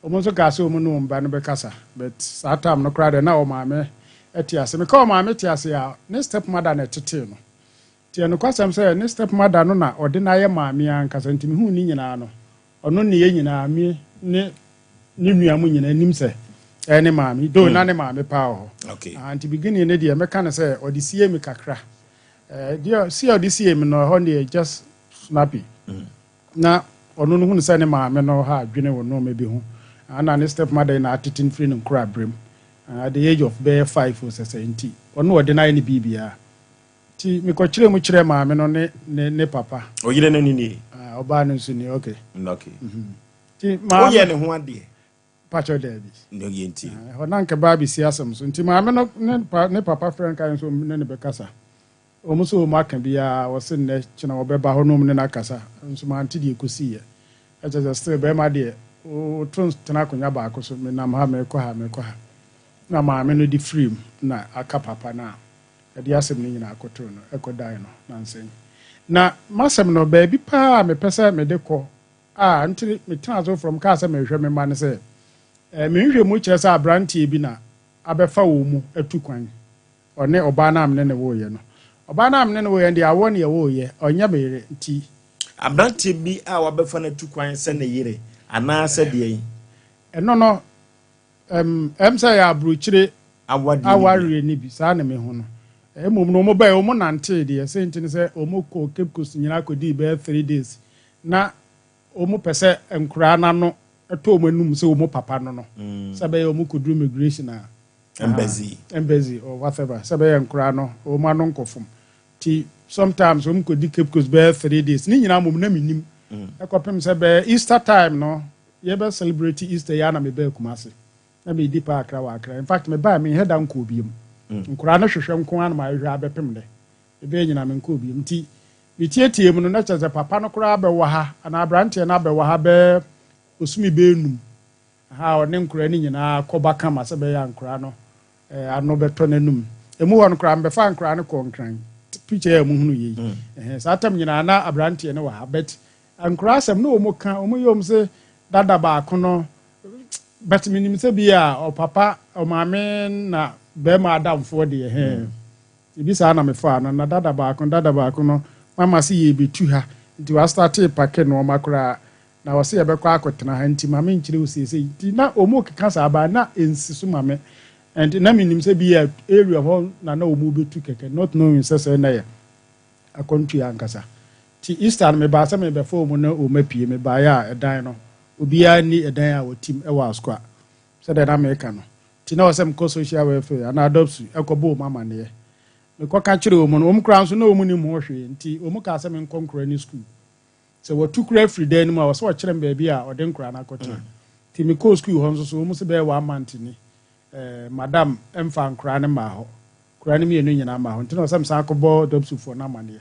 Wɔn nso kaa sɛ wɔn ne wɔn ba no bɛkasa but saa time no koraa deɛ na ɔmaame te ase. Meka ɔmaame te ase a, ne step mother na ɛtetee no. Nti ɛnokwasɛm sɛ ne step mother no na ɔde no ayɛ maame ankasa nti mehuu ne nyinaa no, ɔno ne yɛn nyinaa, me ne ne nua mo nyinaa nim sɛ ɛyɛ ne maame, though na ne maame paa wɔ hɔ. Ah, nti beginning no deɛ mɛka no sɛ ɔde siee me kakra. Eh, deɛ sie a ɔde siee me no ɛhɔ deɛ just snappy. Na ɔno no hunu sɛ ne maame no ha adwene wɔ nnoɔma bi ho. Ah, na ne step mother yi na atete no firi ne nkoraberem. Ah, at the age of bɛyɛ 5 o sɛ sɛ nti ɔno ɔde no ayɛ ne biribiara. Nti mekɔkyerɛɛ mu kyerɛɛ maame no ne ne ne papa. Ɔyere no nie? Ah, ɔbaa no nso nie, okay. Okay. Nti maame. Woyɛ ne ho adeɛ? Pakyɛ daabi. Ne yɛ nti. Ah, ɛhɔ na nka baa bɛsi asɛm so. Nti maame no ne pa ne papa frɛ no kae nso ne ne bɛkasa. Wɔn nso wɔn aka biara wɔse nnɛ kyena wɔbɛba hɔ na wɔn ne no akasa. Nso mante deɛ ɛkɔsiiɛ. Ɛkyɛ sɛ still bɛrima deɛ woto tena akonnwa baako so menam ha mekɔ ha mekɔ ha. Na maame no de firim na aka papa no a Ɛde asɛm no nyinaa kɔtoo no, ɛkɔdae no nnansa yi. Na m'asɛm no, baabi paa a mepɛ sɛ mede kɔ a nti metenaa so frɔmm kaa sɛ merehwɛ me mma ne sɛ, me nhwehwɛmu kyerɛ sɛ aberanteɛ bi na abɛfa wɔn mu atu kwan, ɔne ɔbaa no a me ne no woeɛ no. Ɔbaa no a me ne no woeɛ no deɛ, awoɔ ne yɛwoeɛ, ɔnyɛ me yere nti. Aberanteɛ bi a wabɛfa no atu kwan sɛ ne yere anaasɛ deɛn? Ɛno no, Ɛm sɛ ɛyɛ aburokyire awareɛ no bi, saa na mehu no. Mmom no wɔn bae, wɔn nantee deɛ, sɛ nti ne sɛ wɔn kɔɔ Cape Coast nyinaa kɔdii bɛyɛ 3 days. Na wɔn pɛ sɛ nkoraa no ano tɔ wɔn anum sɛ wɔn papa no no, sɛ ɛbɛyɛ wɔn kɔduru immigration a, Embassy. Embassy or whatever, sɛ ɛbɛyɛ nkoraa no wɔn ano nkɔ fam. Nti sometimes wɔn kɔdi Cape Coast bɛyɛ 3 days. Ne nyinaa mmom na mennim. Ɛkɔpem sɛ bɛyɛ Easter time no, yɛbɛ celebrate Easter yi ara na mebaa Kumasi. Na medi paa Accra wɔ Accra. In fact, mebae menhɛ da nkɔɔ biom. Nkoraa no hwehwɛ nko ara na mahwehwɛ abɛpem nnɛ. Mebɛɛ nyinaa menkɔɔ biom. Nti metietiee mu no na kyerɛ sɛ papa no koraa bɛwɔ ha anaa aberanteɛ no abɛwɔ ha bɛɛ bosome bɛɛ num. Aha a ɔne nkoraa no nyinaa kɔba kama sɛ bɛyɛ a nkoraa no ano bɛtɔ n'anum. Emu hɔ no koraa mebɛfaa nkoraa no kɔɔ Nkran. Picture yi a mohunu yei. Ɛhɛn, saa tam nyinaa na aberanteɛ no wɔ ha but Nkoraa asɛm na wɔn ka, wɔn yɛ wɔn se dada baako no, but menim sɛ bi a ɔpapa, ɔmaame na bɛrima adamfoɔ deɛ hɛn. Ebi saa na mefaa no, na dada baako, dada baako no, mama se yɛrebetu ha, nti wastartee pake nnoɔma koraa, na ɔse yɛbɛkɔ akɔtena ha, nti ma menkyerɛ wo seesei. Nti na wɔn keka saa, but na ɛnsi so ma me, and na menim sɛ bi a area hɔ na na wɔn rebetu kɛkɛ, not knowing sɛ sɛɛ na ɛyɛ akwantuo ankasa. Nti Easter no mebaa sɛ merebɛfa wɔn na wɔn apue. Mebaeɛ a ɛdan no obiara nni ɛdan a wɔtim wɔ Asukwa sɛdeɛ na meka no. Nti na ɛwɔ sɛ mekɔ social welfare anaa Adopsu kɔbɔ wɔn amaneɛ. Mekɔka kyerɛɛ wɔn no, wɔn koraa nso na wɔn nnim ho hwee nti wɔn kaa sɛ menkɔ nkwadaa no sukuu. Sɛ wɔatu koraa afiri dan no mu a, ɛwɔ sɛ wɔkyerɛ me baabi a wɔde nkwadaa no akɔtena. Nti mekɔɔ sukuu hɔ nso so wɔn se bɛyɛ one month ni eh, madam mfaa nkwadaa no mmaa hɔ. Nkwadaa no mmienu nyinaa mmaa hɔ nti na ɔsɛ mesan kɔbɔ Dɔbsufoɔ no amaneɛ.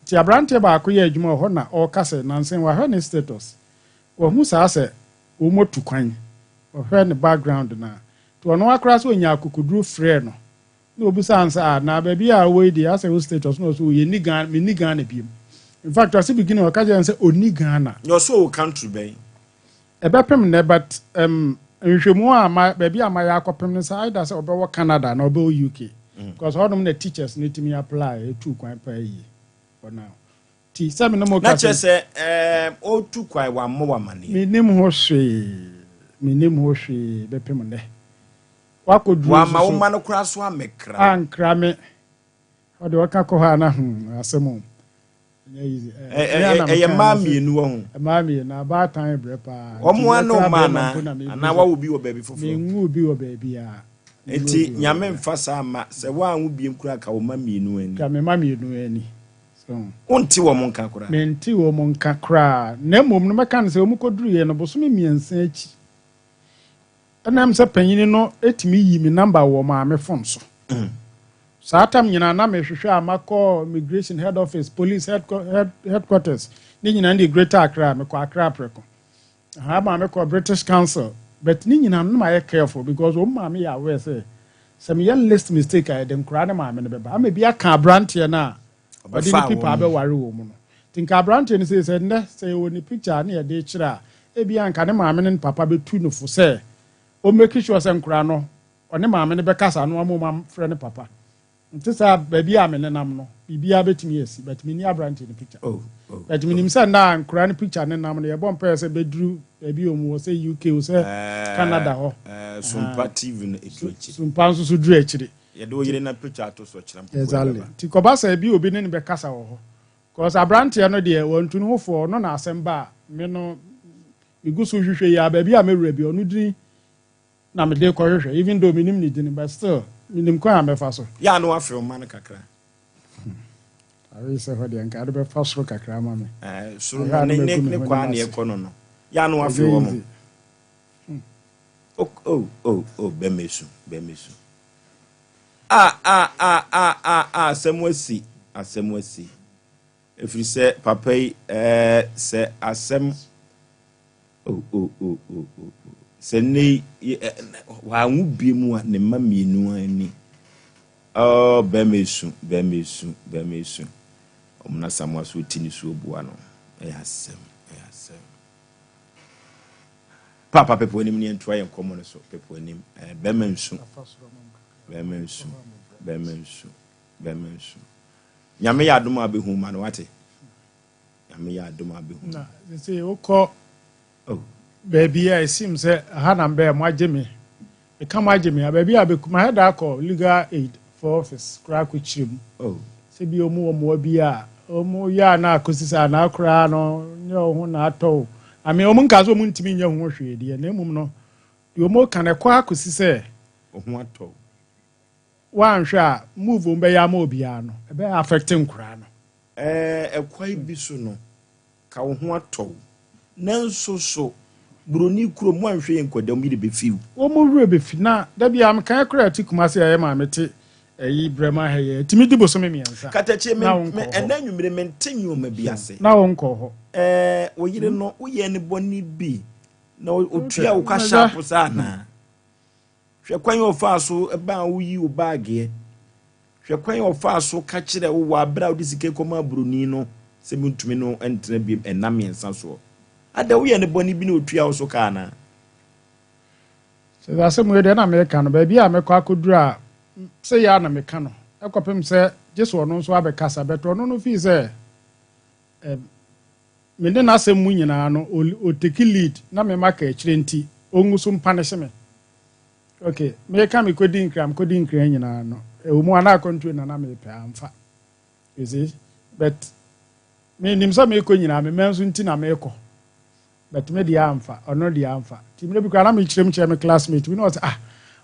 Nti aberanteɛ baako yɛ adwuma wɔ hɔ na ɔreka sɛ nansa yi wahwɛ ne status, wahu saa sɛ wɔatu kwan, ɔhwɛ ne background no a, nti ɔno ara koraa sɛ ɔnyaa akokoduro frɛɛ no na ɔbisaa no sɛ ah na baabi a wowɔ yi deɛ asɛ wo status na ɔsɛ oh yɛnni Ghana, menni Ghana biom. In fact ɔse beginning ɔka kyerɛɛ no sɛ ɔnni Ghana. Na ɔsɛ ɔwɔ country bɛn? Ɛbɛpem nnɛ but um nhwehwɛmu a ma baabi a mayɛ akɔpem no sɛ either sɛ ɔbɛwɔ Canada anaa ɔbɛwɔ UK because hɔnom na teachers no tumi apply ɛtu kwan paa yie for now. Nti sɛ me ne mo Na kasa kyerɛ yi. sɛ um ɔretu kwan wammɔ wo amaneɛ? Mennim ho hwee, mennim ho hwee bɛpem nnɛ. Wakɔduru nso Wamma wo so. mma no koraa so ammɛkra wo? Ankra me. Ɔde ɔka kɔ hɔ a na hmm asɛm o. Ɛyɛ mmaa mmienu wɔ ho. Mmaa mmienu, abaatan brɛ paa. Wɔn ara ne mma anaa? Anaa wawo bi wɔ baabi foforɔ? Menwoo bi wɔ baabiara. Nti Nyame mfa saa mma, sɛ woanwo biem koraa ka wo mma mmienu ani. Ka me mma mmienu ani. So. Wonte wɔn nka koraa? Mente wɔn nka koraa. Na mmom no mɛka no sɛ wɔn kɔduruiɛ no bosome mmiɛnsa akyi. Ɛnam sɛ panyini no tumi yii me number wɔ maame phone so. Saa tam nyinaa na mehwehwɛ a makɔ immigration head office, police head, head, headquarters, ne nyinaa ne Greater Accra, mekɔ Accra prɛko. Aha maame kɔ British Council, but ne nyinaa no mayɛ careful because wɔn maame yɛ aware sɛ sɛ meyɛ list mistake a yɛde nkoraa ne maame no bɛba. Ama bi aka aberanteɛ no a ɔde ne pipa abɛware wɔn mu no. Nti nka aberanteɛ no sei sɛ nnɛ sɛ yɛwɔ ne picture a ne yɛde kyerɛ a Ebia anka ne maame ne ne papa bɛtu no fo sɛ ɔmmake sure sɛ nkoraa no ɔne maame no bɛkasa na wama wɔn afrɛ ne papa. Nte saa a, baabi a menenam no, biribiara bɛtumi asi, but menni aberanteɛ no picture. Oh, oh, But menim oh. sɛ nna a nkoraa no picture nenam no, yɛbɔ mpaeɛ sɛ bɛduru baabi a wɔn wɔ, sɛ UK o, sɛ Canada hɔ. Eh, eh, Sumpa TV no ɛduru akyiri. Sumpa nso so duru akyiri. Yɛde wo yere na picture ato so kyerɛ mpo. Exactly. Nti kɔba sɛ ebi obi ne no bɛkasa wɔ hɔ. Cause abranteɛ no deɛ wantu ne ho fo ɔno na asɛm ba a me no megu so hwehwɛ yi a baabi a mɛwura bi ɔno dini na mede kɔhwehwɛ even though menim ne dini but still menim kwan a mɛfa so. Yɛ a na wafrɛ wo mma no kakra. Awei sɛ hɔ deɛ nka ade bɛfa soro kakra ama me. Eh, soro no ne ne ne kwan na ɛkɔ no no. Yɛ a na wafrɛ wɔn. Oh oh oh oh bɛmɛsu bɛmɛsu. Ah ah ah ah ah ah asɛm asi, asɛm asi. Ɛfiri sɛ papa yi eh, sɛ asɛm oh oh oh oh oh oh sɛ nnɛ yi eh, wanwo bie mu a ne mma mmienu ani. Oh, bɛrima esu, bɛrima esu, bɛrima esu. Ɔmo na Samoa so ti ne suo boa no. Ɛyɛ asɛm, ɛyɛ asɛm. Paapa pepo anim ne yɛntoa yɛn nkɔmmɔ no so. Pepo anim. Eh, bɛrima nsu. Bɛrima nsu. Bɛrima nsu. Bɛrima nsu. Nyame yɛ adom a bɛhu ma no wate. Nyame yɛ adom a bɛhu. Na sɛ wokɔ oh. baabi a ɛsim sɛ ha na mbɛɛ mo agye me. Meka mo agye me a baabi a bɛku mahɛ da akɔ legal aid for office koraa kɔkyerɛ mu. Oh. Sɛ bi ɔmu wɔ mmoa bi a ɔmu yɛ a na akɔsi sɛ anaa koraa no nyɛ wo ho na atɔ o. I mean ɔmu nka sɛ ɔmu ntumi nyɛ ho hwee deɛ na mmom no deɛ ɔmu ka no ɛkɔ akɔsi sɛ Wo ho atɔ wo. Woanhwɛ a move ɔmu bɛyɛ ama obiara no ɛbɛ affect nkoraa no. Ɛɛ ɛkwan bi so no Ka wo ho atɔ wo. Nanso so buroni kurom woanhwɛ yɛ nkwadaa mu yere bɛfi wo. Wɔn werɛ bɛfi. Na da biara mekae koraa ɛte Kumasi a ɛyɛ maame te ɛyi Brɛma ha yi a ɛtumi di bosome mmiɛnsa Katakyie me na me wonkɔɔ hɔ. ɛnɛ anwummere mente nneɛma bi ase. Na wonkɔɔ hɔ. Ɛɛ wo yere no woyɛɛ no bɔne bi na Okay, ɔtua wo ka na sharp saa anaa? Hwɛ kwan a ɔfaa so baa woyii wo baageɛ. Hwɛ kwan a ɔfaa so ka kyerɛɛ wo wɔ aberɛ a wode sika kɔmaa buroni no sɛ mentumi ne wo ntena biom nna mmiɛnsa soɔ. Adɛn woyɛɛ no bɔne bi na ɔtuaa wo so ka anaa? Sɛ asɛm wei deɛ na meka no, baabi a mɛkɔ akɔduru a, sei ara na meka no, kɔpem sɛ gye sɛ ɔno nso abɛkasa, but ɔno no fii sɛ eh, me ne n'asɛm mu nyinaa no, ɔteki lead na me maka akyire nti, ɔngu so mpanehye me. Ok, meka mekɔdi nkra, mekɔdi nkra nyinaa no, ɛwɔ mu a na akwantuo na na mepɛ, amfa. You see, but menim sɛ mekɔ nyinaa, me mma nso nti na mekɔ. But me deɛ amfa, ɔno deɛ amfa. Nti mmerɛ bi koraa na mekyerɛ mu kyerɛ me classmate bi na ɔsɛ ah,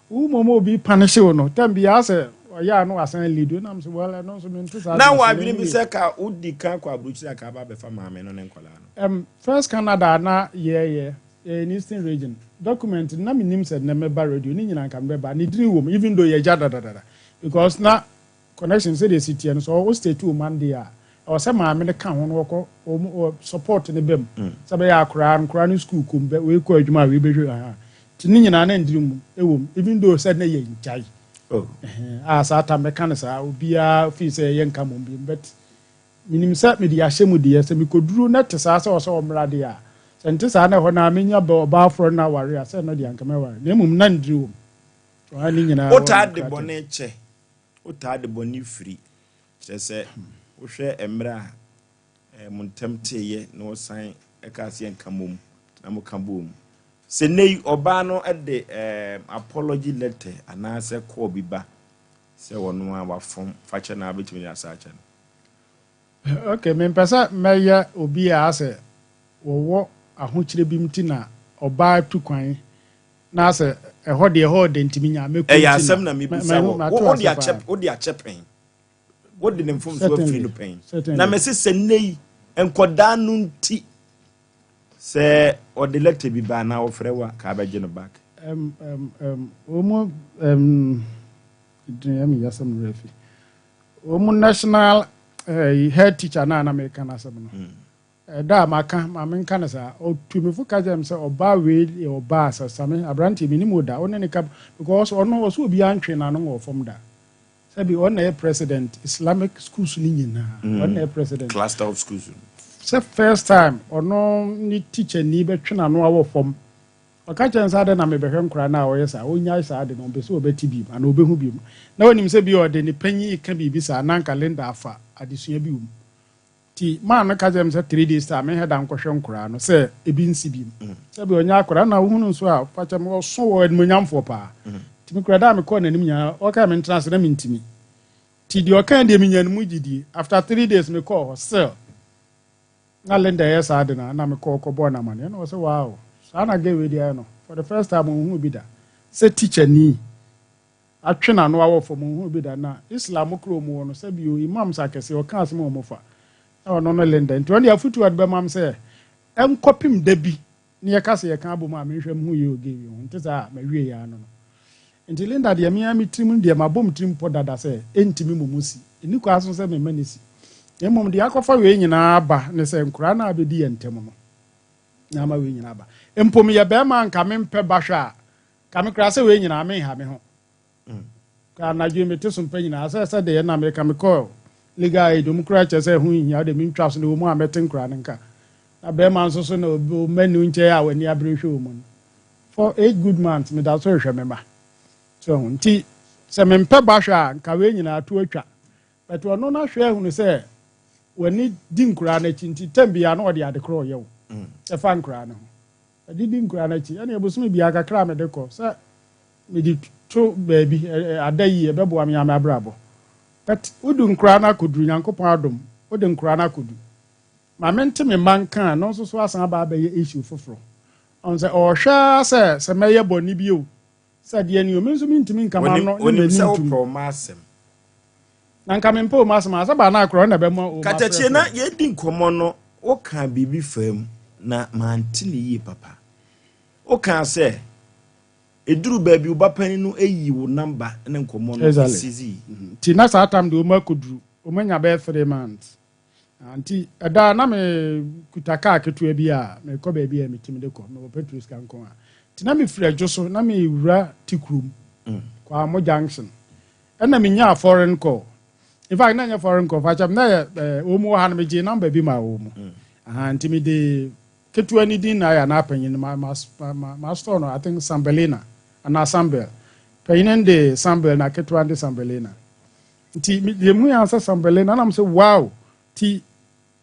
wo mmom obi punish wo no, tam biara sɛ ɔyɛ a na wasan lead wo, na mesɛ well ɛno nso mente saa Na deɛ wɔ ase, adwene bi anyway. sɛ ka wodi kan kɔ aburokyiri a ka aba abɛfa maame no ne nkwadaa no. First Canada a na yɛyɛ, yɛyɛ in Eastern region, document no na mennim sɛ nnɛ mɛba radio, ne nyinaa nka mebɛba, ne dini wɔ mu even though yɛagya dadadada because na connection sɛdeɛ ɛsi teɛ no sɛ wo state wo man deɛ a ɛwɔ sɛ maame no ka ho na wɔkɔ wɔn support no ba mu sɛ bɛyɛ akoraa no koraa no school kɔ mu bɛ wei kɔ adwuma a wei bɛhwɛ aha nti ne nyinaa na ndiri mu ɛwɔ mu even though sɛ ne yɛ ngyae Oh. a saa tam mɛka no saa obiara fii sɛ ɛyɛ nka mmom bi but menim sɛ mede ahyɛ mu deɛ sɛ mekɔduru na te saa sɛ ɔsɛ ɔmmra deɛ a sɛ nte saa na ɛhɔ no a menya bɛ ɔbaa forɔ no aware a sɛ ɛno deɛ anka mɛware na mmom na ndiri wɔ mu ɔha ne nyinaa wɔ Wotaa de nkrataa mu. bɔne kyɛ, wotaa de bɔne firi. Kyerɛ sɛ, wohwɛ mmerɛ a mo ntam teeɛ na wɔsan kaa sɛ yɛnka mmom na moka boom. Sɛ nnɛ yi ɔbaa no de apology letter anaasɛ call bi ba sɛ ɔno a wafom fakyɛ no a wobɛtumi de asa akyɛ no? Ok, mempɛ sɛ mɛyɛ obi a asɛ wɔwɔ ahokyerɛ bi nti na ɔbaa tu kwan na asɛ ɛhɔ deɛ ɛhɔ ɔdɛ nti menya mɛkɔ Ɛyɛ nti na asɛm na mebisa wɔ. mate Wo wode ase akyɛ paa. wode akyɛ pɛn. Wode ne mfomso afiri Certainly, no pɛn. Na certainly. mese sɛ nnɛ yi nkɔdaa no nti sɛ ɔde lɛtɛ bi ba anaa ɔfrɛ wo a ka abɛgye no back. Wɔn din ɛmi yasɛm no afi. Wɔn national eh, head teacher na na meka n'asɛm no. Ɛda a maka ma menka no saa ɔtu me fo ka kyerɛ me sɛ ɔbaa wei yɛ ɔbaa sɛ same aberanteɛ menim wo da wo ne ne ka because ɔno ɔsɛ obiara ntwe n'ano wɔ fam da sɛbi ɔno na yɛ president Islamic schools no nyinaa ɔno na yɛ president Cluster of schools no. Sɛ first time ɔno ne teacher ni bɛtwe n'ano awɔ fam. Ɔka kyerɛ no sɛ adɛn na mebɛhwɛ nkoraa no a ɔyɛ saa, ɔnyae saa ade no, ɔmpɛ sɛ ɔbɛte bio anaa ɔbɛhu bio. Na ɔnim sɛ bi a ɔde ne panyin reka biribi saa na anka Linda afa adesua bi wɔ mu. Nti maa no ka kyerɛɛ me sɛ 3 days time menhɛ da nkɔhwɛ nkoraa no sɛ ebi nsi bio. Sɛ bi ɔnyɛ akwadaa na wohunu nso a fakyɛ me ɔso wɔ animuonyamfoɔ paa. Nti me koraa da a mekɔɔ n'anim nyinaa ɔkae mentena ase na mentimi. Nti deɛ ɔkae deɛ menya no mu gyidie. After 3 days mekɔɔ hɔ still na Linda yɛ saa de no a na mekɔɔ kɔbɔɔ no amaneɛ na ɔsɛ wow, saa na girl wei deɛ ayɛ no for the first time ɔnhuu bi da sɛ teacher ni atwe n'ano awɔ fam, ɔnhuu bi da. Na Islam kuro mu wɔ no sɛ bio imams akɛseɛ ɔka asɛm a wɔn fa na ɔno no Linda, nti ɔno deɛ afutuo a ɔde bɛma m sɛ ɛnkɔpem da bi ne yɛka sɛ yɛka abom a menhwɛ me ho yie wɔ gay ho nte saa a mawie yɛ ano no. Nti Linda deɛ, mea me tirim deɛ mabɔ me tirim pɔ dada sɛ ɛntumi mu mu si ɛni kɔ aso sɛ memma ne si, na mmom deɛ akɔfa wei nyinaa ba ne sɛ nkoraa no a bɛdi yɛn ntam no na ama wei nyinaa ba. Mpo meyɛ bɛrima a nka mempɛ ba hwɛ a ka me koraa sɛ wei nyinaa menha me ho ka anadwo yi mete so mpa nyinaa sɛ deɛ na meka mekɔ legal aid ɔmu koraa kyerɛ sɛ ɛho nhia wode mentwa so ne wɔ mu a mɛte nkoraa no nka na bɛrima nso so na ɔma ni nkyɛn a w'ani abere hwɛ wɔ mu no for 8 good months meda so rehwɛ me ma so nti sɛ mempɛ ba hwɛ a nka wei nyinaa to atwa, but ɔno no ahwɛ ahunu sɛ w'ani di nkoraa no akyi nti tam biara na ɔde ade korɔ ɔyɛ wo ɛfa nkoraa no ho ɛde di nkoraa no akyi ɛne ɛbosome biara kakra a mede kɔ sɛ mede to baabi ada yi ɛbɛboa me ame abrabɔ, but wode nkoraa no akɔduru Nyankopɔn adom wode nkoraa no akɔdu ma mente me mma nka a no nso so asan aba abɛyɛ issue foforɔ. Ɔn sɛ ɔhwɛ ara sɛ mɛyɛ bɔne bio sɛ deɛ ni o, me nso mentumi nka ma no ne Onim m'ani sɛ ntum. Wopɛ ɔma asɛm. Na nka mempɛ ɔma asɛm a sɛ baa no akorɔ na ɛbɛma ɔma Katakyie na frɛfrɛ. yɛdi nkɔmmɔ no, woka biribi fam na mante ne yie papa. Woka sɛ ɛduru baabi wo ba panin no ayi wo number ne nkɔmmɔ no ɛsizi. Nti na saa tam de ɔma akɔduru ɔma nya bɛyɛ 3 months. Ah, nti ɛda na me kuta kaa ketewa bi a mekɔ baabi a metumi de kɔ mewɔ petrol sika nko a nti na mefiri adwo so na mewura ti kurom Kwamo Junction ɛna menyaa foreign call. In fact, na nyɛ foreign call fakyɛm na yɛ wɔn mu wɔ ha no megye number bi ma wɔn mu. Aha, nti mede ketewa ne din na ayɛ anaa panyin ma store no, I think Sambelina anaa Sambel, panyin de Sambel na ketewa de Sambelina. Nti deɛ mu yɛ ansɛ Sambelina nam sɛ wow ti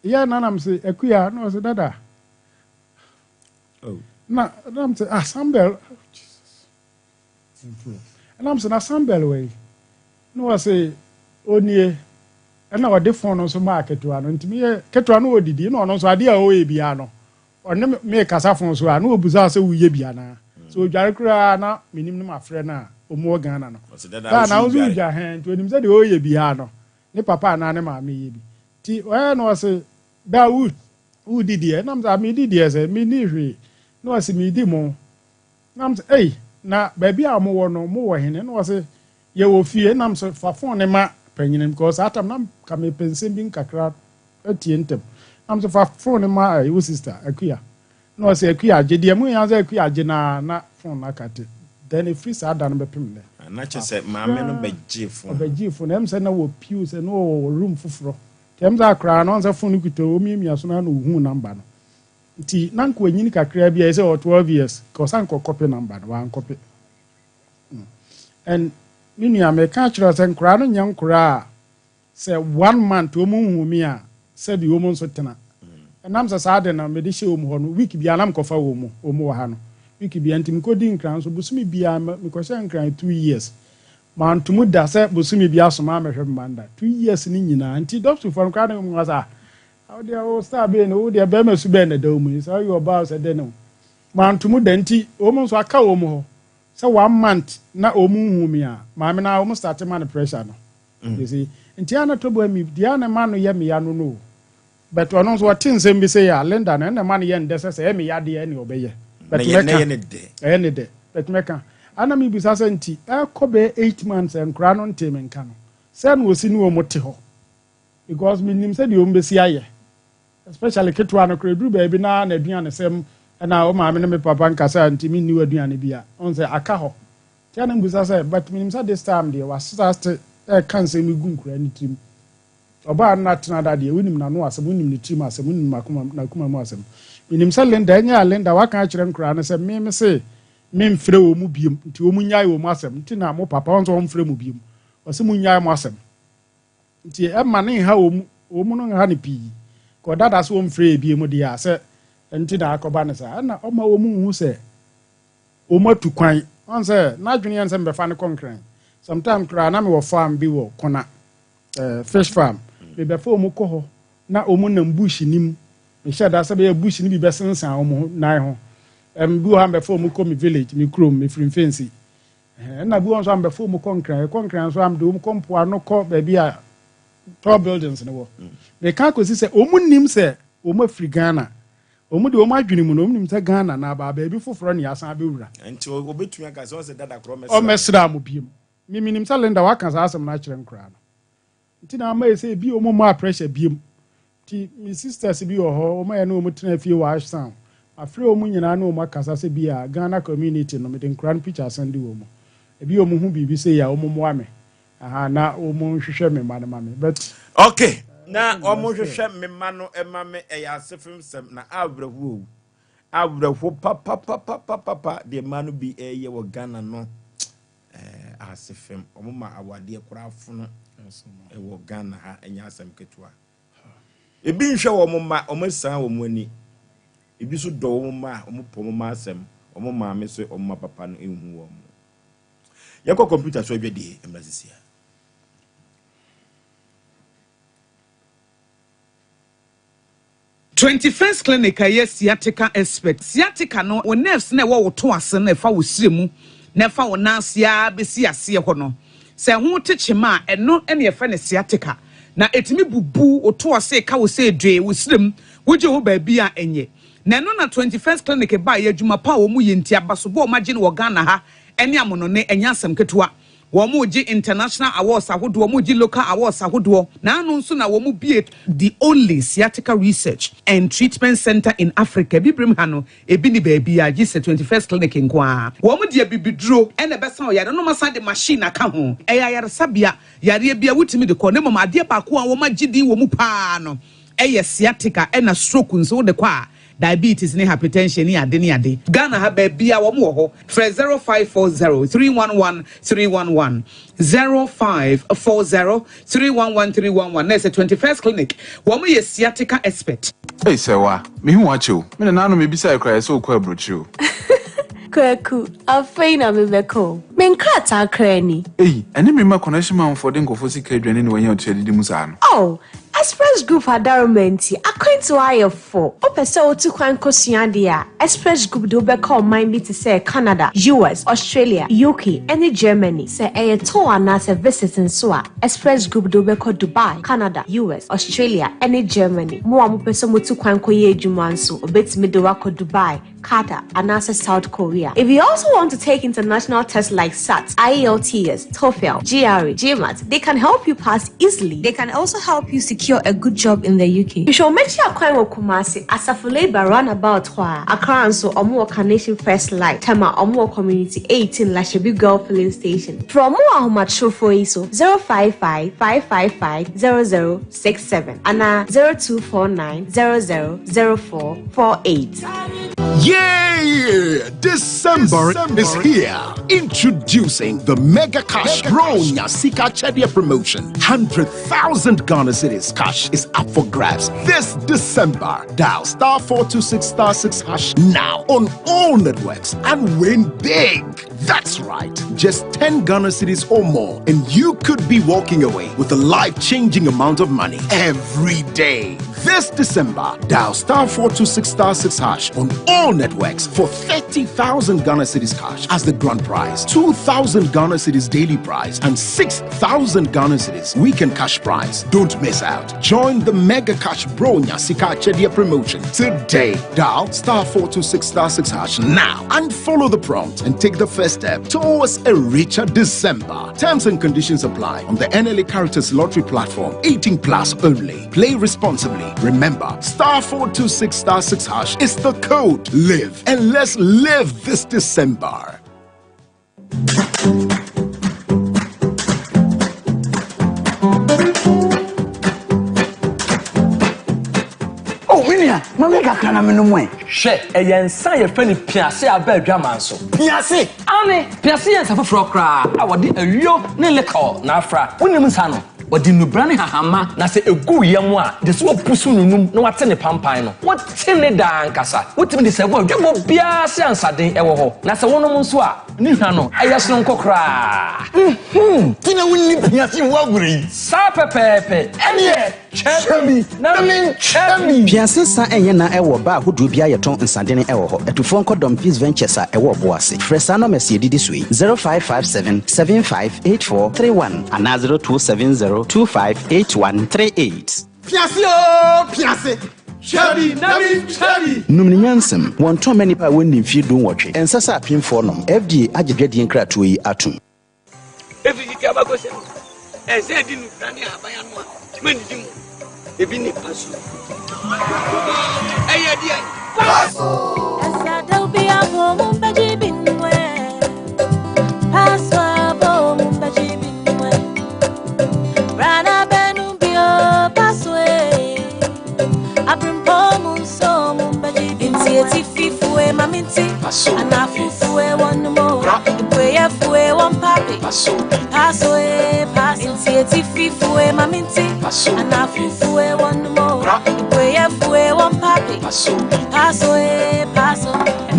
yɛ na nam sɛ Akuya na ɔsɛ dada. Oh. Na nam sɛ ah, Sambel, oh, Jesus, ɛnam sɛ na Sambel wɔ yi na wɔsɛ onie ɛna ɔde phone no nso maa ketewa no. Nti meyɛ ketewa no ɔdidi na ɔno nso adeɛ a ɔyɛ biara no ɔne me kasa phone so a na ɔbusa sɛ woyɛ bi anaa sɛ ɔdware koraa na menim no mafrɛ no a ɔmu wɔ Ghana no Ɔsɛ dada daa na wo wo so nso dware. wodwa hɛn nti onim sɛ deɛ ɔyɛ biara no ne papa anaa ne maame yɛ bi nti ɔyɛ na ɔsɛ da wo wodi deɛ nam sɛ medi deɛ sɛ menni hwee na ɔsɛ medi mo nam sɛ ei na baabi a mowɔ no mowɔ hene na ɔsɛ yɛwɔ fie nam sɛ fa phone ne ma panyini because saa tam na ka mepɛ nsɛm bi nkakra atie ntɛm nam sɛ fa phone ne ma wo sister Akuya na ɔsɛ Akuya agye deɛ mu yɛn sɛ Akuya agye na phone no akate. Then ɛfiri saa da no bɛpem nnɛ. Na kyerɛ sɛ maame no bɛgye phone. Ɔbɛgye phone ɛm sɛ na wɔ piw sɛ na wɔwɔ room foforɔ nti ɛm sɛ akwaraa no ɔn sɛ phone no kuta ɔmiamia so na na ohuu number no nti na nka wanyini kakra bi a ɛsɛ ɔwɔ 12 years ka ɔsan kɔ copy number no wankɔpe. And me nua meka kyerɛ sɛ nkoraa no nyɛ nkoraa a sɛ one month wɔn nhu mi a sɛbi wɔn nso tena ɛnam sɛ saa de no mede hyɛ wɔn hɔ no week biara na mekɔfa wɔn mu wɔn wɔ ha no week biara nti mekɔdi Nkran nso bosome biara mekɔhyɛ Nkran 2 years mantomu da sɛ bosome bi asoma amɛhwɛ me manda 2 years ne nyinaa. Nti dɔktofoɔ no koraa ne mu sɛ ah, wo deɛ wo star bɛn no wo deɛ bɛrima su bɛn na ɛda wo mu yi sɛ woyɛ ɔbaa sɛ dɛ no mantomu da nti wɔn nso aka wɔn hɔ sɛ one month na wɔn nhu mi a maame na wɔn start ma no pressure no. You see, nti a na tɔbɔ mi deɛ a na ma no yɛ meya no no, but ɔno nso ɔte nsɛm bi sɛ yɛ a Linda no ɛna ma no yɛ ndɛ sɛ ɛyɛ meya deɛ ɛne ɔbɛyɛ but Na yɛ na mɛka yɛ ne dɛ. Ɛyɛ ne dɛ, but mɛka ana mebisa sɛ nti ɛkɔ bɛyɛ 8 months nkoraa no ntee me nka no sɛ na osi ne wɔn te hɔ because menim sɛ deɛ wɔn bɛsi ayɛ, especially ketewa no koraa eduru baabi na n'aduane sɛm ɛna wo maame ne me papa nkasa nti menni w'aduane bi a ɔn sɛ aka hɔ nti ana mbusa sɛ, but menim sɛ this time deɛ wasesa ɛka nsɛm yi gu nkoraa ne tirim. Ɔbaa no atena da deɛ, wonim n'ano asɛm, wonim ne tirim asɛm, wonim n'akoma n'akoma mu asɛm. Menim sɛ Linda, ɛnyɛ a Linda waka akyerɛ nkoraa no sɛ me mese memfrɛ wɔn mu biom, nti wɔn nnyae wɔn asɛm, nti na mo papa ɔn sɛ ɔmfrɛ mo biom, ɔse mo nnyae mo asɛm. Nti ɛma ne nha wɔn, wɔn no nha no pii. Ka ɔdada sɛ ɔmfrɛ yɛ biom deɛ a sɛ nti na akɔba no saa. Ɛna ɔma wɔn nhu sɛ wɔn atu kwan. Ɔn sɛ n'adwene yɛ no sɛ mebɛfa no kɔ Nkran. Sometime koraa na mewɔ farm bi wɔ Kona. eh, fish farm. Mebɛfa wɔn kɔ hɔ na wɔn nam bush no mu. Mehyɛ da sɛ bɛyɛ bush no bi bɛsensan wɔn nan ho. Ɛm bi wɔ ha mebɛfa wɔn kɔ me village, me kurom, mefiri Mfensi. Ɛna bi wɔ nso a mebɛfa wɔn kɔ Nkran. Ɛkɔ Nkran nso a mede wɔn kɔ mpoano kɔ baabi a tall buildings no wɔ. Meka akɔsi sɛ wɔn nim sɛ wɔn afiri Ghana. Wɔn de wɔn adwene mu no wɔn nim sɛ Ghana na aba baabi foforɔ ne asan abɛwura. Nti wɔbɛtumi aka sɛ ɔsɛ dada korɔ ɔmmɛsra. Ɔmmɛsra mo biom. Me menim sɛ Linda waka saa asɛm no akyerɛ nkoraa no nti na ama ɛsɛ ebi wɔn mmaa pressure biem nti me sisters bi wɔ hɔ wɔn a yɛne wɔn tena fie wɔ Ashtown mafrɛ wɔn nyinaa ne wɔn akasa sɛ bi a Ghana community no mede nkoraa no picture asan di wɔn ebi wɔn ho biribi sɛ yi a wɔn mmoa me aha na wɔn nhwehwɛ me mma no ma me but. Okay na wɔn nhwehwɛ me mma no ma me ɛyɛ asefem sɛm na awerɛhoɔ o awerɛho papapapapapa deɛ mmaa no bi ɛyɛ wɔ Ghana no. Eh ase fam. Ɔmo ma awadeɛ koraa fono wɔ Ghana ha ɛnyɛ asɛm ketewa. Ebi nhwɛ wɔn mma, wɔn asian wɔn ani. Ebi nso dɔ wɔn mma a, wɔn pɛ wɔn mma asɛm. Wɔn maame so wɔn mma papa no nhu wɔn. Yɛnkɔ kɔmputa so adwadie mmra sisi a. 21st Clinic a ɛyɛ sciatica expert. Sciatica no, wo nerves no a ɛwɔ wo to ase no a ɛfa wo srɛ mu na ɛfa wo nan ase ara bɛsi aseɛ hɔ no, sɛ ɛho te kyema a, ɛno na yɛfrɛ no sciatica. Na ɛtumi bubu wo to ase, ɛka wo sɛ dwee, wo srɛ mu, wogye ho baabi a ɛnyɛ. Na ɛno na 21st Clinic baeɛ, adwuma pa a wɔyɛ nti, abasobɔ a wɔagye no wɔ Ghana ha ne amonone, ɛnyɛ asɛm ketewa. Wɔregye international awards ahodoɔ, wɔregye local awards ahodoɔ. N'ano nso na wɔbue the only sciatica research and treatment centre in Africa. Abibirem ha no, ebi nni baabiara gye sɛ 21st Clinic nko ara. Wɔde abibiduro na ɛbɛsa wo yareɛ na wɔasan de machine aka ho. Ɛyɛ ayaresabea, yareɛ biara wotumi de kɔ na mmom adeɛ baako a wɔagye din wɔ mu pa ara no yɛ sciatica ɛna stroke nso wode kɔ a Diabetes ne hypertension ne ade ne ade. Ghana ha baabia wɔn wɔ hɔ. Frɛ 0540 311 311, 0540 311 311 na ɛsɛ 21st clinic wɔn yɛ sciatica expert. Ei Sɛwa, mehu wo akyɛ o. Me nananom mebisae koraa yɛsɛ wokɔ aburokyire o. Kwaku, afei na mebɛkɔ o. Me nkrataa koraa ni. Ei, ɛne me mma connection manfoɔ de nkurɔfoɔ sika adwane ne wanya otua didi mu saa no. Oh, Express Group adaworoma nti, akwantu ayɛ fo. Wopɛ sɛ wotu kwan kosua ade a, Express Group de wo bɛkɔ ɔman bi te sɛ Canada, US, Australia, UK, ne Germany. Sɛ ɛyɛ tour anaasɛ visit nso a, Express Group de wo bɛkɔ Dubai, Canada, US, Australia, ne Germany. Mo a mopɛ sɛ motu kwan kɔyɛ adwuma nso, wɔbɛtumi de wo akɔ Dubai, Qatar, anaasɛ South Korea. If you also want to take international tests like SAT, IELTS, TOEFL, GRE, GMAT, they can help you pass easily. They can also help you secure a good job in the UK. Hwehwɛ wɔn akyi akwan wɔ Kumasi, Asafo Labour roundabout hɔ a. Accra nso, wɔn wɔ Carnation First Light. Tema, wɔn wɔ Community 18 Lashibi Girl Filling Station. Frɛ wɔn wɔ ahomatorofo yi so, 055 555 0067 anaa 0249 00 0448. Yay! December, December is here. Introducing the Mega Cash Bronya Sika Chedia promotion. 100,000 Ghana cedis cash is up for grabs this December. Dial star 426 star 6 hash now on all networks and win big. That's right, just 10 Ghana cedis or more, and you could be walking away with a life changing amount of money every day. This December, dial star 426 star 6 hash on all networks for 30,000 Ghana cedis cash as the grand prize, 2,000 Ghana cedis daily prize, and 6,000 Ghana cedis weekend cash prize. Don't miss out. Join the Mega Cash Bro Nyasika Chedia promotion today. Dial star 426 star 6 hash now and follow the prompt and take the first step towards a richer December. Terms and conditions apply on the NLA Caritas Lottery platform. 18 plus only. Play responsibly. Remember, star 426 star 6 hash is the code. Live and let's live this December. Ma me kakra na menom ɛ. Hwɛ, ɛyɛ nsa a yɛfrɛ no piase a aba adwaman so. Piase? Aane, piase yɛ nsa foforɔ koraa a wɔde ayuo ne liquor na afra. Wonim nsa no? Wɔde nnubra ne hahamma na sɛ ɛgu wo yam a, gye sɛ woapusu no num na woate ne pampan no. Wote ne daa ankasa. Wotumi de sɛ wɔ adwabɔ biara ase a nsaden wɔ hɔ. Na sɛ wonom nso a, ne hwa no, ɛyɛ sononko koraa. Nhuu, nti na wonni piase ho agorɔ yi. Saa pɛpɛɛpɛ. Ɛnneɛ, twa bi na mentwa bi. Piase nsa nyɛ na ɛwɔ bar ahodoɔ bi a yɛtɔn nsadene wɔ hɔ. Atufoɔ nkɔ Dɔm Peace Ventures a ɛwɔ Ɔboase. Frɛ saa nɔmɛs yi a ɛdidi so yi, 0557 7584 31 anaa 0270 2581 38. Piase oo piase, twa bi na mentwa bi. Nom no nyansam. Wɔntɔn mma nnipa a wɔnni mfeɛ dunwɔtwe. Ɛnsɛ sɛ apemfoɔ nom. FDA agye dwadie nkratoɔ yi atom. Efi tete abakɔsɛm mu, ɛnsɛ edi nnubra ne ahaban ano a mannidi mu. Ebi ne paso. Ɛyɛ deɛn? Paso!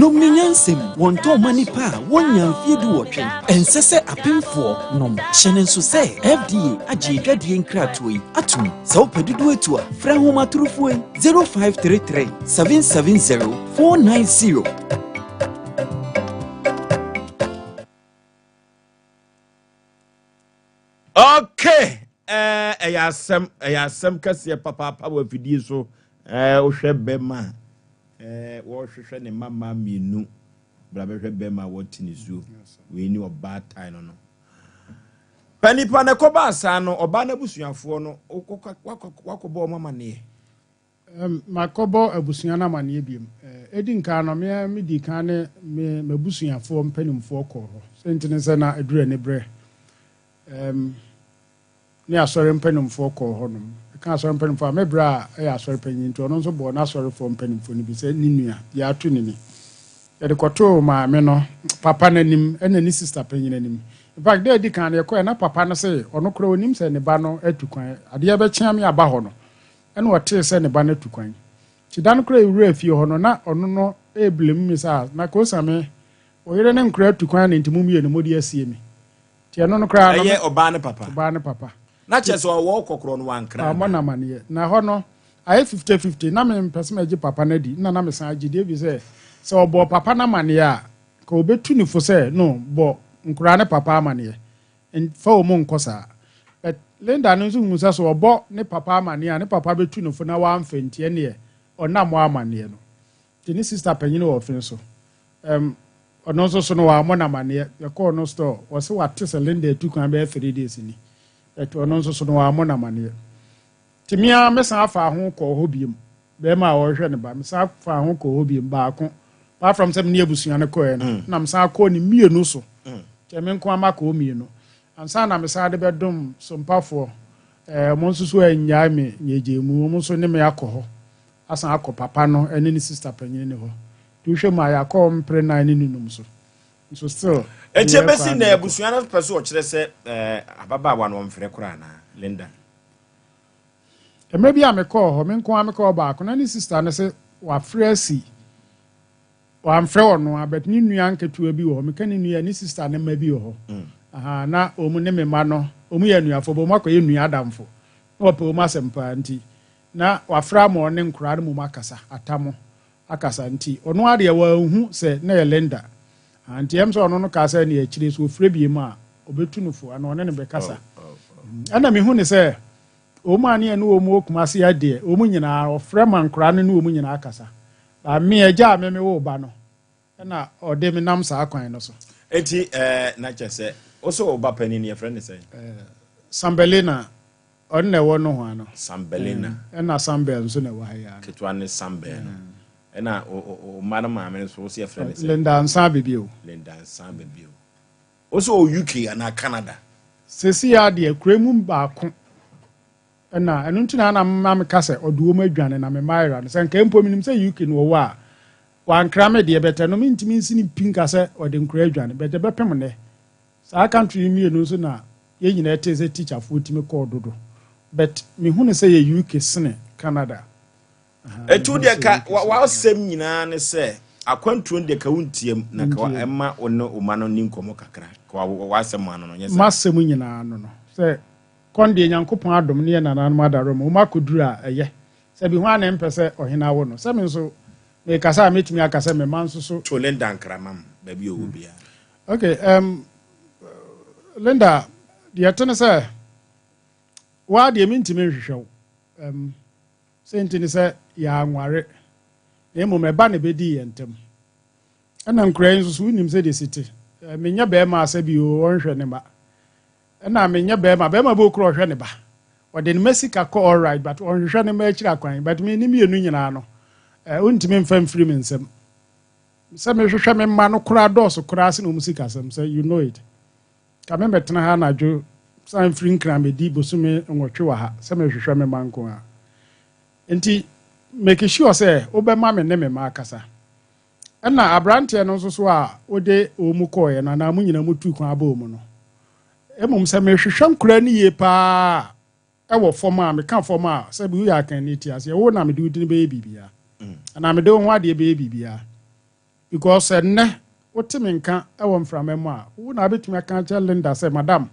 Nom ne nyansam, wɔntɔn mma nnipa a wɔnnya mfeɛ duwɔtwe. Ɛnsɛ sɛ apemfoɔ nom. Hyɛ no nso sɛ FDA agye adwadie nkratoɔ yi atom. Sɛ wopɛ dodoɔ atu a, frɛ ahomatorofoɔ yi 0533 770 490. Okay, eh, ɛyɛ asɛm, ɛyɛ asɛm kɛseɛ papaapa wɔ afidie so. Eh, wohwɛ bɛma eh, wɔhwehwɛ ne mma mmaa mmienu bra bɛhwɛ bɛma a wɔte ne suo. Wei ne ɔbaatan no no. Pɛ nipa na ɛkɔbaa saa no, ɔbaa no abusuafoɔ no, wakɔbɔ wɔn amaneɛ. Makɔbɔ abusua no amaneɛ biom. Ɛdi nkan no, me ara medii kan ne me m'abusuafoɔ mpanimfoɔ kɔɔ hɔ. Sɛ nti ne sɛ na ɛduru aniberɛ. Ne asɔre mpanimfoɔ kɔɔ hɔnom. Ɛka asɔre mpanimfoɔ a, me bra a ɛyɛ asɔre panyin nti ɔno nso bɔɔ n'asɔrefoɔ mpanimfoɔ no bi sɛ ne nua, deɛ ato ne ni. Yɛde kɔtoo maame no papa no anim ɛna ne sista panyin anim. In fact, da edi kan no yɛkɔɛ na papa no se ɔno koraa onim sɛ ne ba no atu kwan. Adeɛ bɛkyea me aba hɔ no, ɛna ɔtee sɛ ne ba no atu kwan. Nti da no koraa yɛwuraa fie hɔ no, na ɔno no reblame me sɛ ah, na Kosame, wo yere ne nkora atu kwan na nti mo mmienu mode asie me. Nti ɛno no koraa no. Ɛyɛ ɔbaa no papa. Ɔbaa no papa. Na kyerɛ sɛ ɔwɔ kɔkorɔ no wankra. Wammɔ no amaneɛ. Na ɛhɔ no, ayɛ fifte-fifte. Na mempɛ sɛ mɛgye papa no adi, na na mesan agye di efisɛ sɛ ɔbɔɔ papa no amaneɛ a, nka ɔbɛtu no fo sɛ, no, bɔ nkoraa no papa amaneɛ. Mfa wɔn nkɔ saa. But Linda no nso hu sɛ sɛ ɔbɔ ne papa amaneɛ a, ne papa bɛtu no fo na wamfa nti ɛnneɛ ɔnna mmɔ amaneɛ no. Nti ne sister panyin wɔ ɔfe so. Um, ɔno nso so no wammɔ no amaneɛ. Yɛkɔɔ no store, wɔse wate sɛ Linda atu kwan bɛyɛ 3 days ni. But ɔno nso so no wammɔ no amaneɛ. Nti me ara mesan faa ho kɔɔ hɔ biom. Bɛrima a ɔrehwɛ ne ba, mesan faa ho kɔɔ hɔ biom baako. Apart from sɛ me ne abusua no kɔɛ no, na mesan kɔɔ ne mmienu so. Nti me nko ara makɔ mmienu. Ansa na mesan de bɛdom sompafoɔ, eh, wɔn nso so annyae me nyɛgyɛmu, wɔn nso ne me akɔ hɔ. Asan akɔ papa no ne ne sister panyin no hɔ. Nti wohwɛ mu a yɛakɔ hɔ mpere nan ne nunum so. Nso still. Enti deɛ ɛkɔ ebesi ara nnɛ na ɛkɔ. abusua no pɛ so wɔkyerɛ sɛ eh, ababaawa no wɔmfrɛ koraa anaa? Linda. Mmerɛ bi a mekɔɔ hɔ, me nko ara mekɔɔ hɔ baako, na ne sister no se wafrɛ asi, wamfrɛ ɔno ara but ne nua nketewa bi wɔ hɔ, meka ne nua, ne sister ne mma bi wɔ hɔ. Ahaa, na wɔn ne me mma no, wɔn yɛ anuafoɔ but wɔn akɔyɛ nua adamfo, na wɔpɛ wɔn asɛm paa nti, na wafrɛ ama ɔne nkoraa no mmom akasa, Atamo akasa nti, ɔno ara deɛ wanhu sɛ na ɛyɛ Linda. Ah, nti ɛm sɛ ɔno no kaa sɛ ɛne akyire so ɔfrɛ biem a, ɔbɛtu no fo anaa ɔne no bɛkasa. Ɛna mehu ne sɛ, wɔn a ne ɛne wɔn wɔ Kumasi ha deɛ, wɔn nyinaa, ɔfrɛ ma nkoraa no ne wɔn nyinaa kasa. Ba me, agya a me mewoo ba no, ɛna ɔde me nam saa kwan no so. Enti eh, na kyerɛ sɛ, wo sɛ wo ba panin no yɛfrɛ no sɛn? Eh, Sambelina, ɔno na ɛwɔ nohoa no. Sambelina. Eh, ɛna Sambel nso na ɛwɔ ha yi ara. Ketewa ne Sambel no. Ɛna wo mma no maame no nso, wo sɛ yɛfrɛ no sɛn? Linda Ansah Bebio. Linda Ansah Bebio. Wo sɛ ɔwɔ UK anaa Canada? Seesei ara deɛ, kuro mu baako. Ɛna ɛno nti na na mma meka sɛ ɔde wɔn adwane na me mma ayera no. Sɛ nka mpo menim sɛ UK no wɔwɔ a, wankra me deɛ, but ɛno mentumi nsi no pi nka sɛ ɔde nkora adwane, but ɛbɛpem nnɛ. Saa country yi mmienu nso na yɛn nyinaa tee sɛ teacherfoɔ tumi kɔɔ dodo, but mehu no sɛ yɛ UK sene Canada. Eti wo deɛ ka w'asɛm nyinaa ne sɛ akwantuo no deɛ ka wo ntiam na ka ɛma wo ne wo ma no ni nkɔmmɔ kakra ka w'asɛm ano no nyɛ saa. M'asɛm nyinaa ano no sɛ kɔn deɛ Nyankopɔn adom ne yɛ nananom adaworoma wɔn akɔduru a ɛyɛ sɛ bi hwan na ɛmpɛ sɛ ɔhene awo no sɛ me nso mekasa a mɛtumi aka sɛ me mma nso so. To Linda Nkrama m baabi a ɔwɔ biara. Ok um, Linda deɛ ɛte ne sɛ waa deɛ mentumi nhwehwɛ wo um, Sei nti ne sɛ yɛanware, na mmom ɛba na ɛbɛdii yɛn ntam. Ɛna nkoraa yi nso so, wonim sɛdeɛ ɛsi te. Menyɛ barima a sɛbi o, ɔnhwɛ ne mma. Ɛna menyɛ barima, barima bi okura ɔhwɛ ne ba. Ɔde ne mma sika kɔ alright, but ɔnhwehwɛ ne mma akyiri akwan. But me ne mmienu nyinaa no, wontumi mfa mfiri me nsam. Sɛ mehwehwɛ me mma no koraa dɔɔso koraa sene wɔn sikasɛm, sɛ you know it. Ka me mɛtena ha anadwo san mfiri Nkran mɛdi bosome nwɔtwe wɔ ha sɛ mehwehwɛ me mma nko ara. Nti make sure sɛ wobɛma me ne me mma akasa. Ɛna aberanteɛ no nso so a wode wɔn mu kɔɔeɛ no anaa mo nyinaa mo tuu kwan abɔɔ mu no, mmom sɛ mehwehwɛ nkoraa no yie paa wɔ fam a, meka fam a, sɛbi woyɛ akanni te aseɛ, wo na mede wo dini bɛyɛ biribiara anaa mede wo ho adeɛ bɛyɛ biribiara. Because sɛ nnɛ wote me nka wɔ mframa mu a, wo na wobɛtumi aka akyerɛ Linda sɛ, Madam,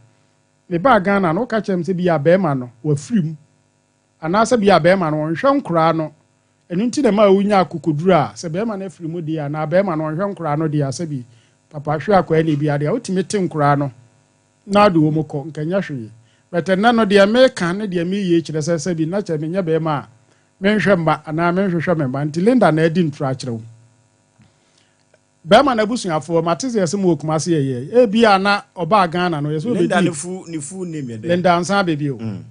mebaa Ghana no, woka kyerɛɛ me sɛ bi a barima no, wafiri mu. Anaasɛ bi a barima no, ɔnhwɛ nkoraa no. Ɛno nti na ɛmaa wonyaa akokoduru a, sɛ barima no afiri mu deɛ anaa barima no ɔnhwɛ nkoraa no deɛ a, sɛbi papa hwɛ akwaa ni bi a deɛ a, wotumi te nkoraa no na wode wɔn kɔ, nka ɛnyɛ hwee. But ɛnnɛ no, deɛ meka ne deɛ meyɛ yi kyerɛ sɛ, sɛbi na kyɛ menyɛ barima a, Menhwɛ mma anaa menhwehwɛ me mma nti Linda na adi ntoro akyerɛ wo. Bɛrima no abusuafoɔ, mate sɛ yɛse mowɔ Kumasi ɛyɛ. Ebia na ɔbaa Ghana no yɛsɛ ɔbɛdi. Linda ne full ne full name yɛ dɛn? Linda Ansah Abebio. Mm.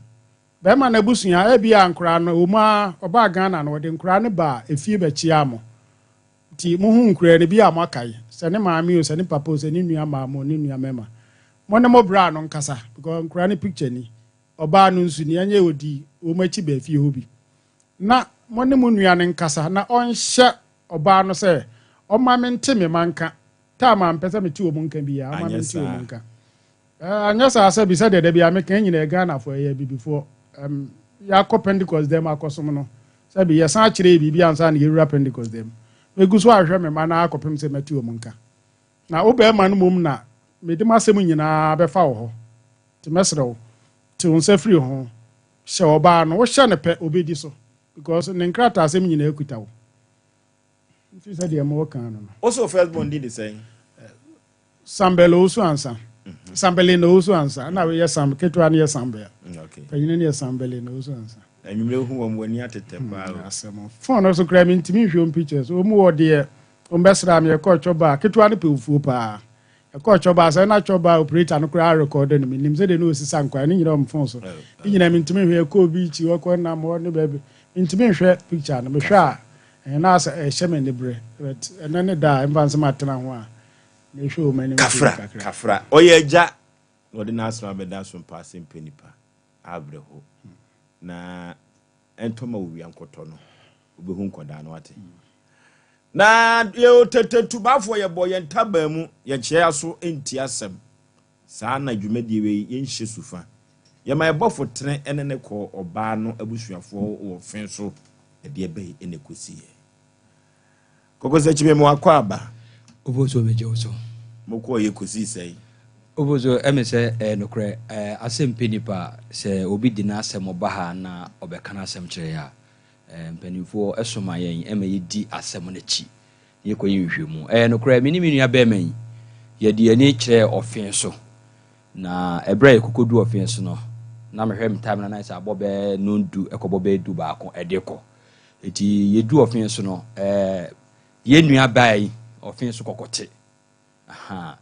Bɛrima no abusua, ebia nkoraa no, ɛwɔ mu ara ɔbaa Ghana no ɔde nkoraa no baa efie bɛkyeaa mo. Nti mohu nkoraa no bi a moakae, sɛ ne maame o, sɛ ne papa o, sɛ ne nua maa mo, ne nua mmarima. Mo ne mo braa no nkasa because nkoraa no picture ni. Ɔbaa no nso, nea ɛnyɛ ɔdii wɔn akyi baa fie hɔ bi. Na mo ne mo nua no nkasa na ɔnhyɛ ɔbaa no sɛ ɔmma mente me mma nka. Time a mpɛ sɛ mete wɔn nka biara, ɔmma Anyɛ mente saa. wɔn nka. Eh, anyɛ saa sɛ bi sɛdeɛ da biara meka, yɛn nyinaa yɛ Ghanafoɔ, yɛyɛ Abibifoɔ. Um, yɛakɔ Pentecost dɛm akɔsom no, sɛbi yɛsan akyerɛ yɛ biribi ansa na yɛwura Pentecost dɛm. Megu so ahwehwɛ me mma no ara kɔpem sɛ mɛte wɔn nka. Na wo barima no mmom na mede m'asɛm nyinaa bɛfa wo hɔ. Nti mɛsrɛ wo, te wo nsa firi ho. Hyɛ ɔbaa no, wohyɛ no pɛ, ɔbɛdi so because ne nkrataasɛm nyinaa kuta wo. Mfiri sɛ deɛ mewɔ kan no no. Wo so first born din de sɛn? Sambel Owusu Ansa. Sambelin Owusu Ansa. Ɛna wei yɛ Sam, ketewa no yɛ Sambel. Panyini no yɛ Sambelin Owusu Ansa. Anwummerɛ hu wɔn, w'ani atetɛ paa o. Asɛm. Phone no so koraa mentumi nhwɛ wɔn pictures. Wɔn wɔ deɛ wɔn bɛsra me yɛkɔɔ Chɔba. Ketewa no pɛ ofuo paa. Yɛkɔɔ Chɔba sɛ na Chɔba operator no koraa rekɔɔdo no. Menim sɛdeɛ na ɔsisa nkwan ne nyinaa wɔn phone so. Ne nyinaa mentumi nhwɛ. Yɛkɔɔ beach hɔ kɔ nam hɔ ne baabi. Mentumi nhwɛ picture no. Mehwɛ a ɛɛ na asɛ ɛhyɛ me anibrɛ. But ɛnɛ ne da a ɛmfa nsɛ matena ho a mehwɛ wɔn anim Kafra, kakra. Kafra. Ɔyɛ agya na ɔde n'asɛm abɛda so mpa ase mpɛ nipa. Awerɛho. Na ɛntɔ ma owia nkɔtɔ no, wobɛhu nkɔdaa no ate. Na yɛwɔ tetetubafoɔ yɛbɔ yɛn ntaban mu, yɛkyerɛ aso nti asɛm. Saa na dwumadie wei yɛnhyɛ sufa. Yɛma yɛbɔfo tene ne ne kɔɔ ɔbaa no abusuafoɔ wɔ fe so ɛdeɛ bɛyi na ɛkɔsiiɛ. Kɔkɔsakyi me mo akɔ aba. Obosuo megye wo so. Mo kɔɔ yɛ kɔsii sɛn? Obosuo ɛme sɛ ɛyɛ nokorɛ ɛɛ asɛm pɛ nipa sɛ obi de n'asɛm ba ha na ɔbɛka n'asɛm kyerɛ yɛ a ɛɛ mpaninfoɔ ɛsoma yɛn ɛma yɛdi asɛm no akyi na yɛkɔ yɛ nhwehwɛmu. Ɛyɛ nokorɛ me ne me nua bɛɛma yi yɛde yɛn ani kyerɛɛ ɔfee so na ɛberɛ a yɛkɔkɔdu ɔfee so no na mehwɛ me time no na ayɛ sɛ abɔ bɛɛ nondu ɛkɔbɔ bɛɛ du baako ɛde kɔ Enti yɛdu ɔfe so no, ɛɛ yɛn nua baa yi ɔfe so kɔkɔte. Aha.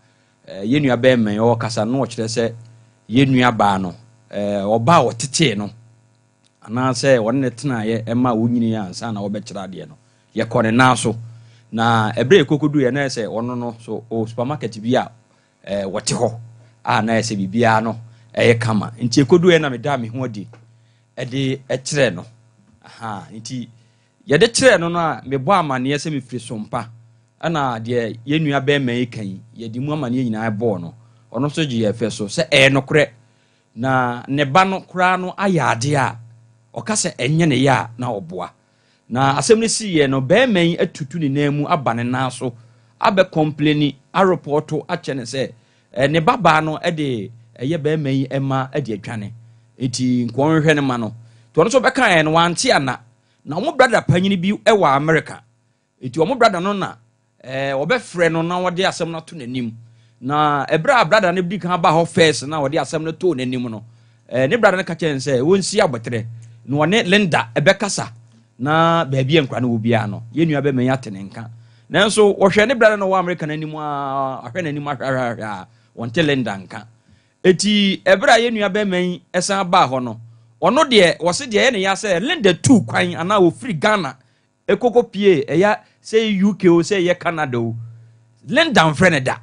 Ɛɛ yɛn nua bɛrima yi ɔrekasa no ɔkyerɛ sɛ yɛn nua baa no ɛɛ ɔbaa a ɔtetee no anaasɛ ɔne ne tenaeɛ ɛma ɔnyini ansa na ɔbɛkyerɛ adeɛ no yɛkɔ ne nan so na ɛberɛ yɛkɔkɔdu yɛ na yɛ sɛ ɔno no so o supermarket bi a ɛɛ wɔte hɔ a na yɛ sɛ biribiara no ɛyɛ kama nti ɛkɔdu yɛ na medaa me ho adi. de kyerɛɛ no. Ahaa, nti yɛde kyerɛɛ no no a, mebɔ amanneɛ sɛ mefiri Sompa, ɛna deɛ yɛn nua bɛrima yi ka yi, yɛde mu amanneɛ nyinaa bɔɔ no. Ɔno nso gye yɛn fɛ so sɛ ɛyɛ nokorɛ. Na ne ba no koraa no ayɛ adeɛ a, ɔka sɛ ɛnyɛ ne yɛ a na ɔboa. Na asɛm no siiɛ no, barima yi atutu ne nan mu aba ne nan so abɛ kɔmpleni, arepɔɔto akyɛ no sɛ ne ba baa no de ɛyɛ barima yi mma de adwane, nti nka ɔnhwehwɛ no ma no. Nti ɔno nso bɛkaeɛ no, wante anna. Na wɔn brada panyini bi wɔ Amerika, nti wɔn brada no na Ɛɛ, wɔbɛfrɛ no na wɔde asɛm no ato n'anim. Na ɛberɛ a brada no di kan ba hɔ first na wɔde asɛm no too n'anim no, ɛɛ, ne brada no ka kyerɛ no sɛ wɔnsi abɔterɛ na wɔne Linda ɛbɛkasa na baabi a nkura no wɔ biara no, yɛn nua bɛma yi ate ne nka. Nanso wɔhwɛ ne brada no wɔ Amerika no anim a, ahwɛ n'anim ahwɛ ahwɛ ahwɛ a, wɔnte Linda nka. Eti ɛberɛ a yɛn nua bɛma yi san baa hɔ no, ɔno deɛ wɔse deɛ ɛyɛ ne ya sɛ Linda tuu kwan anaa wɔfiri Ghana Ekoko pie ɛya sɛ ɛyɛ UK o sɛ ɛyɛ Canada o Linda nfrɛ no da.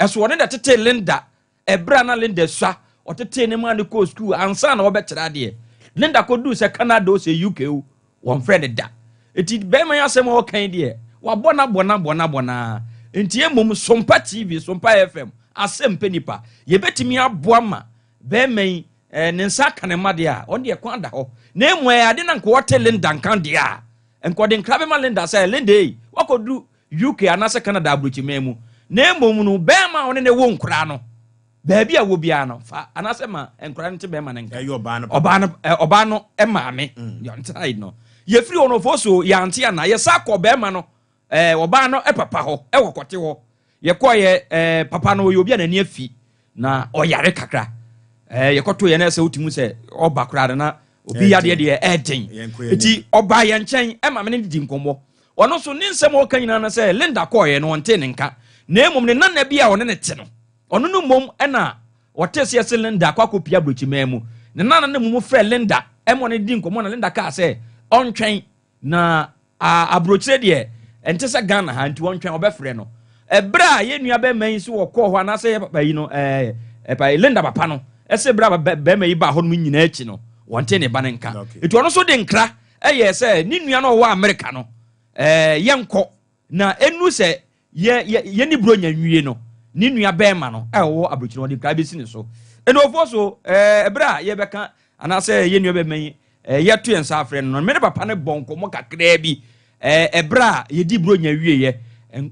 Ɛso ɔne na ɛtetee Linda ɛberɛ a na Linda sua, ɔtetee no maa no kɔɔ sukuu ansa na ɔbɛkyerɛ adeɛ. Linda kɔduu sɛ Canada o sɛ UK o wɔnfrɛ no da. Enti bɛrima yi asɛm a ɔka yi deɛ wabɔ no abɔ no abɔ no abɔ no ara. Enti mmom Sompa TV, Sompa FM, asɛm pɛ nipa. Yɛbɛtumi aboa ma bɛrima yi Eh, ne nsa aka ne mma deɛ a, ɔno deɛ kwan da hɔ. Na mmom ɛyɛ ade na nka ɔte Linda nka deɛ a, nka ɔde nkra bɛma Linda sɛ, Linda ei, woakɔduru UK anaasɛ Canada aburokyiman mu. Na mmom no, bɛrima a ɔne ne wo nkoraa no, baabi a wɔ biara no, fa anaasɛ ma nkoraa no nte bɛrima no nka. Ɛyɛ ɔbaa no papa. Ɔbaa no, eh, ɔbaa no maame. Deɛ ɔnte ha yi no. Yɛfiri hɔ no, ɔfo so yɛante anaa? Yɛsa kɔ bɛrima no Ɛɛ ɔbaa no papa hɔ wɔ kɔte hɔ. Yɛkɔeɛ ɛɛ papa no ɔyɛ obi a n'ani afi na ɔyare kakra. Ɛɛ yɛkɔto yɛn sɛ wotumi sɛ ɔba koraa no na obi yadeɛ deɛ ɛɛden. Nti ɔbaa yɛn nkyɛn ɛma me ne no di nkɔmmɔ. Ɔno nso ne nsɛm a ɔka nyinaa no sɛ Linda kɔeɛ no ɔntee ne nka. Na mmom ne nana bi a ɔne ne te no, ɔno no mmom ɛna ɔte sɛ yɛse Linda akɔ akɔpia aburokyiman mu. Ne nana no mmom frɛ Linda ɛma ɔne no di nkɔmmɔ na Linda kaa sɛ ɔntwɛn Na aburokyire deɛ ɛnte sɛ Ghana ha nti wɔntwɛn wɔbɛfrɛ no. Ɛberɛ a yɛn nua bɛrima yi nso wɔkɔɔ hɔ anaasɛ yɛ papa yi no ɛɛ ɛpa Linda papa no ɛsɛ berɛ a bɛrima yi baa hɔ nom nyinaa akyi no wɔnte ne ba no nka. Nti ɔno nso de nkra ɛyɛ sɛ ne nua no ɔwɔ Amerika no ɛɛ yɛnkɔ na ɛnu sɛ Yɛ, yɛ, yɛne Buronya nwie no, ne nua bɛrima no a ɔwɔ aburokyire no, ɔde nkra bɛsi ne so. Ɛna ɔfoɔ so, ɛɛ, ɛberɛ a yɛbɛka, anaasɛ yɛn nua bɛrima yi, ɛɛ, yɛto yɛn nsa afrɛ no no, me ne papa no bɔ nkɔmmɔ kakraa bi, ɛɛ, ɛberɛ a yɛdi Buronya wieɛ,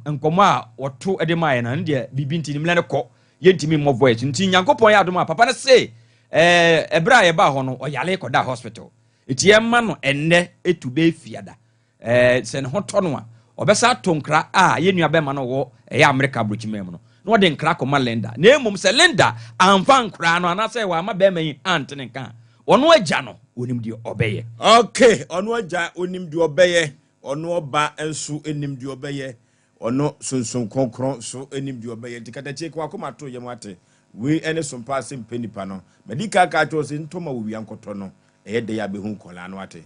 nkɔmmɔ a wɔto de maa yɛn no, ɛno deɛ biribi nti, ne mmerɛ no kɔ, yɛntumi mmɔ voice. Nti Nyankopɔn yɛ adom a, papa no se, ɛɛ, ɛberɛ a yɛbaa hɔ no, ɔyare kɔdaa hospital. Nti yɛmma no ɛnnɛ ɛtu bɛyɛ fiada. Ɛɛ, sɛ ne ho tɔ no a, ɔbɛsan ato nkra a yɛn nua bɛrima no wɔ ɛyɛ Amerika aburokyiman mu no, na ɔde nkra akɔma Linda. Na mmom sɛ Linda amfa nkra no anaasɛ wamma bɛrima yi ante ne nka a, ɔno agya no, ɔnim deɛ ɔbɛyɛ. Ok, ɔno agya ɔnim deɛ ɔbɛyɛ, ɔno ɔba nso nim deɛ ɔbɛyɛ, ɔno Sunsum Kronkron nso nim deɛ ɔbɛyɛ. Nti katakyie ka w'akoma to yam ate. Wei ne sompa ase mpɛ nipa no. Madi kan aka akyerɛ wo sɛ ntɔ ma owia nkɔtɔ no. Ɛyɛ dɛ a bɛhu nkwadaa no ate.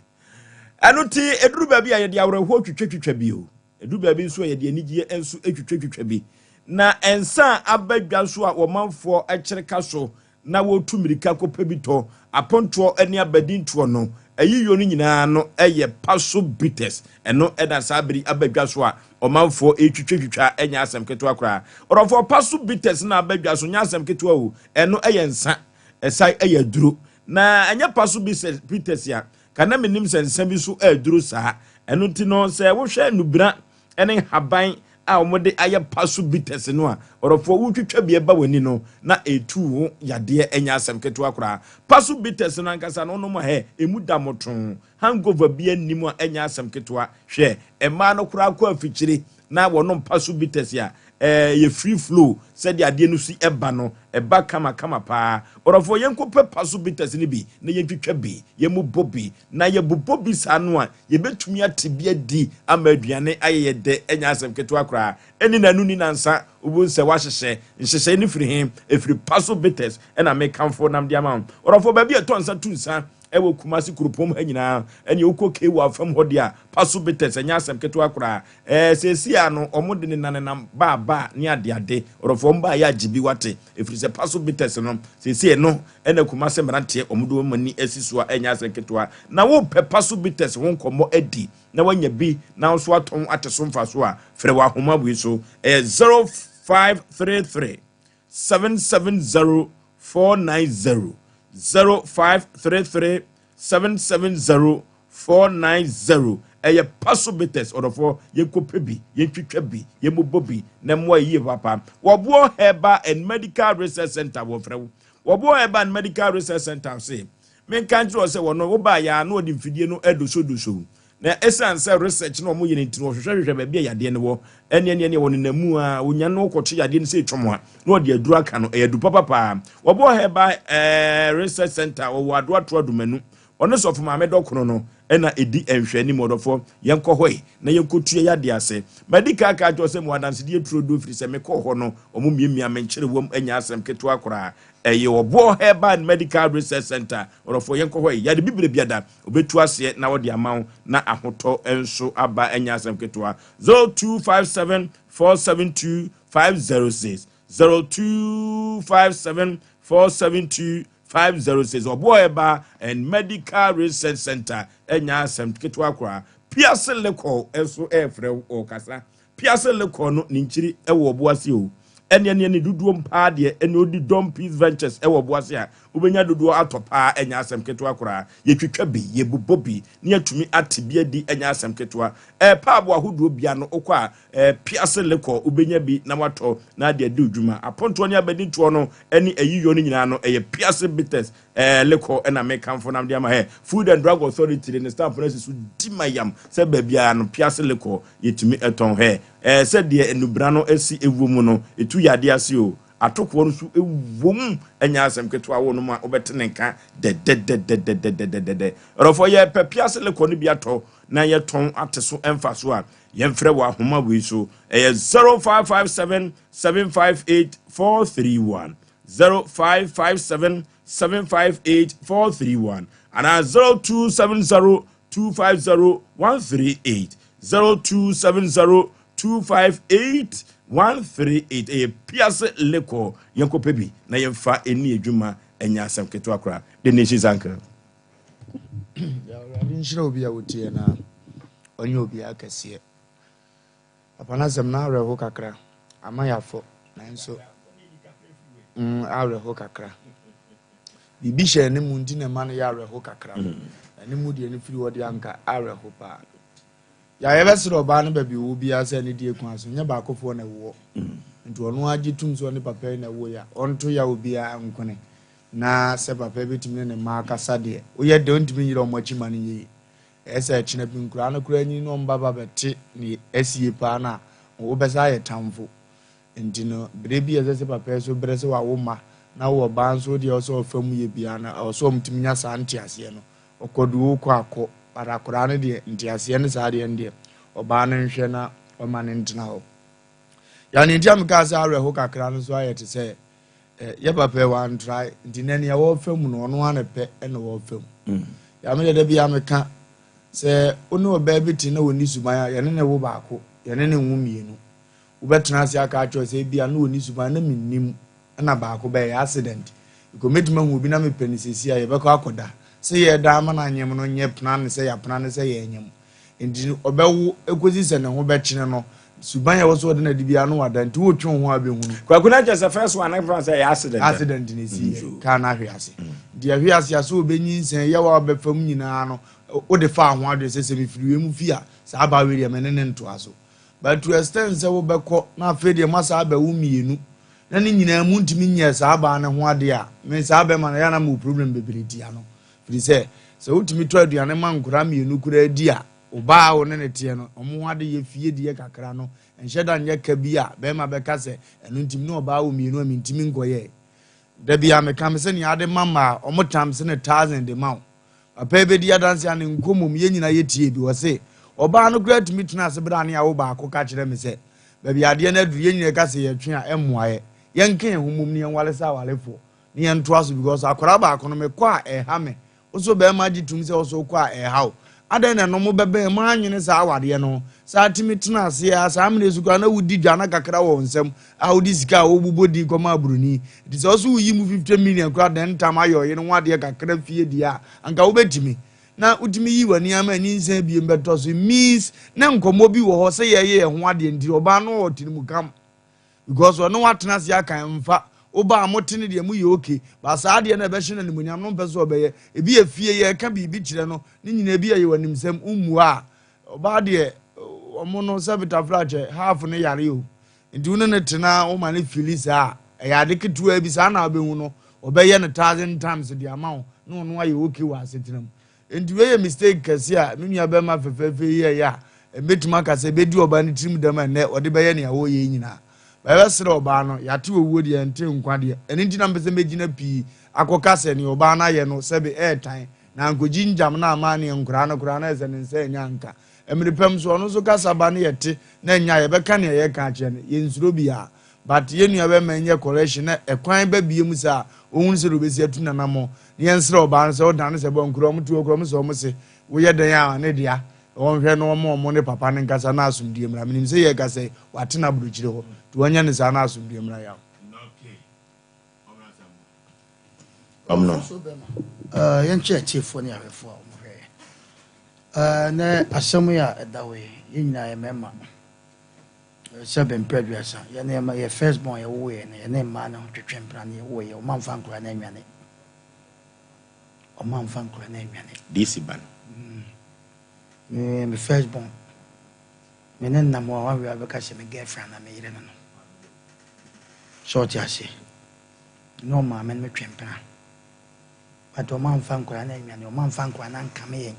Ɛno nti, ɛduru baabi a yɛde awerɛhoɔ twitwatwitwa bi o. Ɛduru baabi nso a yɛde anigyeɛ nso twitwatwitwa bi. Na nsa a aba dwa nso a ɔmanfoɔ kyere ka so na wɔtu mmirika kɔpɛ bi tɔ, apontoɔ ne abadintoɔ no, ayiyɔ no nyinaa no yɛ Paso Bitters. Ɛno na saa bere yi aba dwa so a ɔmanfoɔ retwitwatwitwa, ɛnyɛ asɛm ketewa koraa. Ɔdɔfoɔ, Paso Bitters na aba dwa so, nyɛ asɛm ketewa o. Ɛno yɛ nsa, ɛsan yɛ aduro. Na ɛnyɛ pa so bi sɛ Peters a, ka na menim sɛ nsa bi so aduro saa. Ɛno nti no, sɛ wohwɛ nnubena ne nhaban a wɔde ayɛ pa so bitters no a, ɔdɔfoɔ wotwitwa bi ɛba w'ani no, na ɛtu wo yadeɛ, ɛnyɛ asɛm ketewa koraa. Pa so bitters no ankasa no, wonom a, hɛ, ɛmu da motoo. Hangover biara nni mu a ɛnyɛ asɛm ketewa. Hwɛ, mmaa no koraa kɔ afikyire na wɔnom pa so bitters a, ɛyɛ free flow, sɛdeɛ adeɛ no si ba no, ɛba kama kama paa. Ɔdɔfoɔ, yɛnkɔpɛ pa so bitters no bi na yɛntwitwa bi, yɛmmobɔ bi, na yɛbobɔ bi saa no a, yɛbɛtumi ate bi adi ama aduane ayɛ yɛ dɛ, ɛnyɛ asɛm ketewa koraa. Ɛnni nnanu nni nnansa, wobɛhu sɛ woahyehyɛ. Nhyehyɛeɛ no firi he? Ɛfiri pa so bitters na mekamfo nam de ama wo. Ɔdɔfoɔ, baabi a ɛtɔ nsa tu nsa wɔ Kumasi kuropɔn mu ha nyinaa, ɛneɛ wokɔ K-Wa fam hɔ deɛ a, pa so bitters, ɛnyɛ asɛm ketewa koraa. Ɛɛ seesei ara no wɔn de nenanenam baa baa ne adeade. Ɔdɔfoɔ. Ɔdɔfoɔ mbaa yɛ agye bi wate, ɛfiri sɛ Paso Bitters no seesei ɛno ɛna Kumase mmeranteɛ wɔn de wɔn ani asi so a ɛnyɛ asɛm ketewa. Na wopɛ Paso Bitters ho nkɔmmɔ adi na wanya bi na wo nso atɔn ate so mfaso a, frɛ wɔ ahoma wei so, ɛyɛ 0533 770 490, 0533 770 490. Ɛyɛ Paso Bitters, ɔdɔfoɔ, yɛnkɔpɛ bi, yɛntwitwa bi, yɛmmobɔ bi, na ɛmmoa yɛ yie papa. Wɔboɔ Herbal and Medical Research Center, wɔfrɛ wo. Wɔboɔ Herbal and Medical Research Center se, menka nkyerɛ wo sɛ wɔno, wobaeɛ a na wɔde mfidie no redosodoso. Na ɛsiane sɛ research na wɔyɛ no nti no, wɔhwehwɛhwehwɛ baabi a yadeɛ no wɔ, ɛne ɛne ɛne wɔnenam mu a, wɔnya no kɔkye yadeɛ no sɛ ɛtwam a, na wɔde aduro aka no. Ɛyɛ adu papa paa. Wɔboɔ Herbal eh, Research Center, wɔwɔ Adoato Adumanu. Ɔne Sɔfo Maame Dɔkono no na ɛdi nhwɛanim. Ɔdɔfoɔ, yɛnkɔ hɔ yi na yɛnkɔtua yadeɛ ase. Madi kan aka akyerɛ wo sɛ mewɔ adansedie turodoo ɛfiri sɛ mekɔɔ hɔ no, wɔn miamiaa me nkyerewam, ɛnyɛ asɛm ketewa koraa. Ɛyɛ Ɔboɔ Herbal and Medical Research Center. Ɔdɔfoɔ, yɛnkɔ hɔ yi. Yade bibire biada, ɔbɛtu aseɛ na ɔde ama wo na ahotɔ nso aba, ɛnyɛ asɛm ketewa. 0257 472 506 0257 472 506 Ɔboɔ Herbal and Medical Research Center, ɛnyɛ asɛm ketewa koraa. Piase Lekɔ nso ɛrefrɛ wo, ɔrekasa. Piase Lekɔ no ne nkyiri wɔ Ɔboase o. Ɛneɛ neɛ ne dodoɔ paa deɛ ɛne ɔdi Dom Peace Ventures ɛwɔ Ɔboase a, wobɛnya dodoɔ atɔ paa, ɛnyɛ asɛm ketewa koraa. Yɛtwitwa bi, yɛbobɔ bi, ne yɛatumi ate bi adi, ɛnyɛ asɛm ketewa. Ɛɛ paabo ahodoɔ bia no wokɔ a, ɛɛ Piase Lekɔ wobɛnya bi na watɔ na ade adi wo dwuma. Apontoɔ ne abadintoɔ no ɛne ayiyɔ no nyinaa no ɛyɛ Piase Bitters Ɛɛ lekɔ ɛna me kamfo nam de ama hɛ Food and Drug Authority de ne stamp no asi so di ma yam sɛ baabiara no piase lekɔ yɛtumi ɛtɔn hɛ Ɛɛ sɛ deɛ nnubena no asi ɛwɔ mu no ɛtu yadeɛ ase o Atokoɔ no nso ɛwɔ mu ɛnyɛ asɛm ketewa wo nom a wobɛte ne nka dɛdɛdɛdɛdɛdɛdɛdɛ Ɔdɔfoɔ yɛpɛ piase lekɔ no bi atɔ na yɛtɔn ate so mfasoɔ a yɛmfrɛ wɔ ahoma wei so ɛyɛ 0557 758 431 0557 758 431 anaa 0270 250 138 0270 258 138. Ɛyɛ Piase Lekɔ. Yɛnkɔpɛ bi na yɛmfa ɛni adwuma, ɛnyɛ asɛm ketewa koraa. The Nation's Uncle. Awurade nhyira obi a wotie na ɔnyɛ obi akɛseɛ. Papa no asɛm no awerɛho kakra. Ama yɛafɔ, nanso mm, awerɛho kakra. Biribi hyɛ ne mu nti na ɛma no yɛ awerɛho kakra. Mm. Na ne mu deɛ no firi hɔ deɛ anka awerɛho paa. Yɛ a yɛbɛsrɛ ɔbaa no baabi ɔwɔ biara sɛ ne deɛ kwan so nyɛ baakofoɔ na ɛwoɔ. Mm. Nti ɔno agye tum sɛ ɔne papa yi na ɛwo ya. Ɔnto ya obiara nkone. Na sɛ papa yi bɛtumi ne ne mma akasa deɛ, woyɛ deɛ ɔntumi nyerɛ ɔmo akyi ma no yie. Ɛyɛ sɛ ɛkyena bi nkoraa no koraa nyini na wɔn ba ba bɛte ne asie paa no a, wobɛsa ayɛ tamfo. Nti no, berɛ bi a ɛsɛ sɛ papa yi so brɛ sɛ wawo mma na wo ɔbaa nso deɛ ɔsɛ ɔfa mu yɛ biara no, ɛwɔ sɛ wɔtumi nya saa nteaseɛ no. Ɔkɔ do o, kɔ akɔ, but akoraa no deɛ, nteaseɛ ne saa deɛ no deɛ, ɔbaa no nhwɛ na ɔma no ntena hɔ. Ya nea nti a mekaa sɛ awerɛho kakra no nso ayɛ te sɛ eh, yɛ papa yi wantrae nti nɛ nea wɔrefa mu no ɔno ara na pɛ na wɔrefa mu. Mm. Ya me dada bi a meka sɛ wo ne ɔbaa bi te na wɔnni suban a yɛne ne wo baako yɛne ne nwo mmienu wobɛtena ase aka akyerɛ sɛ ebia na wɔnni suban na mennim na baako bɛyɛ accident because mɛtumi ahu obi na mepɛ no sɛsi a yɛbɛkɔ akɔda sɛ yɛda ama no anyem no nyɛ pena ne sɛ yɛapena ne sɛ yɛnyem Nti ɔbɛwo ekosi sɛ ne ho bɛkyene no, suban a ɛwɔ sɛ ɔde no adi biara no wada nti wotwe wo ho a bɛhunu. Kwaku na kyerɛ sɛ first one no fa sɛ ɛyɛ accident. Accident na esi yɛ mm. kaa no ahwe ase. Mm. Nti ɛhwe ase a sɛ ɔbɛnyinsɛn yɛ wa ɔbɛfa mu nyinaa no wode fa ho adwene sɛ sɛ mefiri wei mu fi a saa abaa wei deɛ me ne ne ntoa so. But to extend sɛ wobɛkɔ na afei deɛ moasa abɛwo mmienu na ne nyinaa mu ntumi nyɛ saa abaa no ho adeɛ a me saa bɛma no yɛ na mewɔ problem bebree tia no. Ɛfiri sɛ, sɛ wotumi tɔ aduane ma nkwadaa mmienu koraa di a, ɔbaa a wo ne no teɛ no, wɔn ho adeyɛ fie deɛ kakra no, ɛnhyɛ da nyɛ ka bi a barima bɛka sɛ, ɛno nti me ne ɔbaa wɔ mmienu a mentumi nkɔyɛɛ. Da bi a meka me sɛ nea ade ma mmaa, wɔn tam sene thousand de ma wo. Papa yi bɛdi adanse a ne nkɔmmɔ mu yɛn nyinaa yɛtie bi. Ɔse, ɔbaa no koraa tumi tena ase berɛ a ne awo baako ka kyerɛ me sɛ, baabi adeɛ no aduru, yɛn nyinaa ka sɛ yɛtwe a, ɛmmoa yɛ. Yɛnka yɛn ho mmom na yɛnware sɛ awarefoɔ. Ne yɛn ntoa so because akwadaa baako no mekɔ a ɛha me wo so bɛrima gye tum sɛ wo so wokɔ a ɛha wo. Adɛn na ɛno mobɛbɛn moanwene saa awadeɛ no ho? Saa tumi tena ase ara saa mmerɛ so koraa na wodi dwa na kakra wɔ wo nsam a wode sika a wobobɔ din kɔma aburoni. Nti sɛ ɔso woyi mu 50 million koraa dɛn ntam ayɛ ɔyere ho adeɛ kakra fie deɛ a anka wobɛtumi. Na wotumi yi w'ani ama nyinsɛn biem bɛtɔ so. It means na nkɔmmɔ bi wɔ hɔ sɛ yɛyɛ yɛn ho adeɛ nti ɔbaa no wɔ tirimukam. Because ɔne wo atena ase aka ɛmfa. Wo ba a mote no deɛ moyɛ okay but saa adeɛ no a ɛbɛhyɛ no animuonyam no wompɛ sɛ ɔbɛyɛ. Ebi yɛ fie yɛreka biribi kyerɛ no ne nyinaa ebi yɛ yɛ animsɛm wommua a ɔbaa deɛ wɔn no sɛ bitafrakyɛ half no yare o. Nti wo ne no tena woma no fili saa a ɛyɛ ade ketewaa bi saa na wobɛhu no ɔbɛyɛ no thousand times de ama wo na ɔno ayɛ okay wɔ asetena mu. Enti wei yɛ mistake kɛse a me nua bɛrima fɛfɛɛfɛ yi yɛeɛ a mɛtumi aka sɛ ɛbɛdi ɔbaa no tirim dɛm a nnɛ ɔde bɛyɛ nea ɔreyɛ yi nyinaa. But yɛbɛsrɛ ɔbaa no, yɛate owuo deɛ yɛnte nkwa deɛ. Ɛno nti na mepɛ sɛ mɛgyina pii akɔka sɛ nea ɔbaa no ayɛ no sɛbe ɛɛtan na ankɔgyi ngyam no amma neɛ nkoraa no koraa na ayɛ sɛ ne nsa annya anka. Mmere pɛ mu nso ɔno nso kasa ba ne yɛte na ɛnyɛ a yɛbɛka nea yɛreka akyerɛ no. Yɛnsuro biara. But yɛn nua bɛrima yi nyɛ correction na ɛkwan ba bie mu saa a ɔhunu sɛdeɛ ɔbɛsi atu n'anammɔn. Ne yɛnsrɛ ɔbaa no sɛ ɔdane sɛ bɔ nkura ɔmo te hɔ kura ɔmo sɛ ɔmo se woyɛ dɛn a ne dea ɔnhwɛ na ɔmo ɔmo ne papa no nkasa na asomdue mmra menim sɛ yɛkasa yi wate no abrokyire hɔ nti wɔnyɛ no saa na asomdue mmra yaw. Ɔmo no. Yɛnkyɛ atiefoɔ ne ahwɛfoɔ a wɔhwɛ yɛn. Nɛ asɛm yi a ɛda hɔ yi, yɛn nyinaa yɛ mmarima. Sɛ bɛ mprɛ aduasa, yɛne yɛ yɛ first born yɛwoo yɛ no, yɛne mmaa no twetwe mpena no yɛwoo yɛ, ɔma nfa nkora no anwane. Ɔma nfa nkora no anwane. DC ba no. Mm. Me, me first born. Me ne nam a wawe abɛka sɛ me girlfriend na me yere no no. Sɛ ɔte ase. Ne ɔmaame no metwe mpena. But ɔma nfa nkora no anwane, ɔma nfa nkora no ankame yɛn.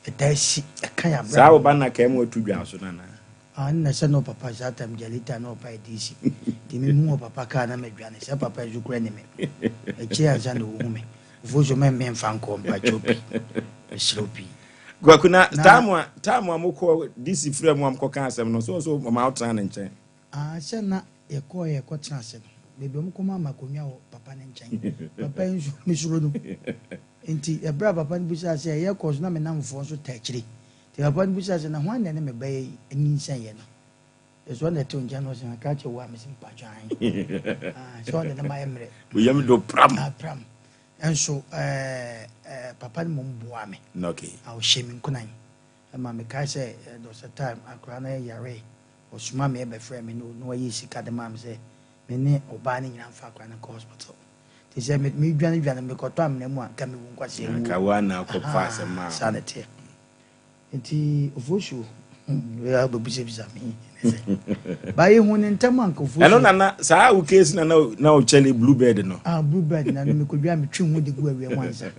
Ɛtaa si, ɛka yɛn abrabɔ. Saa wo ba na kaa mu atu dwa so no anaa? Ah nna sɛ na ɔpapa saa time Jalita na ɔpa yɛ DC nti me hu ɔpapa kaa na madwane sɛ papa nso kura ni me akyire ansa na ɔhu me ofosuo mɛ me nfa nkɔ mpakyɛw pii mesrɛ wo pii. Kwaku na time a time a mokɔ DC frɛ mo a mokɔ ka asɛm no so so ɔma wotena ne nkyɛn. Ah sɛ na yɛkɔɔ yɛ kɔ tena ase no baabi ɔmo kɔ maa me akonnwa wɔ papa no nkyɛn papa yi nso me suro no nti ɛberɛ a papa no bisaa sɛ yɛ kɔɔ so na me namfoɔ nso taa akyire nti papa no bisaa sɛ na hwan na ɛne me ba yi nyinsɛn yɛ no ɛsɛ ɔna ɛte nkyɛn na ɔsɛ na krakye wo a mesi mpakyɛ ahen ah sɛ ɔna ne ma yɛ mmerɛ oyam do pram ah pram ɛnso ɛɛ ɛɛ papa no mmom boa me okay ah ɔhyɛ me nkunan ɛma mekae sɛ there was a time akora no yaree Ɔsoma me bɛfrɛɛ me na ɔyii sika de maa me sɛ me ne ɔbaa no nyinaa mfa akwadaa no nkɔ hospital. Nti sɛ me medwane dwane mekɔtɔ amena mu a nka mewu nkwasea wuo. Nka wo ara na akɔfa asɛm maa wo. Saa na ɛteɛ. Nti Ofosuo, hmm, wei a wobɛbisabisa me yi ne sɛ. Ba yɛhu ne ntɛm a nka Ofosuo. Ɛno na na saa wo case na na na wokyɛle blue bird no. Ah, blue bird na no mekɔdwa metwe ho de gu awia mu ansa.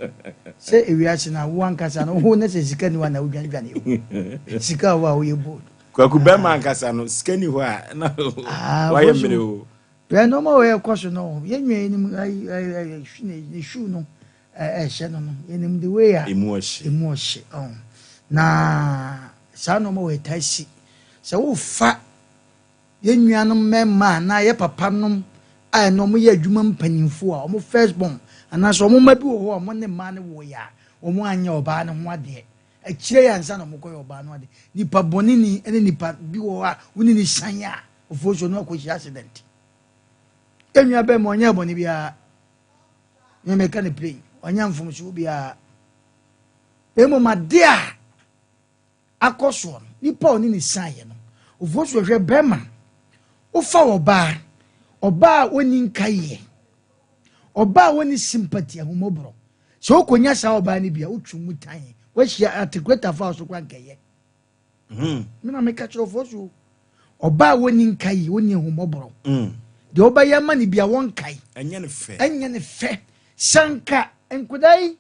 Sɛ ewiase na wo ankasa no wo na sɛ sika ni hɔ a na wodwane dwane o. Sika wɔ a woyɛ bold. Kwaku bɛrima ankasa no sika ni hɔ a na wayɛ mmerɛ o. Hwɛ nneɛma wɔ ɛkɔ so no yɛn nua yɛnim ayi ayi ne shoe no ɛhyɛ no no yɛnim the way a emu ɔhye emu ɔhye ɔn na saa nneɛma wɔ ɛtaa si sɛ wofa yɛn nuanom mmarima anaa yɛ papa nom a ɛna wɔn yɛ adwuma mpanyinfoɔ a wɔn first born anaasɛ wɔn mma bi wɔ hɔ a wɔn ne mmaa no wɔ yɛ a wɔn anyɛ ɔbaa no ho adeɛ Akyire yi ansa na wɔkɔyɛ ɔbaa no ade. Nipa bɔneni ne nipa bi wɔ hɔ a wo ne no sian a, ofosuo no akɔhyia accident. Yɛn nua bɛrima ɔnyɛɛ bɔne biara. Me meka no plain, ɔnyɛ mfomsoɔ biara. Mmom ade a akɔ soɔ no, nipa a ɔne ne sianeɛ no, ofosuo hwɛ bɛrima, wofa ɔbaa, ɔbaa a ɔnni nkaeɛ, ɔbaa a ɔnni sympathy, ahummɔborɔ, Sɛ wokonya saa ɔbaa no bi a, wotwe mu tan. Woahyia articulator fa so kora nkɛyɛ. Hmm. Me na meka kyerɛ ɔfoɔ so. Ɔbaa a wɔnni nka yi, wɔnni ahummɔborɔ. Hmm. Deɛ wobɛyɛ ama no bi a wɔnkae. Ɛnyɛ ne fɛ. Ɛnyɛ ne fɛ. Sɛ nka nkodaa yi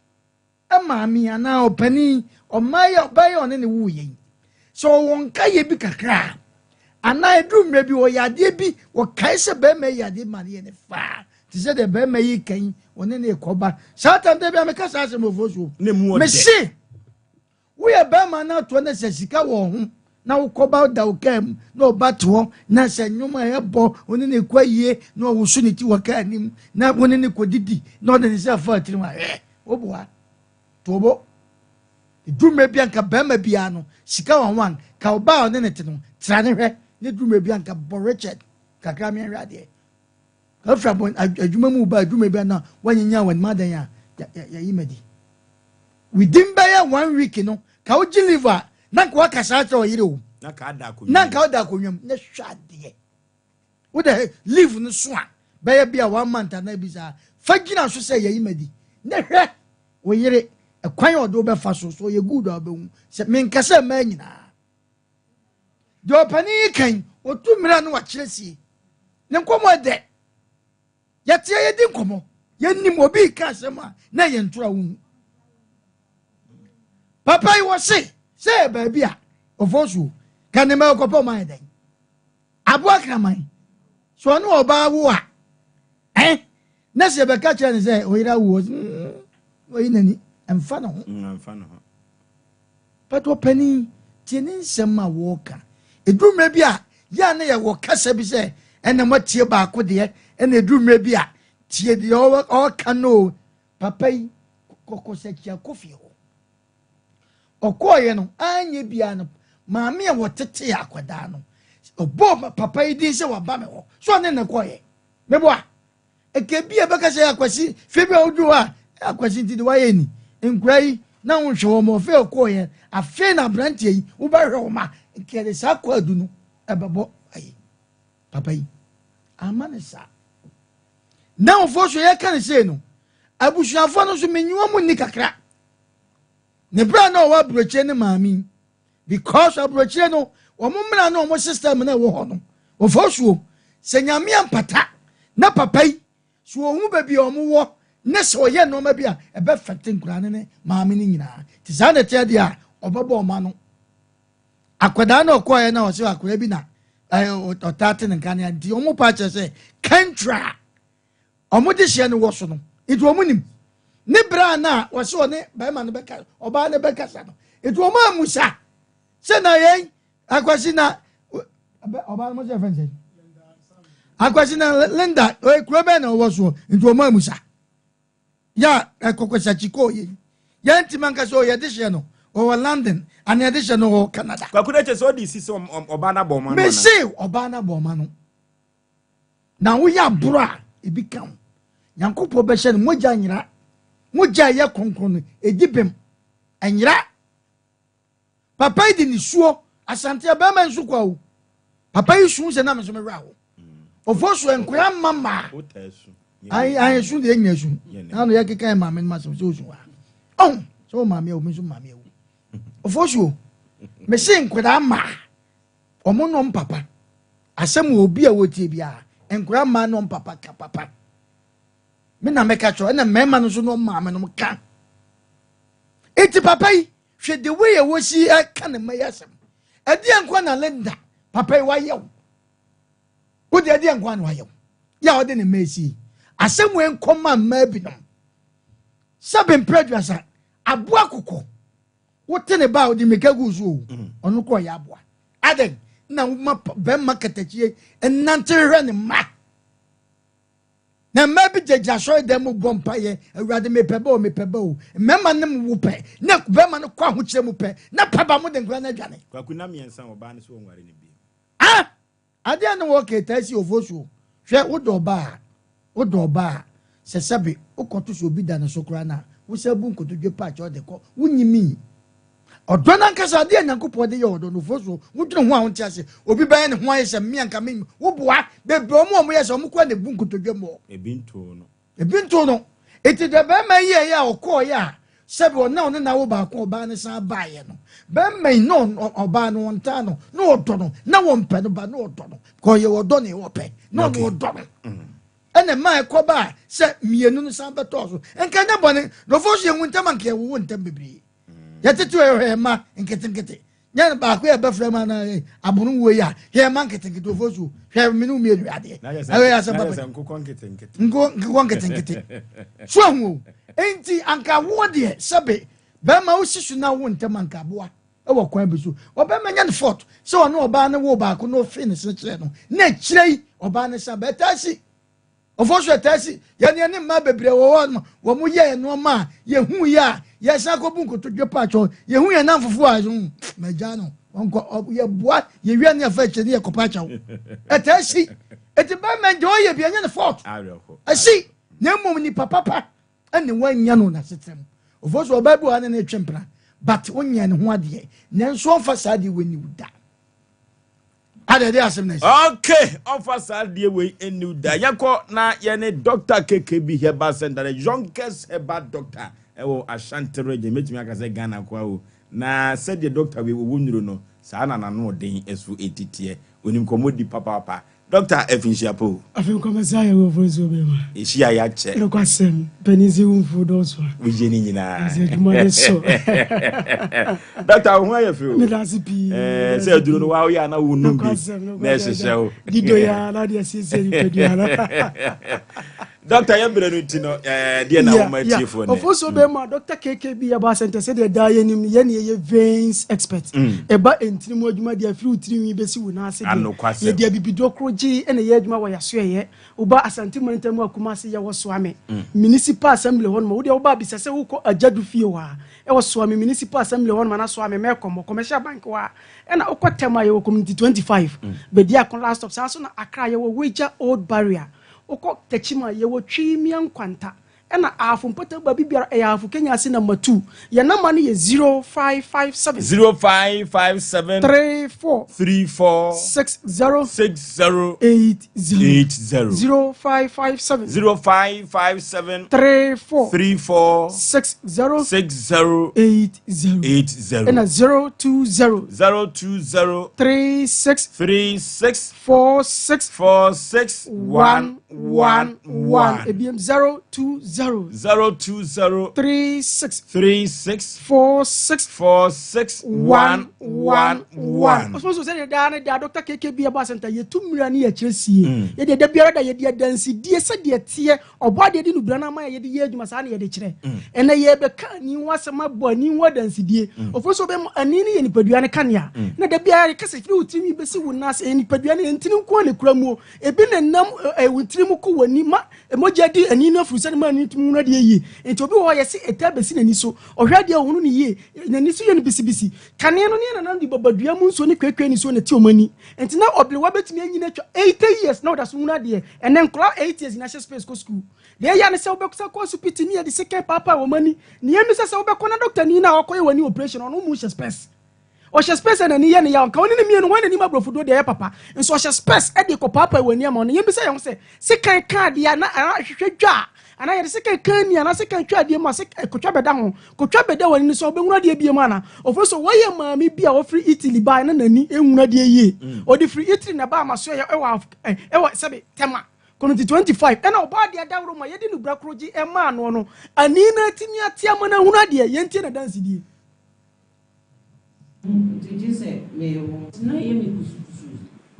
maame anaa ɔpanin, ɔmaa yi ɔbaa yi a ɔne ne wuiɛ yi, Sɛ ɔwɔ nkaeɛ bi kakra a, anaa ɛduru mmerɛ bi ɔyɛ adeɛ bi, ɔkae sɛ barima yi yɛ adeɛ ma no yɛ ne faa, te sɛ deɛ barima yi ka yi, ɔne ne rekɔba. Saa tam da bi a meka saa asɛm wɔ so. Mese, woyɛ barima na atoɔ na sɛ sika wɔ ho na wokɔba da wo kaa mu na ɔba te hɔ na sɛ nnwom a ɛbɔ wo ne ne kɔ ayie na ɔwoso ne ti wɔ kaa anim na wo ne ne kɔdidi na ɔde ne nsa fa tirim a, ɛ woboa tobo. Ɛduru mmerɛ bi a nka barima biara no, sika wɔ ho a, nka ɔbaa a ɔne ne te no, tra ne hwɛ. Ne duru mmerɛ bi a nka bɔ Richard kakra meɛnhwɛ adeɛ. Ka wofiri abɔn adwuma mu ba adwuma bi a na woanyinya w'anim adan a, yɛyi madi. Within bɛyɛ one week no, ka wogye leave a, na nka woaka saa akyerɛ ɔyere o. Na nka woda akonnwa mu na hwɛ adeɛ. Wode leave no so a, bɛyɛ bi a one month anaa bi saa, fa gyina so sɛ yɛyi madi. Na hwɛ wo yere ɛkwan a ɔde wobɛfa so, so ɔyɛ good a wobɛhu sɛ menka sɛ mmaa nyinaa. Deɛ ɔpanin yi kan, ɔtu mmerɛ no wakyerɛ sie. Ne nkɔmmɔ ɛdɛ. Yɛteɛ yɛdi nkɔmmɔ. Yɛnim obi reka asɛm a na ɛyɛ ntora wohu. Papa yi wɔ se sɛ yɛ baabi a ɔfɔ suo ka ne ma ɔkɔpɛ ɔma yɛ dɛn. Aboa kraman so ɔne ɔbaa wo a eh na sɛ yɛbɛka kyerɛ ne sɛ ɔyere awu ɔse mm, wayi n'ani ɛmfa ne ho. Ɛmfa ne ho. But ɔpanin tie ne nsɛm a wɔreka. Ɛduru mmerɛ bi a yɛ a na yɛwɔ kasa bi sɛ ɛna moatie baako deɛ ɛna ɛduru mmerɛ bi a tie deɛ ɔreka no o. Papa yi kɔkɔsakyia kɔ fie hɔ. Ɔkɔɔeɛ no anyɛ biara no maame a wɔtetee akwadaa no ɔbɔɔ papa yi din sɛ waba me hɔ so ɔne ne kɔɔeɛ. Meboa. Ɛka bi a ɛbɛka sɛ akwasi fie bi a woduru hɔ a akwasi nti de wayɛ ni nkura yi na wonhwɛ wɔn ɔfɛ ɔkɔɔeɛ afei na aberanteɛ yi wobɛhwɛ wɔn a nka yɛde saa kwaadu no ɛbɛbɔ ayi papa yi ama ne saa na wɔfoɔ so yɛka ne sei no abusuafoɔ no nso menyi wɔn mu nni kakra ne berɛ a na ɔwɔ aburokyire ne maame yi because aburokyire no wɔn mmara ne wɔn system na ɛwɔ hɔ no wɔfa suo sɛ nyame ampata na papa yi so ohun baabi a wɔn wɔ ne sɛ ɔyɛ nneɛma bi a ɛbɛ fɛte nkura ne ne maame no nyinaa te saa na ɛteɛ deɛ a ɔbɛbɔ ɔma no akwadaa na ɔkɔɛ na ɔsɛ akwadaa bi na ɔtaa te ne nkanea nti wɔn pa kyerɛ sɛ kɛntra Wɔn dehyeɛ no wɔ so no, nti wɔn nim. Ne berɛ a na wɔse ɔne barima no bɛka, ɔbaa no bɛkasa no, nti wɔn amusa sɛ na yɛn akwasi na ɔbaa no mo sɛ fɛn sɛ akwasi na Linda kuro bɛn na ɔwɔ soɔ, nti wɔn amusa yɛ ɛkɔkɔsakyi kɔɔ yɛ yɛn ntoma nkasa ɔyɛ dehyeɛ no ɔwɔ London ana ɛdehyeɛ no ɔwɔ Canada. Kwaku na kyɛ sɛ ɔde si sɛ ɔbaa no abɔ ɔma no. Mese ɔbaa no abɔ ɔma no. Na woyɛ aboro a, ebi ka ho. Nyankopɔn bɛhyɛ no mogya nyera. Mogya a ɛyɛ kronkron no, ɛdi bem. Ɛnyera. Papa yi de nisuo, Asante bɛrima nso kwa o. Papa yi su sɛ na me nso me werɛ aho. Ofo so nkora mma mmaa. Ayi ayi su deɛ nyina su. Na no yɛ keka yɛ maame no ma sɛ osu wa. Ɔho sɛ wo maame awu me nso maame awu. Ofo so me se nkora mmaa. Wɔn nom papa. Asɛm wɔ obi a wɔtie biara. Nkora mmaa nom papa ka papa. Me na mɛka kyerɛ ɛna mmarima no nso nom maame nom ka. Eti papa yi hwɛ the way a wɔsi ɛka ne mma yi asɛm. Ɛdeɛ nko na Linda papa yi wayɛ wo. Wode ɛdeɛ nko na wayɛ wo. Yɛ a ɔde ne mma esi. Asɛm wei nkɔma mmaa binom. Sɛbe mpere aduasa aboa kokɔ. Wote ne ba a ɔde mmirika gu so o, mm. ɔno kɔ ɔyɛ aboa. Adɛn na woma bɛrima katakyie nnante hwehwɛ ne mma? Na mmaa bi gyinagyina asɔre dan mu bɔ mpaeɛ, Awurade mepɛ ba o, mepɛ ba o. Mmarima ne wo pɛ, na bɛrima no kɔ ahokyerɛ mu pɛ, na paba mo de nkora no adwane. Kwaku na mmiɛnsa ɔbaa no so wɔnware no bio. Ah! Adeɛ ne wɔ ketaa si ofosuo. Hwɛ wodɔ ɔbaa a, wodɔ ɔbaa a, sɛ sɛbe wokɔto sɛ obi da ne so koraa no a, wosan bu nkotodwe pa kyɛw de kɔ, wonyimii. Ɔdɔ no ankasa, adeɛ a Nyankopɔn de yɛ ɔdɔ no, ofosuo, wodwene ho a wonte ase. Obi bɛyɛ ne ho ayɛ sɛ me a nka me, woboa, bebree wɔn a wɔyɛ sɛ wɔn koraa na ebu nkotodwe mmɔ. Ebi ntoo no. Ebi ntoo no. Enti deɛ barima yi yɛeɛ a ɔkɔeɛ a sɛbe ɔne ɔne n'awo baako ɔbaa no san baeɛ no, barima yi na ɔbaa no ɔntaa no, na ɔdɔ no, na wɔmpɛ no ba na ɔdɔ no, ka ɔyɛ ɔdɔ ne ɔpɛ, na ɔno ɔdɔ no. Mm. Ɛna mmaa ɛkɔba a sɛ mmienu no san bɛtɔɔ so. Nka nyɛ bɔne, dɔfoɔ so yɛhu ntɛm anka yɛwowo ntɛm bebree. Mm. Yɛtete hwɛ mma nketenkete. Nyɛ no baako yɛ bɛfrɛ ma na abono wuo yi a hwɛ ma nketenkete ofo so hwɛ mene mmienu adeɛ ɛwɛ yɛ asɛm papa nkokɔ nketenkete nkokɔ nketenkete so ahu o enti anka woɔ deɛ sɛbe bɛrima wosi so na wo ntɛm anka aboa ɛwɔ kwan bi so ɔbɛrima nyɛ no fort sɛ ɔne ɔbaa no wo baako na ɔfe ne sene kyerɛ no na akyire yi ɔbaa no sa bɛtaa si Ɔfo so ɛtaa si. Yɛn yɛne mmaa bebree wɔ hɔ a wɔn yɛɛ nneɛma a yɛhu yɛ a Yɛsan kɔbu nkotodwe pa kyɛw. Yɛhu yɛn nnamfofo a, hmm, magyaa no. Ɔnkɔ, yɛboa, yɛwia ne yɛfa akyire ne yɛkɔpa kyɛw. Ɛtaa si. Eti bɛrima deɛ ɔyɛ bi ɛnyɛ ne fault. Ɛsi. Na mmom nipa papa ɛne wɔanya no n'asetena mu. Ofo so ɔbaa bi wɔ ha ne ne twe mpena, but wonyɛ ne ho adeɛ. Nanso ɔmfa saa adeɛ wɔ niw da. Ada ɛde asɛm na ɛsi. Okay, ɔmfa saa adeɛ wei nniw da. Yɛnkɔ na yɛne Dr. KKB Herbal Center, the youngest herbal doctor ɛwɔ Ashanti region. Mɛtumi aka sɛ Ghana koa o. Na sɛdeɛ doctor wei wɔwɔ nnuro no, saa na n'ano ɔden ɛso ɛtiteɛ. Onim nkɔmmɔ di papaapa. Doctor afinhyia pa o. Afei nkɔmɛsɛ ayɛ wɔ fo nsuo bɛɛ ma. Ehyia yɛ akyɛ. Nokwasɛm, panin sɛ wo mfuo dɔɔso a. Woyɛ ne nyinaa. Ase adwuma ne so. Doctor wo ho ayɛ fɛ o. Meda ase pii. Ɛɛ sɛ aduro no wa woyɛ ana wo num bi. Na ɛhyehyɛ wo. Dido ya na deɛ siesie nipadua no. Doctor yɛ mmerɛ no nti no ɛɛ deɛ na wɔn atiefoɔ nɛ. Ɔfo so bɛɛ ma Doctor KKB yɛ ba asɛntɛ sɛdeɛ daa yɛ nim no yɛ ne yɛyɛ veins expert. Ɛba ntini mu adwuma deɛ afiri wo tiri nwi bɛsi wo nan ase deɛ yɛde abibiduro koro gyee ɛna ɛyɛ adwuma wɔ yasoɛyɛ. Woba Asante mantam mu a Kumasi yɛwɔ Soame Municipal Assembly hɔ nom a wodeɛ woba abisa sɛ wokɔ Agyadu fie hɔ a ɛwɔ Soame Municipal Assembly hɔ nom anaa Soame Mɛkɔm wɔ Commercial Bank hɔ a ɛna wokɔ Tema yɛwɔ Community 25 Bediako last stop saa nso na Accra yɛwɔ Weija Old Barrier Wokɔ Techiman, yɛwɔ Twi Mia Nkwanta, ɛna Ahafo mpɔtam baabi biara, ɛyɛ Ahafo Kenya ase number 2. Yɛn namba no yɛ 0557. 0557. 34. 34. 60. 60. 80. 80. 0557. 0557. 34. 34. 60. 60. 80. 80. Ɛna 020. 020. 36. 36. 46. 46. 1 1 1. Ebiem 020. 020. 36. 36. 46. 46. 1 1 1. Ɔsoma so sɛdeɛ daa ne daa Dr. KKB ɛbɔ asɛnta yɛtu mmira ne yɛkyerɛ sie. Yɛdeɛ da biara da yɛde adansidie sɛdeɛ teɛ ɔbɔ adeɛ de no bira no ama yɛde yɛ adwuma saa na yɛde kyerɛ. Ɛnɛ yɛbɛka ani ho asɛm abɔ ani ho adansidie. Ɔfo so bɛma ani no yɛ nipadua no kanea. Na da biara yɛka sɛ firi wo tirinwi bɛsi wo nan ase ɛyɛ nipadua no ɛntini nko a na ɛkura muo. Ebi na ɛnam wo tiri mu kɔ w'ani ma mogya di ani no afuru sɛde ma ani tumi hunu adeɛ yie. Nti obi wɔ hɔ a yɛse ɛtaa bɛsi n'ani so. Ɔhwɛ adeɛ a ɔhunu no yie. N'ani so yɛ no bisibisi. Kane no ne yɛn nananom de babadua mu nsuo ne kuakua nisuo na ɛte wɔn ani. Nti na ɔberewa bɛtumi anyini atwa 80 years na ɔda so hunu adeɛ. Ɛnnɛ nkwadaa 8 years nyinaa hyɛ space kɔ sukuu. Deɛ ɛya ne sɛ wobɛsa kɔ asupiti ne yɛde sekan paapaa wɔn ani. Nea ɛmi sɛ sɛ wobɛkɔ na dɔktani no a ɔkɔyɛ w'ani operation ɔno mu hyɛ space. Ɔhyɛ spɛs a n'ani yɛ no yaw. Nka ɔne ne mmienu, hwan na nim aborɔfo duro deɛ ɛyɛ papa? Nso ɔhyɛ spɛs de rekɔpaapae w'ani ama wo no. Yɛmmisa yɛn ho sɛ, sekan ka adeɛ anaa anaa ahwehwɛ dwa a, anaa yɛde sekan ka ani anaa sekan twa adeɛ mu a, sek kotwa bɛda ho? Kotwa bɛda w'ani no so a, wobɛhunu adeɛ bio anaa? Ɔfiri so, wɔyɛ maame bi a ɔfiri Italy baeɛ na n'ani nhunu adeɛ yie. Ɔde firi Italy na ɛbaa Amasoɛyɛ wɔ Af ɛwɔ sɛbe Tema Community 25. Ɛna ɔbaa deɛ adaworo ma yɛde nubra koro gye maa noɔ no, ani no atumi ate ama no ahunu adeɛ. Yɛntie n'adansedie. Nti gye sɛ mewo. Nti na ɛyɛ me kusukusu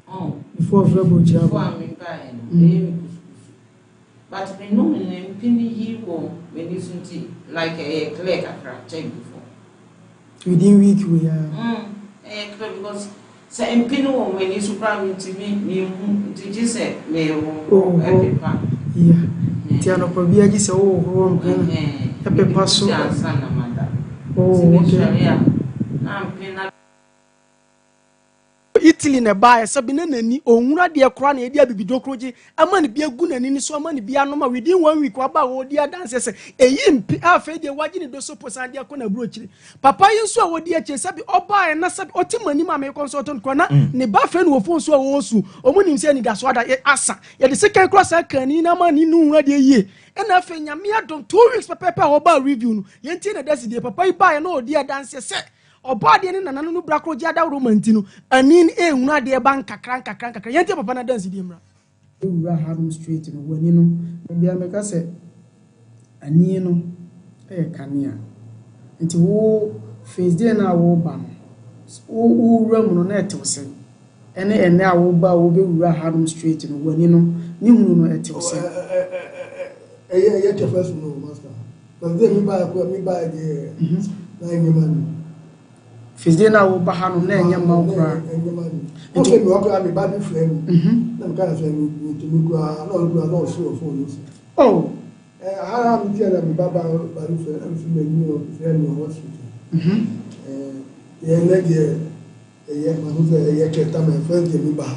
oh. Before ɔfrɛ bɔkyerɛ aba. Before a me baeɛ no ɛyɛ me kusukusu but me nom no mpe no yi wɔ m'ani so nti like ɛyɛ clear kakra kyɛn before. Within week wei aa. Mm ɛyɛ clear because sɛ mpe no wɔ m'ani so koraa mentumi menhu nti gye sɛ mehohoro ɛpepa. Yeah nti anɔpa biara gye sɛ wohohoro mpe no ɛpepa so. Mede gu ansa na mada. Oh Nti okay. mesɔre a na mpe no. Italy na ɛbaeɛ sɛ bi na n'ani ɔnhunu adeɛ koraa na yɛde abibidokuro gye ama no bi agu n'ani no so ama no bi anom a within one week waba a ɔredi adanseɛ sɛ ɛyi mpe a afei deɛ wagye ne dosopo san de akɔ n'aburokyire. Papa yi nso a ɔdi akyire sɛ bi ɔbaeɛ na sɛ bi ɔte m'anim a merekɔ nsɔɔtɔ no koraa na ne ba afei na wɔ phone so a ɔresu. Wɔn nim sɛ anidasoɔ ada yɛ asa. Yɛde sekan koraa san kaa n'ani na ama n'ani no hunu adeɛ yie. Ɛna afei Nyame adom 2 weeks pɛpɛɛpɛ a ɔbaa review no yɛntie n'adasedie. Papa yi baeɛ na ɔredi adanseɛ sɛ Ɔbɔadeɛ ne nananom no bra koro gye adaworoma nti no, ani no rehunu adeɛ ba nkakra nkakra nkakra. Yɛntie papa no adansedie mmra. Wura hanom straight no, w'ani no, da biara meka sɛ ani no yɛ kanea. Nti wo first day no a woreba no, wo wowura mu no na ɛtew sɛn? Ɛne ɛnnɛ a woreba a wobɛwura hanom straight no, w'ani no, ne hunu no ɛtew sɛn? Ɛyɛ ɛyɛ kyɛ first no master. First day mi ba yɛ mi ba yɛ deɛ na ɛnyɛ ma mi. First day na wo ba ha no na ɛnyɛ ma wo koraa. Ɛnyɛ ma mi. Nti mi wɔ koraa mi ba bi frɛ mi. Na mi ka sɛ mi mi tumi koraa na ɔno koraa na ɔsi wɔ phone no so. Oh. Aha a mete a na me ba ba ba no frɛ na me so m'ani wɔ frɛ me wɔ hospital. Deɛ ɛnɛ deɛ ɛyɛ mahu sɛ ɛyɛ kyɛ tam first deɛ me ba ha.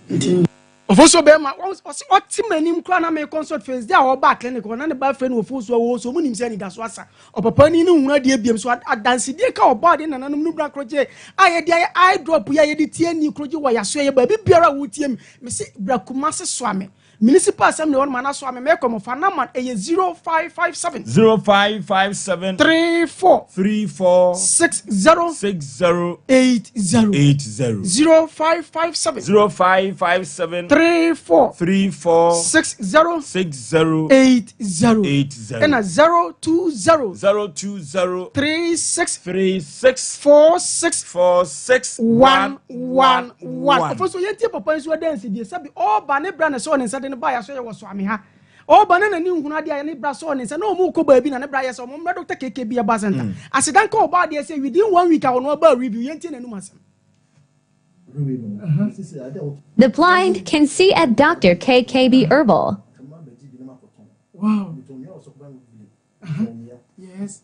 Nti Ofosuo bɛrima ɔse ɔte m'anim koraa na me consult first day a ɔbaa clinic hɔ na ne ba frɛ no Ofosuo ɔwɔ so ɔmo nim sɛ anidaso asa ɔpapa ni ne nhunu adeɛ biem so adansedie ka ɔbɔ adeɛ nananom no bra korogye a yɛde ayɛ eye drop yi a yɛde tie ni korogye wɔ yaso yɛ baabi biara a wotie mi mese bra Kumase soa me Municipal Assembly hɔ nom anaa soa me mɛkɔ mo fa number ɛyɛ 0557. 0557. 34. 34. 60. 60. 80. 80. 0557. 0557. 34. 34. 60. 60. 80. 80. Ɛna 020. 020. 36. 36. 46. 46. 1 1 1. Ɔfo so yɛntie papa nso adansidie sɛbi ɔɔba ne bra na sɔɔ ne nsa de no baeɛ so yɛ wɔ Soame ha. Ɔɔba na n'ani nhunu adeɛ a ne bra sɔɔ ne nsa na ɔmo kɔ baabi na ne bra yɛ sɛ ɔmo mmra Dr. KKB Herbal Center. Aseda nka ɔbaa deɛ sɛ within one week a ɔno ɔbaa review yɛntie n'anum asɛm. The blind can see at Dr. KKB Herbal. Wow. Yes.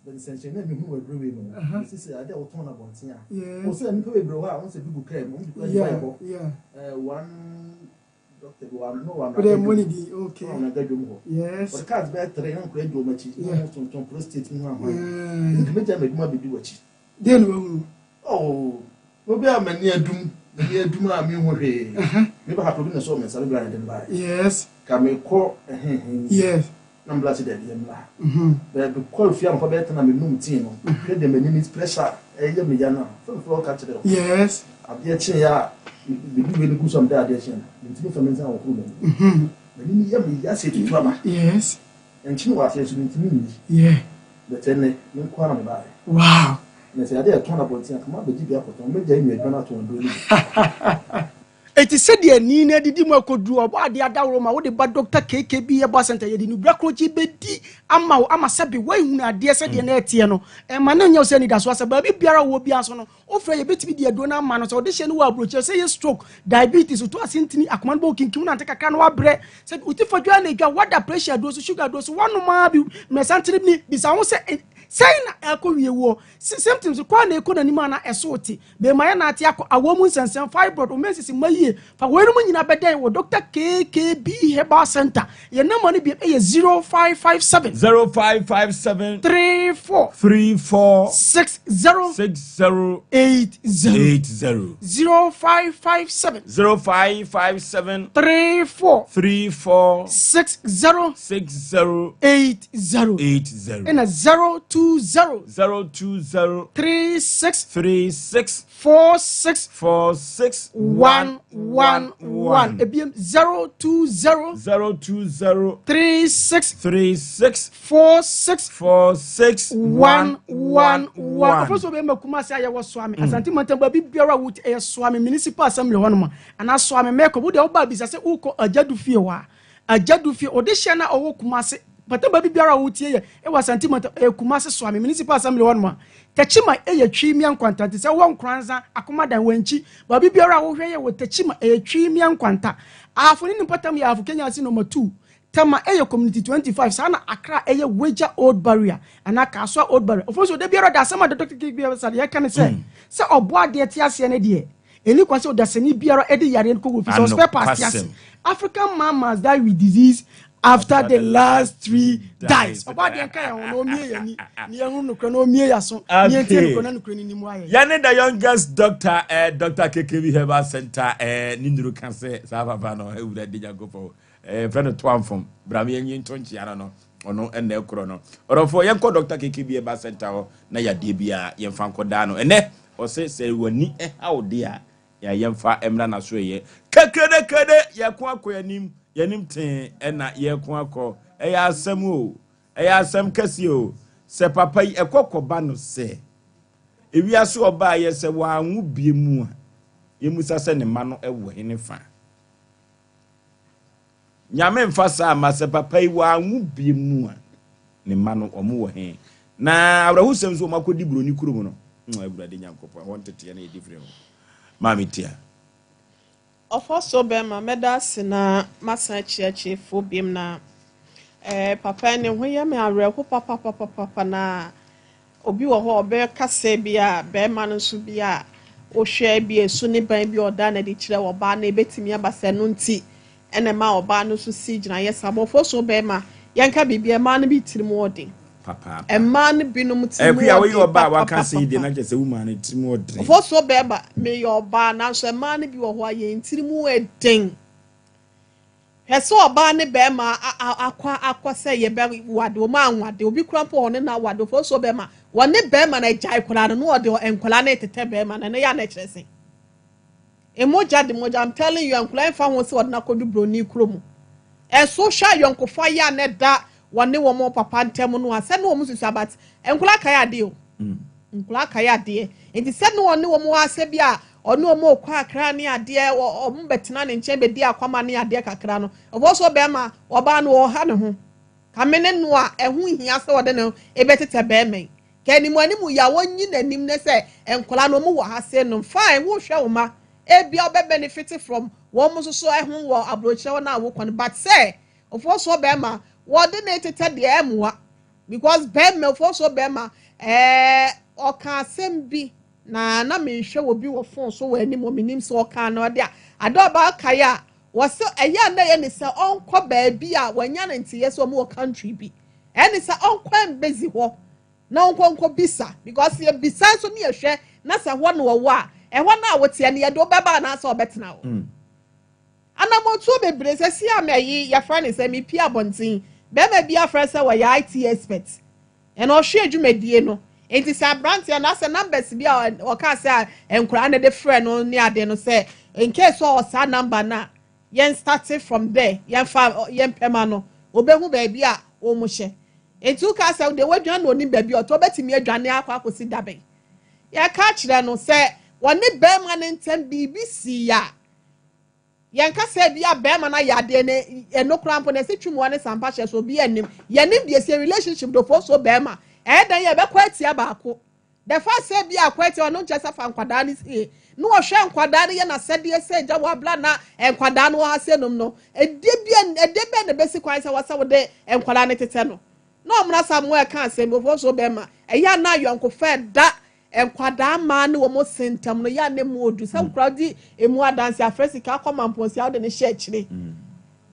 Deɛ na wahunu. Oh, obi a m'ani adum, m'ani adum a menhu hwee. Me ba ha koro bi na ɛsɔɔ me nsa, me bra na ɛde me baeɛ. Yes. Ka mekɔ ɛhehe. Yes. Na mbra se daabi yɛ mmra. Baabi kɔ fie anɔpa bɛyɛ ten a menum tea no, hwɛ deɛ m'ani ne pressure ɛyɛ me ya no a, sɛ mefrɛ wo ka kyerɛ wo. Yes. Adeɛ kyeeɛ a, mede wei no gu so a meda adeɛ kyeeɛ no, mentumi mfa me nsa nhohoro m'ani. M'ani no yɛ me ya sɛ tutu aba. Yes. Nkyene wɔ aseɛ nso mentumi nni. Yeah. But ɛnnɛ, me nko ara na mebaeɛ. Wow. Na sɛ adeɛ a yɛtɔn no abɔnten a, anka mabɛgye bi akɔtɔn. Mɛgyae nnuadwa no atɔn aduro no bi. Enti sɛdeɛ ani no adidi mu akɔduru Ɔbɔadeɛ adaworo ma wode ba Dɔkta KKB Herbal Centre yɛde nnubra korɔgye bɛdi ama wo ama sɛbe woahunu adeɛ sɛdeɛ na ɛteɛ no. Ɛmma no nyɛ wo sɛ anidasoɔ asɛ. Baabi biara a wowɔ biara nso no, wofrɛ a yɛbɛtumi de aduro no ama no. Sɛ ɔdehyeɛ no wɔ aburokyire, sɛ ɛyɛ stroke, diabetes, woto ase ntini, akoma no bɔ wo kinkim, wonante kakra na woabrɛ, sɛ wo ti fa dwa na ɛdwa, woada pressure aduro so, sugar aduro so, woanom ara bi mmerɛsantene bi, bisa wo ho sɛ, sɛn na ɛrekɔ wie woɔ? Symptoms kɔ a na ɛkɔ n'anim a na ɛso te. Bɛma yɛ nate akɔ awɔ mu nsɛnsɛm, fibroid, wo menses mma yie. Fa weinom nyina bɛdɛn wɔ Doctor KKB Herbal Center. Yɛn number no biom yɛ 0557. 0557. 34. 34. 60. 60. 80. 80. 0557. 0557. 34. 34. 60. 60. 80. 80. Ɛna 020. 020. 36. 36. 46. 46. 1 1 1. Ebiem 020. 020. 36. 36. 46. 46. 1 1 1. Ɔfɔ so bɛma Kumasi ayɛ wɔ Soame. Asante mantam baabi biara a wote ɛyɛ Soame Municipal Assembly hɔ nom anaa Soame Mɛkɔ. Wo deɛ woba bisa sɛ wokɔ Agyadu fie hɔ a. Agyadu fie ɔdehyeɛ no a ɔwɔ Kumasi pata baabi biara a wotie yɛ ɛwɔ Asante mantam ɛyɛ Kumasi Soame Municipal Assembly hɔ nom a. Techiman ɛyɛ Twimia Nkwanta nti sɛ wowɔ Nkoranza, Akomadan, Wankyi baabi biara a wohwɛ yɛ wɔ Techiman ɛyɛ Twimia Nkwanta. Ahafo ne ne mpɔtam yɛ Ahafo Kenya ase nɔma 2. Tema ɛyɛ Community 25 saa na Accra ɛyɛ Weija Old Barrier anaa Kasoa Old Barrier. Ofonso da biara da asɛm a Dɔkta Kiki Biabasa deɛ ɛka ne sɛ sɛ ɔbɔadeɛ te aseɛ no deɛ ɛnni kwan sɛ ɔdasani biara de yareɛ no kɔ wɔ fi sɛ ɔspare parts te ase. African man must die with disease after the last tree dies. Ɔbɔadeɛ nka yɛn ho na ɔmmie yɛn ani na yɛnhunu nokorɛ na ɔmmie yɛn aso na yɛntie nokorɛ na nokorɛ no nni mu ayɛ yɛn. Yɛne the youngest doctor eh, Doctor KKB Herbal Center eh, ne nnuru ka sɛ saa papa no Awurade Nyankopɔn eh, yɛfrɛ no Toamfom bra me yɛnyi nto nkyea no no ɔno ɛna ɛkorɔ no ɔdɔfoɔ yɛnkɔ Doctor KKB Herbal Center hɔ na yadeɛ biara yɛmfa nkɔdaa no ɛnɛ Ɔse sɛ w'ani haw de a, yɛ yɛmfa mmra n'asoɛeɛ. Kekerekere! Yɛko akɔ yɛn anim, yɛn anim tee na yɛreko akɔ. Ɛyɛ asɛm o, ɛyɛ asɛm kɛseɛ o. Sɛ papa yi ɛkɔ kɔba no sɛ, ewiase ɔbaeɛ sɛ wanwo bie mu a, yɛmmisa sɛ ne mma no wɔ hene fa? Nyame mfa saa mma sɛ papa yi wanwo bie mu a, ne mma no wɔn wɔ he? Na awerɛhosɛm nso wɔn akɔdi buroni kurom no. Hmm, Awurade Nyankopɔn, ɛhɔ nteteɛ no yɛ different o. Maame Tia. Ɔfɔsoɔ bɛɛma, mɛda ase na masan akyia atiefoɔ biom na. Eh, papa ne ho yɛ me awerɛho papapapapa na obi wɔ hɔ a ɔbɛka sɛ bi a bɛrima no nso bi a wohwɛ bi esu ne ban bi a ɔda no adi kyerɛ ɔbaa no ebetumi aba sɛ ɛno nti ɛna ɛma ɔbaa no nso si gyinaeɛ saa. Abɔfoɔ so bɛrima yɛnka biribi mmaa no bi tirim ɔden. Papaapa. Mmaa no binom tirim Akua, woyɛ ɔden ɔbaa a waka asɛm yi deɛ papapapapa. na kyerɛ sɛ wo maa no tirim ɔdene. Ɔfoɔ so bɛrima meyɛ ɔbaa nanso mmaa no bi wɔ hɔ a yɛn tirim ɛden. Hwɛ sɛ ɔbaa ne bɛɛma akɔ akɔ sɛ yɛbɛ wade wɔn anwade obi kura mpo ɔne no awade ofo so bɛɛma wɔne bɛɛma no agyae koraa no na ɔde nkwadaa no retete bɛɛma no ɛno yɛ a na ɛkyerɛ sɛn? Emogya de mogya I'm telling you nkwadaa mfa ho sɛ ɔde no akɔdu broni kuro mu ɛso hwɛ ayɔnkofa yɛ a na ɛda wɔne wɔn papa ntam no a sɛ ne wɔn susua but nkwadaa kae adeɛ o. Nkwadaa kae adeɛ. Nti sɛ ne ɔne wɔn wɔ asɛ bi a ɔne wɔn rekɔ akra ne adeɛ, wɔn bɛtena ne nkyɛn bɛdi akwama ne adeɛ kakra no, ɔbɔ so bɛrima, ɔbaa no ɔha ne ho. Kame ne no a, ɛho hia sɛ ɔde ne ho ɛbɛtetɛ bɛrima yi. Ka anim anim yi a wɔnyi n'anim ne sɛ nkwadaa no wɔn wɔ ha se no, fine, wohwɛ wo ma. Ebia ɔbɛ benefit from wɔn nso so ɛho wɔ aburokyerɛ hɔ no a wokɔ no, but sɛ ɔfoɔ so bɛrima, wɔde ne tetɛ deɛ ɛmmoa. Because bɛɛma ofosuo bɛɛma ɛɛ ɔka asɛm bi na na mehwɛ wɔ bi wɔ phone so wɔ anim wɔ menim sɛ ɔka no ɔde a ade ɔba kae a wɔsɛ ɛyɛ a na ɛyɛ ne sɛ ɔnkɔ baabi a wɔanya ne nteyɛ sɛ ɔmo wɔ country bi ɛne sɛ ɔnkɔ embassy hɔ na ɔnkɔ nkɔ bisa because yɛ bisa nso ne yɛhwɛ na sɛ hɔ na ɔwɔ a ɛhɔ no a woteɛ no yɛde wobɛba anaasɛ ɔbɛtena hɔ. Anammɔntuo bebree sɛ si a mɛyi yɛfrɛ ne sɛ mepie abɔnten bɛrima bi afrɛ sɛ wɔyɛ IT expert ɛna ɔhwɛ adwumadie no nti sɛ aberanteɛ no asɛ numbers bi a ɔka sɛ nkwaraa no de frɛ no ne ade no sɛ in case ɔwɔ saa number no a yɛn start from there yɛnfa yɛn pɛma no obehu baabi a wɔn hyɛ nti woka sɛ deɛ wadwane na onim baabi a ɔtɔ ɔbɛtumi adwane akɔ akɔsi dabɛn yɛka kyerɛ no sɛ wɔne bɛrima no ntɛm biribi si a yɛnka sɛ bi a bɛrima no ayɛ adeɛ ne ɛno koraa mpo na ɛsɛ twim wɔ ne sampa hyɛ so obi anim yɛnim deɛ sɛ relationship do fo so bɛrima ɛyɛ dan yɛ bɛkɔ atia baako the fact sɛ bi akɔ atia ɔno nkyɛ sɛ fa nkwadaa no sie na wɔhwɛ nkwadaa no yɛ n'asɛdeɛ sɛ agya wɔ abla na nkwadaa no wɔ ha sɛ nom no ɛdeɛ bi ɛdeɛ bɛn na bɛsi kwan sɛ wɔsɛ wɔde nkwadaa no tetɛ no na ɔmuna samuel ka asɛm bi fo so bɛrima ɛyɛ ana ayɔnkofa ɛda nkwadaa mmaa ne wɔn se ntam no yɛ a ne mu odu sɛ nkwadaa di emu adansi afrɛ sika akɔ ma mpɔnsi a wɔde ne hyɛ akyire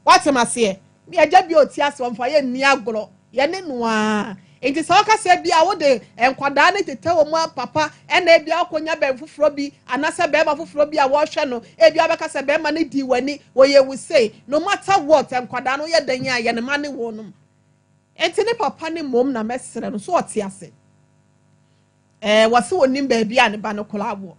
watem aseɛ agya bi a ɔti ase wɔmfa yɛ nni agorɔ yɛne noa nti sɛ ɔkasa bi a wode nkwadaa ne tete wɔn mu papa ɛna ebi akɔnya bɛn foforɔ bi anaasɛ bɛrima foforɔ bi a wɔrehwɛ no ebi abɛka sɛ bɛrima no di w'ani wɔyɛ wuse no matter what nkwadaa no yɛ dan a yɛ ne ma ne wɔn nom nti ne papa ne mmom na mɛsrɛ no so ɔte ase wɔsi wɔnim baabi a ne ba no koraa wɔ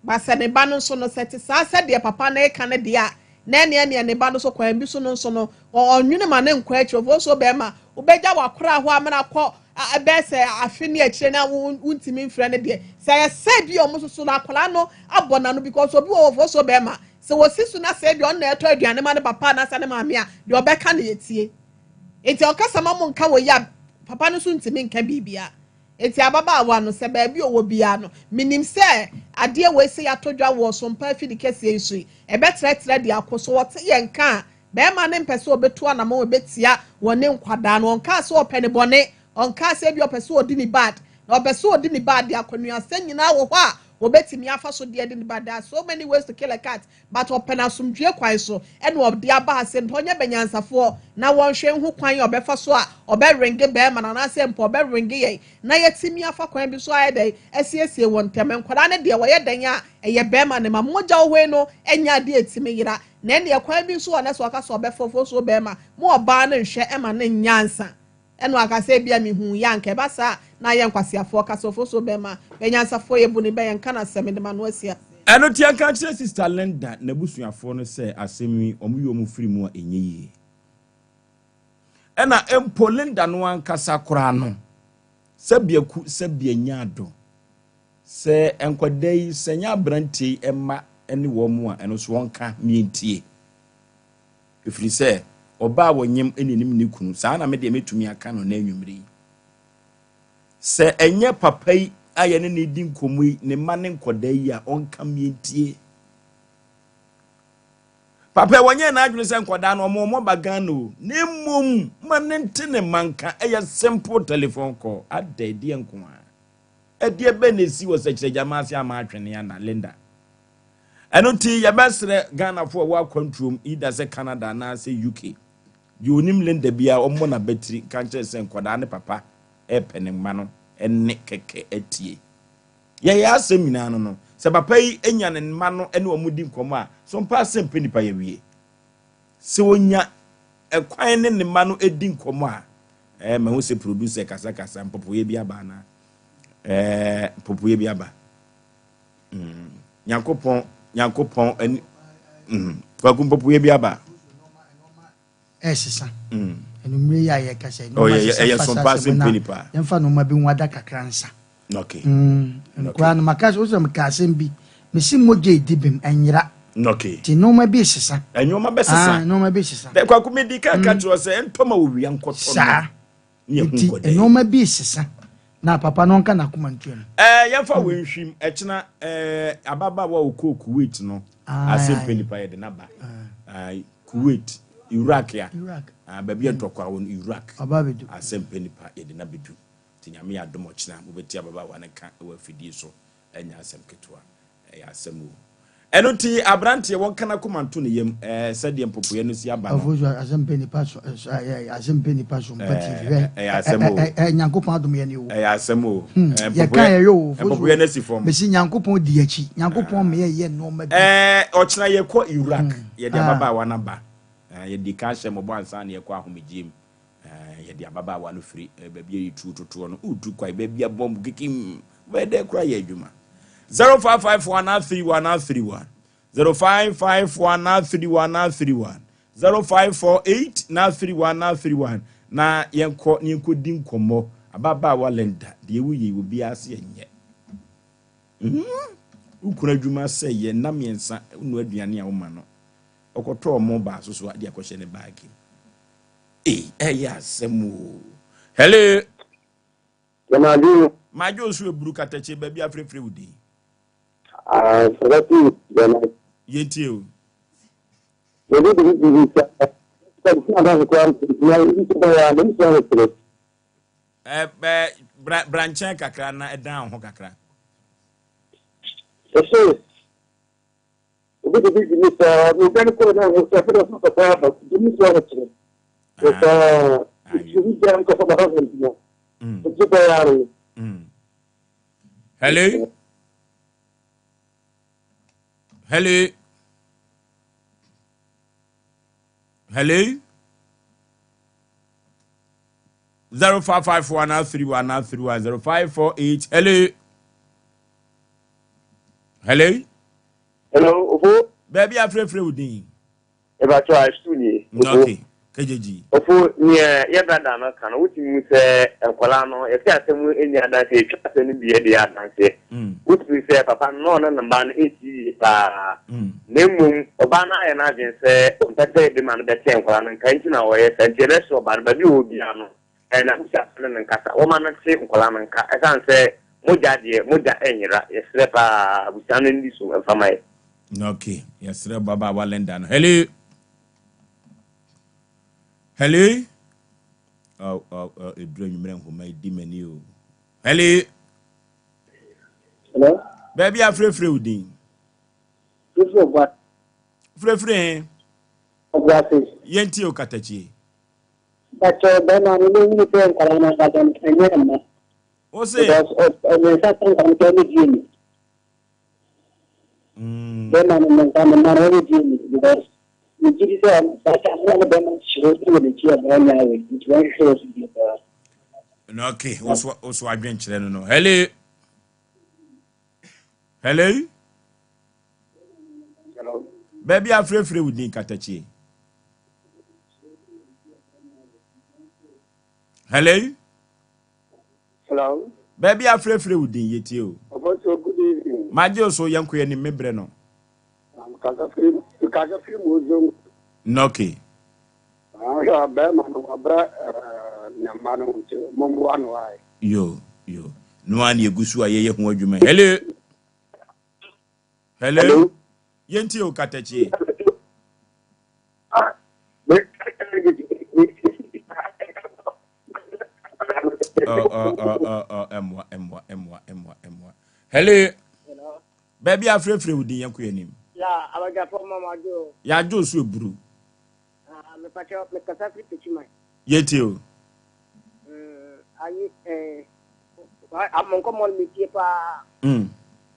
basɛ ne ba no nso no sɛ te saa sɛdeɛ papa no eka no deɛ a na ɛneɛ neɛ ne ba no so kwan bi so no nso no ɔnwene ma ne nkɔ akyire ɔfo so bɛrima wobɛgya wakora hɔ amena kɔ ɛbɛɛ sɛ afe ne akyire na wontumi mfrɛ no deɛ sɛ ɛyɛ sɛ bi a ɔmo soso no akwaraa no abɔ n'ano because obi wɔ wɔfo so bɛrima sɛ wɔsi so na sɛ bi ɔno na ɛtɔ aduane ma ne papa anaasɛ ne maame a deɛ ɔbɛka no yɛ tie nti ɔkasa ma mo nka wɔ yi a papa no so ntumi nka biribia nti ababaawa no sɛ baabi ɔwɔ biara no minim sɛ adeɛ wɔ esi ato dwa wɔ sompa afidi kɛseɛ yi so yi ɛbɛtrɛtrɛ de akɔ so wɔte yɛn nka a bɛrima ne mpɛ sɛ ɔbɛtu anamɔ ɔbɛtia wɔ ne nkwadaa no ɔnka sɛ ɔpɛ ne bɔne ɔnka sɛ bi ɔpɛ sɛ ɔdi ne bad na ɔpɛ sɛ ɔdi ne bad de akɔnuasɛ nyinaa wɔ hɔ a wɔbɛtumi afa so deɛ de ne bad. There are so many ways to kill a cat, but ɔpɛ no asomdue kwan so ɛna ɔde aba ase nti ɔnyɛ bɛnyansafoɔ na wɔnhwɛ ho kwan a ɔbɛfa so a ɔbɛrenge bɛrima no anaasɛ mpo ɔbɛrenge yɛn na yɛtumi afa kwan bi so ayɛ dɛn asiesie wɔn ntɛm nkwadaa no deɛ wɔyɛ dɛn a ɛyɛ bɛrima ne ma mogya wɔ no ɛnyɛ adeɛ etimi yera na ɛneɛ kwan bi nso wɔ ne so ɔka so ɔbɛfɔfɔ so bɛrima mo ɔbaa no nhwɛ ɛma ne nyansa ɛna aka sɛ ebia mihu ya nka ɛba saa na ayɛ nkwasiafoɔ kasɔfo so bɛrima bɛnyansafoɔ yɛ bu ne bɛyɛ nka na asɛm de ma no asia. Ɛno tia nka kyerɛ Sister Linda n'abusuafoɔ no sɛ asɛm yi ɔmo yi ɔmo firi mu a ɛnyɛ yie ɛna mpo Linda no ankasa koraa no sɛbea ku sɛbea nya ado sɛ nkwadaa yi sɛ nyɛ aberanteɛ yi ɛma ne wɔn mu a ɛno nso wɔnka mientie ɛfiri sɛ ɔbaa wɔnyem ne anim ne kunu saa na me deɛ mɛtumi aka no na anwummere yi sɛ ɛnyɛ papa yi a yɛne ne di nkɔmmɔ yi ne mma ne nkwadaa yi a ɔnka mientie. Papa yi wɔnyɛɛ n'adwene sɛ nkwadaa no ɔmo ɔmo ba Ghana o, na mmom ma ne nte ne mma nka, ɛyɛ simple telephone call, ada ɛdeɛ nko ara. Ɛdeɛ bɛn na ɛsi wɔ sɛkyerɛgyama ase ama atwene ana Linda? Ɛno nti yɛbɛsrɛ Ghanafoɔ a ɛwɔ akwantuom either sɛ Canada anaasɛ UK, deɛ ɔnim Linda biara ɔmmɔ n'abatiri nka nkyerɛ sɛ nkwadaa ne papa ɛrepɛ ne mma no ɛnne kɛkɛ atie. Yɛyɛ asɛm nyinaa no no, sɛ papa yi nya ne mma no ne wɔn di nkɔmmɔ a, so mpa asɛm pɛ nipa yɛwie? Sɛ ɔnya ɛkwan ne ne mma no di nkɔmmɔ a, ɛɛ mahu sɛ producer kasakasa mpopoeɛ bi aba anaa? Ɛɛ mpopoeɛ bi aba. Mm. Nyankopɔn, Nyankopɔn ani, mm. Kwaku mpopoeɛ bi aba. Ɛresesa. Mm. Anwummerɛ yi a yɛkasa yi, Oh, nneɛma ɛyɛ sesa ɛyɛ fa so saa mpa asɛm asɛm na pɛ nipa. yɛmfa nneɛma bi nwada kakra nsa. Okay. Mm, nkoraa no maka sɛ wosɛ meka asɛm bi mesi mogya edi bem ɛnyera. Okay. Nti nneɛma bi resesa. Nneɛma bɛsesa. Ah, nneɛma bi resesa. Dɛ kwaku mi di kan ka kyerɛ sɛ ntɔ ma owia nkɔtɔ no. Saa. Ne yɛhu Nti nkɔdɛ. nneɛma bi resesa na papa no ɔnka n'akoma ntua mu. Ɛɛ yɛmfa wei nhwim ɛkyena ɛɛ ababaawa a ɔkɔɔ Kuwait no Aye, asɛm aye. pɛ nipa yɛde n'aba. Aye. Kuwait, Iraq a, Iraq. ah, baabi a ntɔkwa wɔ no, Iraq. Ɔba abɛdu. Asɛm pɛ nipa yɛde no abɛdu. Nti Nyame yɛ adom ɔkyena mobɛte ababaawa no nka wɔ afidie so. Ɛnyɛ asɛm ketewa. Ɛyɛ asɛm o. Ɛno nti abranteɛ wɔnka n'akoma nto ne yam ɛɛ sɛdeɛ mpopoeɛ no si aba no. Ɔfo so asɛm pɛ nipa so ɛɛ asɛm pɛ nipa so mpa TV hwɛ. Ɛyɛ asɛm o. Ɛɛ Nyankopɔn adom yɛ ne o. Ɛyɛ asɛm o. Hmm, Ɛɛ yɛ kan yɛ yɛ o. Mpopoeɛ no asi fam. Mesi Nyankopɔn di akyi. Nyankopɔn meyɛ yɛ nneɛma bi. Ɛɛ ɔkyena yɛkɔ Iraq. Yɛde ababaawa no aba. Ɛɛ yɛdi kan hyɛ mmɔbɔ ansa na yɛkɔ ahomegyeɛ mu. Ɛɛ yɛde ababaawa no firi baabi a yɛtuo totoɔ no. Wotu kwae baabi a bɔmb kikim. Wobɛyɛ dɛ koraa yɛ adwuma. 0554 31 31 0554 31 31 0548 31 31 na yɛnkɔ na yɛnkɔdi nkɔmmɔ. Ababaawa Linda, deɛ woyɛ yi obiara se ɛnyɛ. Mm, wo kunu adwuma sɛ yɛ nna mmiɛnsa wonoa aduane a woma no. Ɔkɔtɔɔ mo baa so so de akɔhyɛ ne baage mu. Ei, ɛyɛ asɛm o. Hello. Yɛ Madwo so eburu katakye baabi afrɛfrɛ wo din. Ah, sɛbɛti bɛnɛ. Yɛntie o. Yɛde de bi bi sɛ sɛ sɛ ada so kora na yi sɛ bɛyɛ a na yi sɛ ɔkyerɛ. Ɛ bɛ bra bra nkyɛn kakra na ɛdan ho kakra. Ɛsɛ obi de bi di mi saa na obi ne koro na ho sɛ fɛdɛ so papa aba di mi sɛ ɔkyerɛ. Ɛsɛ obi gya nkɔfɔ ba ha nti Nti bɛyɛ are. Hello. Hello. Hello. 0554 31 31 0548. Hello. Hello. Hello, Ofo. Baabi afrɛfrɛ wo din. Ebacho asu nie. Okay. KJG. Ofo neɛ yɛ brada no ka no wotumi hu sɛ nkwadaa no yɛsɛ asɛm nni adanseɛ yɛtwa asɛm no bi de yɛ adanseɛ. Wotumi sɛ papa no na ɔne ne mma no ɛnti yie paa. Na mmom ɔbaa no ayɛ n'adwene sɛ ɔmpɛ sɛ bɛma no bɛte nkwadaa no nka nti na ɔyɛ saa nti yɛbɛsrɛ ɔbaa no baabi a ɔwɔ biara no n'abusuafo ne no nkasa wɔma no te nkwadaa no nka ɛsiane sɛ mogya deɛ mogya ɛnyera yɛsrɛ paa abusua no nni so mfa ma yɛ. Okay, yɛsrɛ babaawa Linda no. Hello. Hello. Oh, oh, oh, ɛduru anwummerɛ nhoma ɛdi m'ani o. Hello. Hello. Baabi a frɛfrɛ wo din. Frɛfrɛ ɔboa. Frɛfrɛ he. Ɔboase. Yɛntie o katakyie. Bàtɛ bɛrima no ne wuli sɛ nkwadaa no ankasa no ɛnyɛ mma. Wo se. Because ɔne nsa sɛ nkwadaa no sɛ ɔne die ni. Bɛrima no ne nsa ne mma no ɔne die ni because ne gyi di sɛ saa sɛ amoa no bɛrima hyerɛ wɔ n'akyi a ɔnyɛ awɛ nti wɔnhwehwɛ wɔ so die paa. No, okay, woso woso adwenkyerɛ no no. Hello. Hello. Hello. Baabi afrɛfrɛ wo din katakyie. Hello. Hello. Baabi afrɛfrɛ wo din yɛtie o. Ɔbɔso good evening. Magye o so yɛnkɔ yɛnim me brɛ no. Kasa firi kasa firi mu zongo. Okay. Ahwɛ bɛrima no wabrɛ ne mma no nti mommoa no ae. Yo yo. No a na yɛgu so a yɛyɛ ho adwuma. Hello. Hello. Yɛntie o katakyie. Ɛmmoa, ɛmmoa, ɛmmoa, ɛmmoa, ɛmmoa. Hello. Baabi a afrɛfrɛ wo din yɛnkɔ yɛn anim. Ya, abadwafo mama adwo. Yɛadwo so eburu. Ah, mepakyɛ mekasa firi Techiman. Yɛtie o. Mm, ayi eh amɔ nkɔmmɔ no metie paa.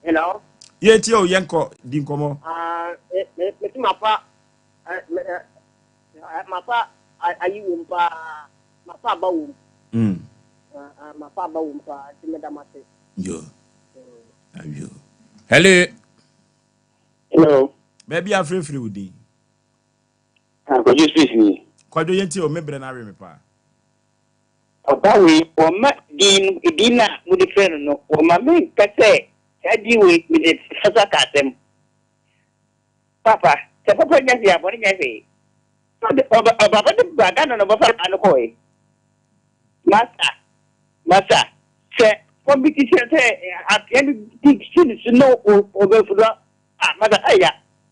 Hello. Yɛtie o, yɛnkɔ di nkɔmmɔ. Ah, me me me mafa eh, me eh, mafa ayi wom paa. Mafa aba wom. Ah, ah, mafa aba wom paa, nti meda mo ase. Yo. Ayo. Hello. Hello. Baabi a afrɛfrɛ wo din. Ah, Kwadwo Space ni. Kwadwo yɛntie o, me brɛ no awe me paa. Papa wei wɔma din no edin no a mode frɛ no no wɔma me nka sɛ saa din wei mede fa so aka asɛm. Papa sɛ papa nyɛ hwee a bɔne nyɛ hwee. Ɔba ɔba de ba Ghana na ɔbɛfa baa no kɔe. Masa masa sɛ kɔm bi ti sɛ sɛ apea bi ti si ne so na ɔbɛfuru a masa ɛya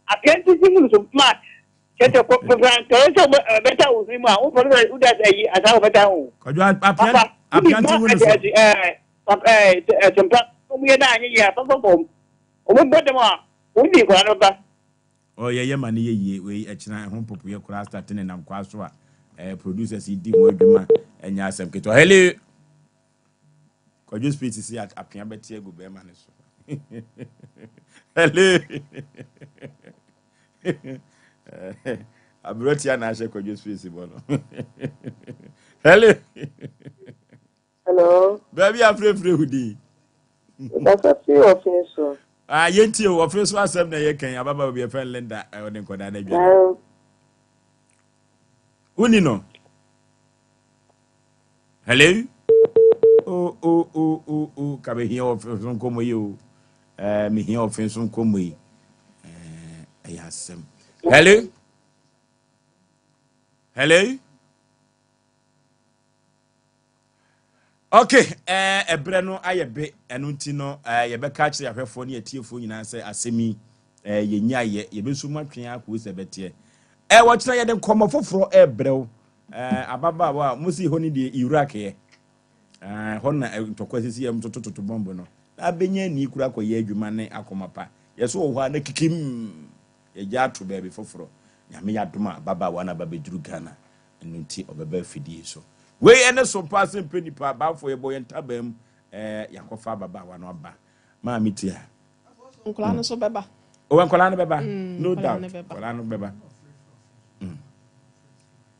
apea ti si mu so ma kyɛ sɛ kɔ pɛpɛ ntɔre sɛ ɔbɛta wo hwene mu a wofɔ no sɛ wode asɛ ayi asa wɔbɛta ho. Kwadwo apea apea nti hu ne so. Ɛɛ papa ɛɛ ɛsɛmpa ɔmo yɛ na anyɛ yie a fafa fam ɔmo bɔ dɛm a wɔn di nkwadaa no ba. Oh yɛyɛ ma no yɛ yie wei ɛkyena ɛho mpopoeɛ koraa starte ne nam kwaa so a eh, producers yi di ho adwuma ɛnyɛ asɛm ketewa. Hello Kwadwo Spirit si apea bɛte agu bɛrima no so. Hello aberɛtia na ahyɛ Kwadwo Spirit bɔ no. Hello. Hello. Baabi afrɛfrɛ wo din. Kasa fi ɔfin so. Ah, yɛntie o, ɔfin so asɛm na ɛyɛ kan ababaawa bi yɛfrɛ no Linda ɔde nkɔdaa no adwane. Woni no? Hello? Oh, oh, oh, oh, oh, ka mehia ɔfin so nkɔmmɔ yi o. Eh, mehia ɔfin so nkɔmmɔ yi. Eh, ɛyɛ asɛm. Hello? Hello? Ok, eh, ɛberɛ no ayɛ be, ɛno nti no eh, yɛbɛka akyerɛ ahwɛfoɔ ne atiefoɔ nyinaa sɛ asɛm yi eh, yɛnyaeɛ, yɛbɛsu mu atwe akɔsi sɛ ɛbɛteɛ. Eh, wɔkyena yɛde nkɔmmɔ foforɔ ɛrebrɛ wo. Eh, ababaawa a mo si hɔ no deɛ Iraq yɛ. Eh, hɔ na eh, ntɔkwa sisi yɛ totototo bɔmbo no. Na abɛnya ani kura akɔyɛ adwuma ne akoma pa. Yɛso wɔ hɔ a na kikim yɛgya ato baabi foforɔ. Nyame yɛ adom a ababaawa no aba bɛduru Ghana. Ɛno nti ɔbɛba afidie so. Wei ɛne sompa ase mpɛ nipa abanfo yɛbɔ yɛn ntaban mu ɛɛ yakɔfa ababaawa no aba maame tia. Nkwadaa no nso bɛba. Owɛ nkwadaa no bɛba no doubt nkwadaa no bɛba.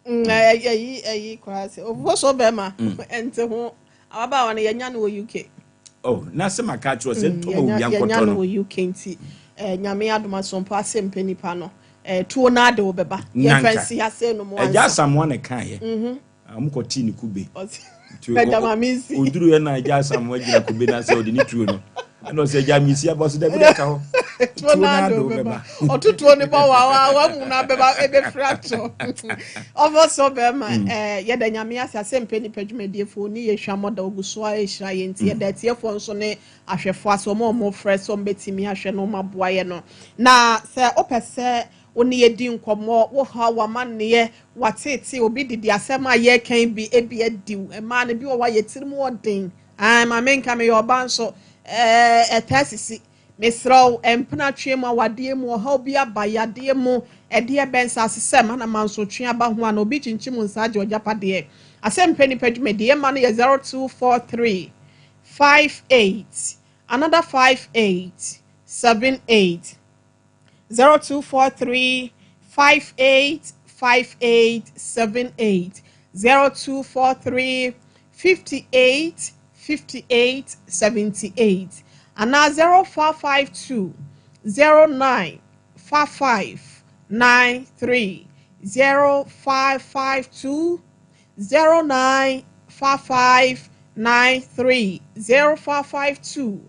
Ɛyi ɛyi koraa sɛ ofuo so bɛrima ɛnte ho ababaawa no yɛnya no wɔ UK. Oh, na sɛ maka akyerɛ sɛ ntɔma obi ankɔtɔ no. Yɛnya no wɔ UK nti eh, nyame adom asompo ase mpɛ nipa no eh, tuo no ade wo bɛba. Yɛmfa nsi ha sɛ no mu ansa. Agya Asamoah na ɛkaeɛ. Mm -hmm. Wɔn kɔ tii ne kube. Agya maame nsi. Oduru yɛ na agya Asamoah gyina kube na sɛ ɔde ne tuo no. Ɛna ɔsɛ agya mesi aba ɔsɛ dabi dɛ ka hɔ. Tuo no ade wo bɛba. Ɔto tuo no bɔ wa wa wa mu na bɛba ebɛfiri ato. Ɔfɔ so bɛrima mm. eh, yɛda nyame ase asɛmpɛ nipa dwumadiefoɔ ni yɛ hwammɔ da ogu so a ɛhyira yɛ nti yɛda atiefoɔ nso ne ahwɛfoɔ ase wɔn a wɔfrɛ sɛ wɔbɛtumi ahwɛ no wɔn aboa yɛ no na sɛ wopɛ sɛ wo ne yɛdi nkɔmmɔ wo ha w'amanneɛ wateete obi didi asɛm a yɛrekan bi ebi adiw mmaa no bi wɔ hɔ a yɛtiri mu ɔden ae ma menka meyɛ ɔba nso ɛɛ ɛtaa sisi Mesrɛ wo, mpena twe mu, awadeɛ mu, ɔhaw bi aba, yadeɛ mu, ɛdeɛ bɛn, nsasesɛm, ana mansotwe aba ho ana obi kyinkyim nsa agye w'agyapadeɛ. Asɛmpɛ Nipa dwumadie, yɛn mma no yɛ 0243 58 another 58 78. 0243 58 58 78 0243 58 58 78 anaa 0452 09 55 93 0552 09 55 93 0552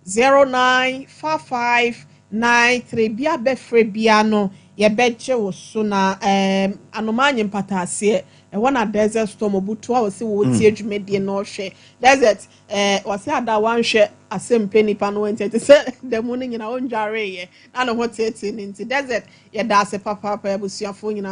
09 55 93 bia bɛfrɛ bia no yɛbɛgye wo so na ɛɛm anomaa nye mpataaseɛ ɛhɔ na desert storm obutu a ɔsi wɔtie dwumadie na ɔhwɛ desert ɛɛ ɔsi ada wanhwɛ asɛmpɛ nipa no nti ɛte sɛ dɛm no nyinaa ɔndwareeɛ na ne ho teetee ne nti desert yɛda ase papaapa abusuafoɔ nyinaa.